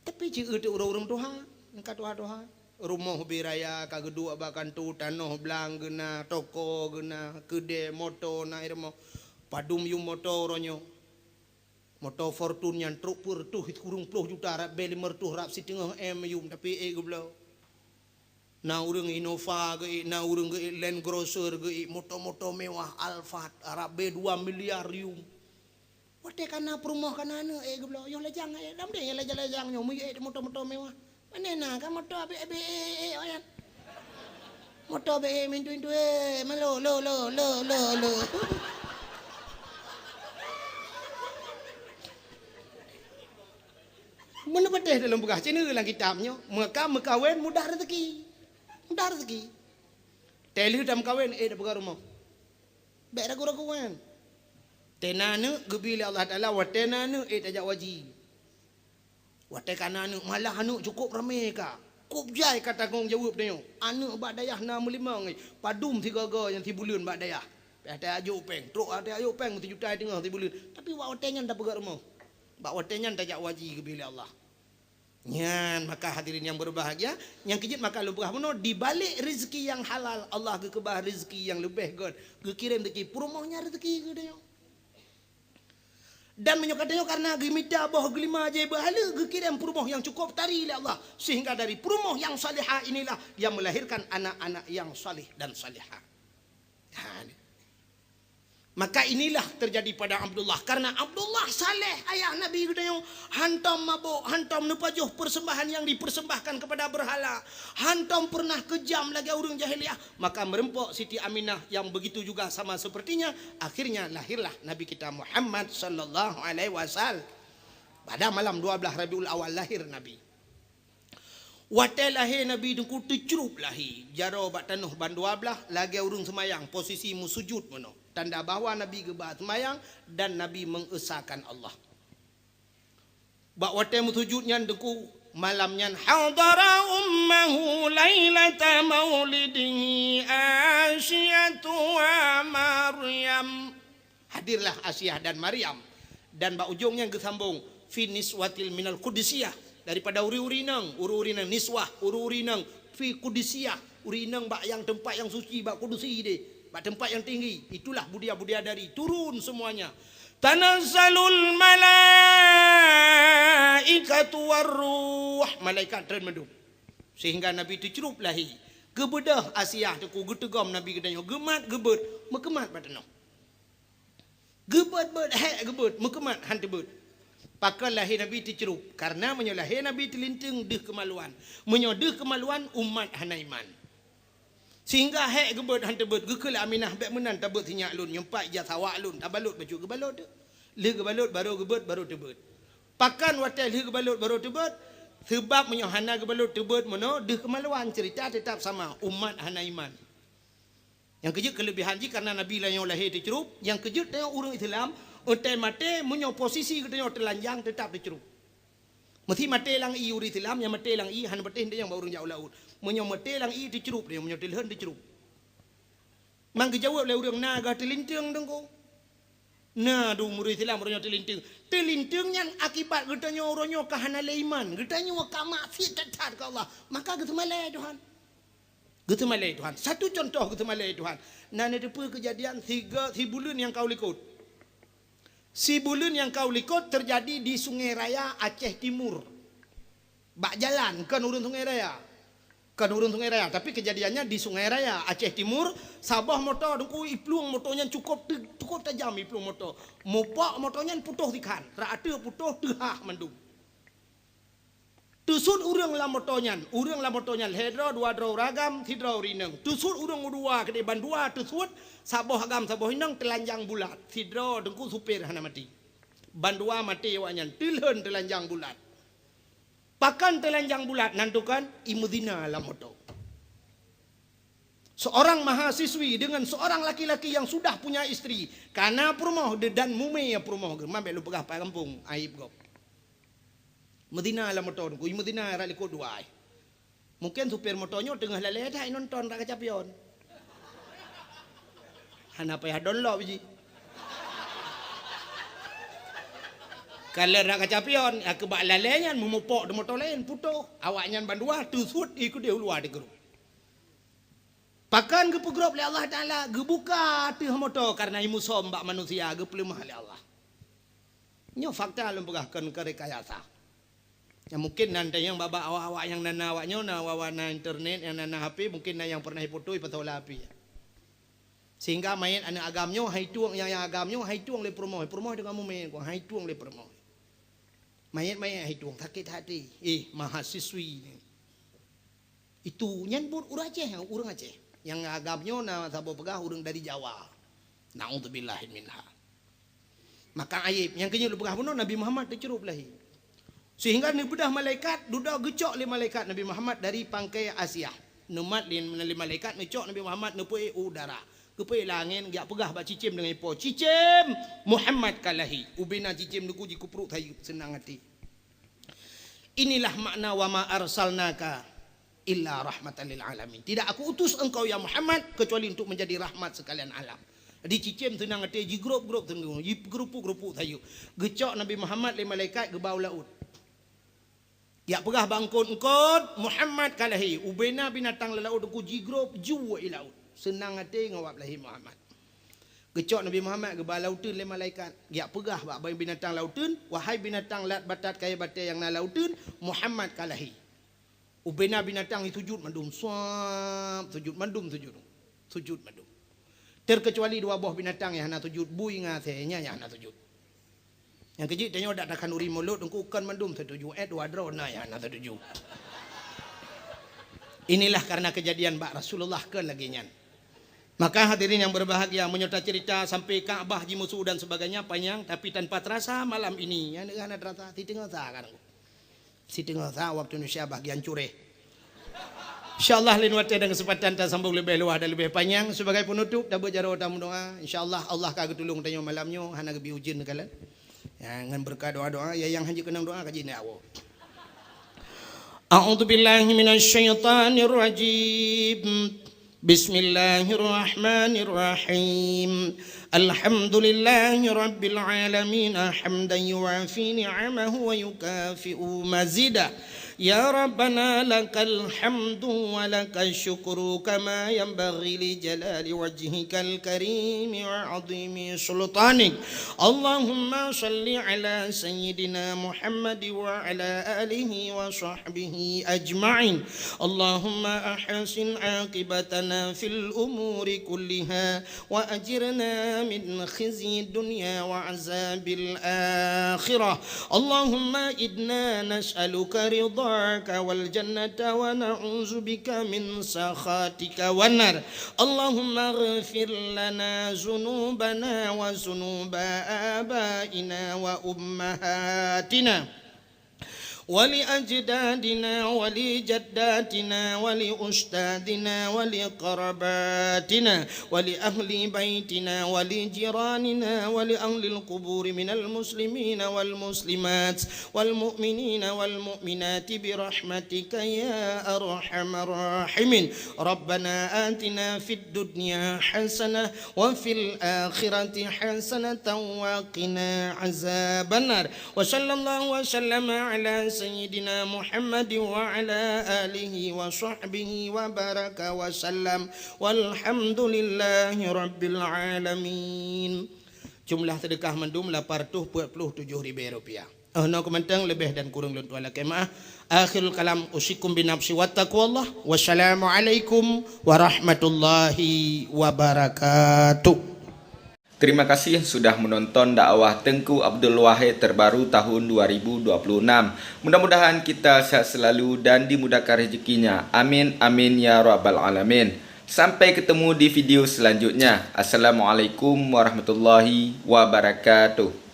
Tapi ci eu teu ureuëng-ureuëng tuha, nyang ka tuha-tuha. Rumoh ubé raya ka geuduek bak kantô, tanoh blang geuna, toko geuna, keudè, moto na i rumoh. Padum yum moto uroe nyoe. Moto Fortuner nyan trok peureutôh sikureueng ploh juta, rab bè limong reutôh rab siteungoh M yum, tapi ék geubloe. Na ureuëng Innova geuék, na ureuëng geuék Land Cruiser geuék, moto-moto mewah Alphard, rab bè dua miliar yum. Watée ka na peurumoh ka na aneuëk ék geubloe, yoh lajang ék, dam deh lajang-lajang nyoe meuék moto-moto mewah. Pane na ka moto abéh-abéh ék, ék, ék, nyan. Moto bék ék meuintu-intu ék, meulo, lo, lo, lo, lo, lo. Meuneupeutéh dalam peugah cina lam kitab nyoe, meuka meukawen mudah rezeki. Mudah rezeki. Tée lheueh tameukawen ék tapeugah rumoh. Bék ragu-ragu kan. Tée na aneuëk geubri lé Allah Taala, watée na aneuëk ék tajak u haji. Watée ka na aneuëk, malah aneuëk cukôp ramé ka. Kôb jai ka tanggong jaweueb tanyoe. Aneuëk bak dayah na meulimong, padum sigoe-goe nyang sibuleuen bak dayah. Pih tajak jok péng, trok tajak jok péng sijuta teungoh sibuleuen. Tapi bak watée nyan tapeugah rumoh. Bak watée nyan tajak u haji geubri lé Allah. Nyan maka hadirin yang berbahagia, nyang keujeuet maka lôn peugah bunoe, di balek rezeki nyang halal, Allah geukeubah rezeki nyang leubeh göt, geukirém rezeki peurumoh nyan rezeki geutanyoe. Dan meunyoe ka tanyoe karena geumita boh geulima jai beuhala, geukirém peurumoh nyang cukôp tari lé Allah, sehingga dari peurumoh nyang salihah inilah yang melahirkan anak-anak yang salih dan salihah. Ha, ni. Maka inilah terjadi pada Abdullah. Karena Abdullah saleh ayah Nabi geutanyoe, hantom mabök, hantom neupajoh persembahan yang dipersembahkan kepada berhala, hantom pernah kejam lagée ureuëng jahiliyah, maka meureumpok Siti Aminah yang begitu juga sama sepertinya, akhirnya lahirlah Nabi kita Muhammad sallallahu alaihi wasallam. Pada malam dua belas Rabiul Awal lahir Nabi. Watée lahé Nabi Teungku teucrup lahé, jaroe bak tanoh ban dua blaih lagée ureuëng seumayang, posisi meusujut meunoe, tanda bahwa Nabi geuba seumayang dan Nabi mengesahkan Allah. Bak watée meusujut nyan Teungku, malam nyan hadara ummahu lailata maulidihi Asiyatu wa Maryam. Hadirlah Asiah dan Maryam. Dan bak ujong nyan geusambong, fi niswatil minal qudusiyah, daripada uri-uri inong, uri-uri inong niswah, uri-uri inong fi qudusiyah, uri inong bak nyang teumpat nyang suci, bak kudusi deh, bak teumpat nyang tinggi. Itulah budia-budia dari turun semuanya. Tanazzalul malaikatu warruh, malaikat treun mandum. Sehingga Nabi teucrup lahé. Geubeudôh Asiah Teungku, geuteugom Nabi geutanyoe, geumat geubeuet, meukeumat bak tanoh. Geubeuet-beuet, hék geubeuet, meukeumat han teubeuet. Pakon lahé Nabi teucrup? Karena meunyoe lahé Nabi teulinteung deuh keumaluan. Meunyoe deuh keumaluan, umat hana iman. Sehingga hék geubeuet han teubeuet, geukheun lé Aminah, bék meunan tabeuet sinyak lôn, nyoe pat ija sawak lôn, tabalot bacut geubalot teuh. Lheueh geubalot, barô geubeuet, barô teubeuet. Pakon watée lheueh geubalot, barô teubeuet? Seubab meunyoe hana geubalot teubeuet meunoe, deuh keumaluan, ceurita teutap sama, umat hana iman. Nyang keujeuet keuleubihan jih karena Nabi lagée nyoe lahé teucrup, nyang keujeuet tanyoe ureuëng Islam, watée maté meunyoe posisi geutanyoe teulanjang teutap teucrup. Meusi maté lam ié ureuëng Islam, nyang maté lam ié hana patéh nyang bak ureuëng jak u laôt. Meunyoe maté lam ié teucrup, meunyoe teulheueh teucrup. Mang geujaweueb lé ureuëng na geuh teulinteung Teungku. Na dum ureuëng Islam uroe nyoe teulinteung. Teulinteung nyan akibat geutanyoe uroe nyoe ka hana lé iman, geutanyoe ka maksiet that-that keu Allah, maka geuseumalée Tuhan. Geuseumalée Tuhan. Satu contoh geuseumalée Tuhan. Na neuteupeue keujadian siga sibuleuen nyang ka u likot. Sibuleuen nyang ka u likot teujadi di Sungai Raya, Aceh Timur. Bak jalan, kon ureuëng Sungai Raya. Kon ureuëng Sungai Raya, tapi keujadiannya di Sungai Raya, Aceh Timur, saboh moto Teungku iplueng moto nyan cukôp te-, cukôp tajam iplueng moto. Mupok moto nyan putôh sikhan, rak ateueh putôh teuhah mandum. Teusuet ureuëng lam moto nyan, ureuëng lam moto nyan lhée droe dua droe ureuëng agam, sidroe ureuëng inong. Teusuet ureuëng u dua keudeh bandua teusuet, saboh agam saboh inong teulanjang bulat. Sidroe teungku supir hana maté. Bandua maté awaknyan, teulhon teulanjang bulat. Pakon teulanjang bulat nan tukon? Imeuzina lam moto. Seorang mahasiswi dengan seorang laki-laki yang sudah punya istri, kana peurumoh de dan mumé peurumoh geuh, mabék lôn peugah pat gampông, aib gob. Meuzina lam moto teungku, meuzina rot likot dua ai. Mungkin supir moto nyoe teungoh lalée that nonton rot kaca pion. Hana payah download biji. Kalon rot kaca pion, ya keubak lalée nyan meumupok di moto laén, putôh. Awaknyan bandua teusuet ikeudeh u luwa di grup. Pakon geupeugrob lé Allah Taala, geubuka ateueh moto kareuna imusom bak manusia, geupeuleumah lé Allah. Nyoe fakta lôn peugah kon keu rekayasa. Ya mungkin nan tanyong bak-bak awak-awak nyang na, na awak nyoe, na awak-awak na internet, nyang na, na H P, mungkin na nyang pernah ipotoe pasal HP. Sehingga manyét aneuëk agam nyoe hai tueng, nyang, nyang agam nyoe hai tueng lé peurumoh, peurumoh dengan mumé hai tueng lé peurumoh. Manyét-manyét hai tueng sakét hati. Eh, mahasiswi ni. Itu nyan buet ureuëng Aceh, ureuëng Aceh. Nyang agam nyoe na saboh peugah ureuëng dari Jawa. Naudzubillah minha. Maka aib nyang keunyoe lôn peugah bunoe Nabi Muhammad teucurôb lahé. Sehingga neubeudôh malaikat, dudoe geucok lé malaikat Nabi Muhammad dari pangkai Asia. Neumat lé, lé malaikat neucok Nabi Muhammad neupeuék u udara. Geupeuék lam angén, geujak peugah bak cicém deungon ipo, "Cicém, Muhammad ka lahé." Ubena cicém teungku jikeuprok sayeuep seunang até. Inilah makna wa ma arsalnaka illa rahmatan lil alamin. Tidak aku utus engkau ya Muhammad kecuali untuk menjadi rahmat sekalian alam. Di cicém seunang até jigrop-grop teungku, jigeurupuk-geurupuk sayeuep. Geucok Nabi Muhammad lé malaikat geuba u laôt. Jak peugah bak eungkot-eungkot, Muhammad ka lahé. Ubena binatang lam laôt teungku jigrop ju i laôt. Seunang até ngon wab lahé Muhammad. Geucok Nabi Muhammad geuba lam uteuen lé malaikat. Jak peugah bak binatang lam uteuen, "Wahai binatang lat batat kayée batée nyang na lam uteuen, Muhammad ka lahé." Ubena binatang jisujut mandum, suab, sujut mandum, sujut. Sujut mandum. Terkecuali dua boh binatang nyang hana sujut, bui ngon asée, nyan nyang hana sujut. Nyang keujeuet tanyoe dak takhanduri mulod teungku kon mandum satuju, eh dua droe na nyang hana satuju. Inilah karena kejadian bak Rasulullah kon lagée nyan. Maka hadirin yang berbahagia, meunyoe tacerita sampai Ka'bah jimusu dan sebagainya panjang, tapi tanpa terasa malam ini, nyang hana terasa, siteungoh sa ka teungku. Siteungoh sa waktu Indonesia bahagian cureh. Insya Allah lain watée dan kesempatan tasambung leubeh luwah dan leubeh panyang. Sebagai penutup, tabeuet jaroe tameudoa. Insya Allah, Allah ka geutulông tanyoe malam nyoe hana geubi ujeuen kalon. Ya, ngon beureukat doa-doa, ya nyang hanjeuet keunong doa ka jeuet nyan awoe. A'udzubillahi minasyaitonirrajim. بسم الله الرحمن الرحيم. الحمد لله رب العالمين، حمدا يوافي نعمه ويكافئ مزيده. يا ربنا لك الحمد ولك الشكر كما ينبغي لجلال وجهك الكريم وعظيم سلطانك. اللهم صل على سيدنا محمد وعلى آله وصحبه أجمعين. اللهم أحسن عاقبتنا في الأمور كلها وأجرنا من خزي الدنيا وعذاب الآخرة. اللهم إنا نسألك رضاك والجنة ونعوذ بك من سخطك والنار. اللهم اغفر لنا ذنوبنا وذنوب آبائنا وأمهاتنا ولأجدادنا ولجداتنا ولأستاذنا ولقراباتنا ولأهل بيتنا ولجيراننا ولأهل القبور من المسلمين والمسلمات والمؤمنين والمؤمنات برحمتك يا أرحم الراحمين. ربنا آتنا في الدنيا حسنة وفي الآخرة حسنة وقنا عذاب النار. وصلى الله وسلم على سيدنا محمد وعلى آله وصحبه وبارك وسلم. والحمد لله رب العالمين. Jumlah sedekah mandum lapan ratus empat puluh tujuh ribu rupiah. Oh, nyoe keuh mantong, leubeh dan kureueng lôn tuan lakée meu'ah. Akhirul kalam, usikum binafsi wattaqwallah. Wassalamualaikum warahmatullahi wabarakatuh. Terima kasih sudah menonton dakwah Tengku Abdul Wahid terbaru tahun dua ribu dua puluh enam. Mudah-mudahan kita sehat selalu dan dimudahkan rezekinya. Amin, amin, ya rabbal alamin. Sampai ketemu di video selanjutnya. Assalamualaikum warahmatullahi wabarakatuh.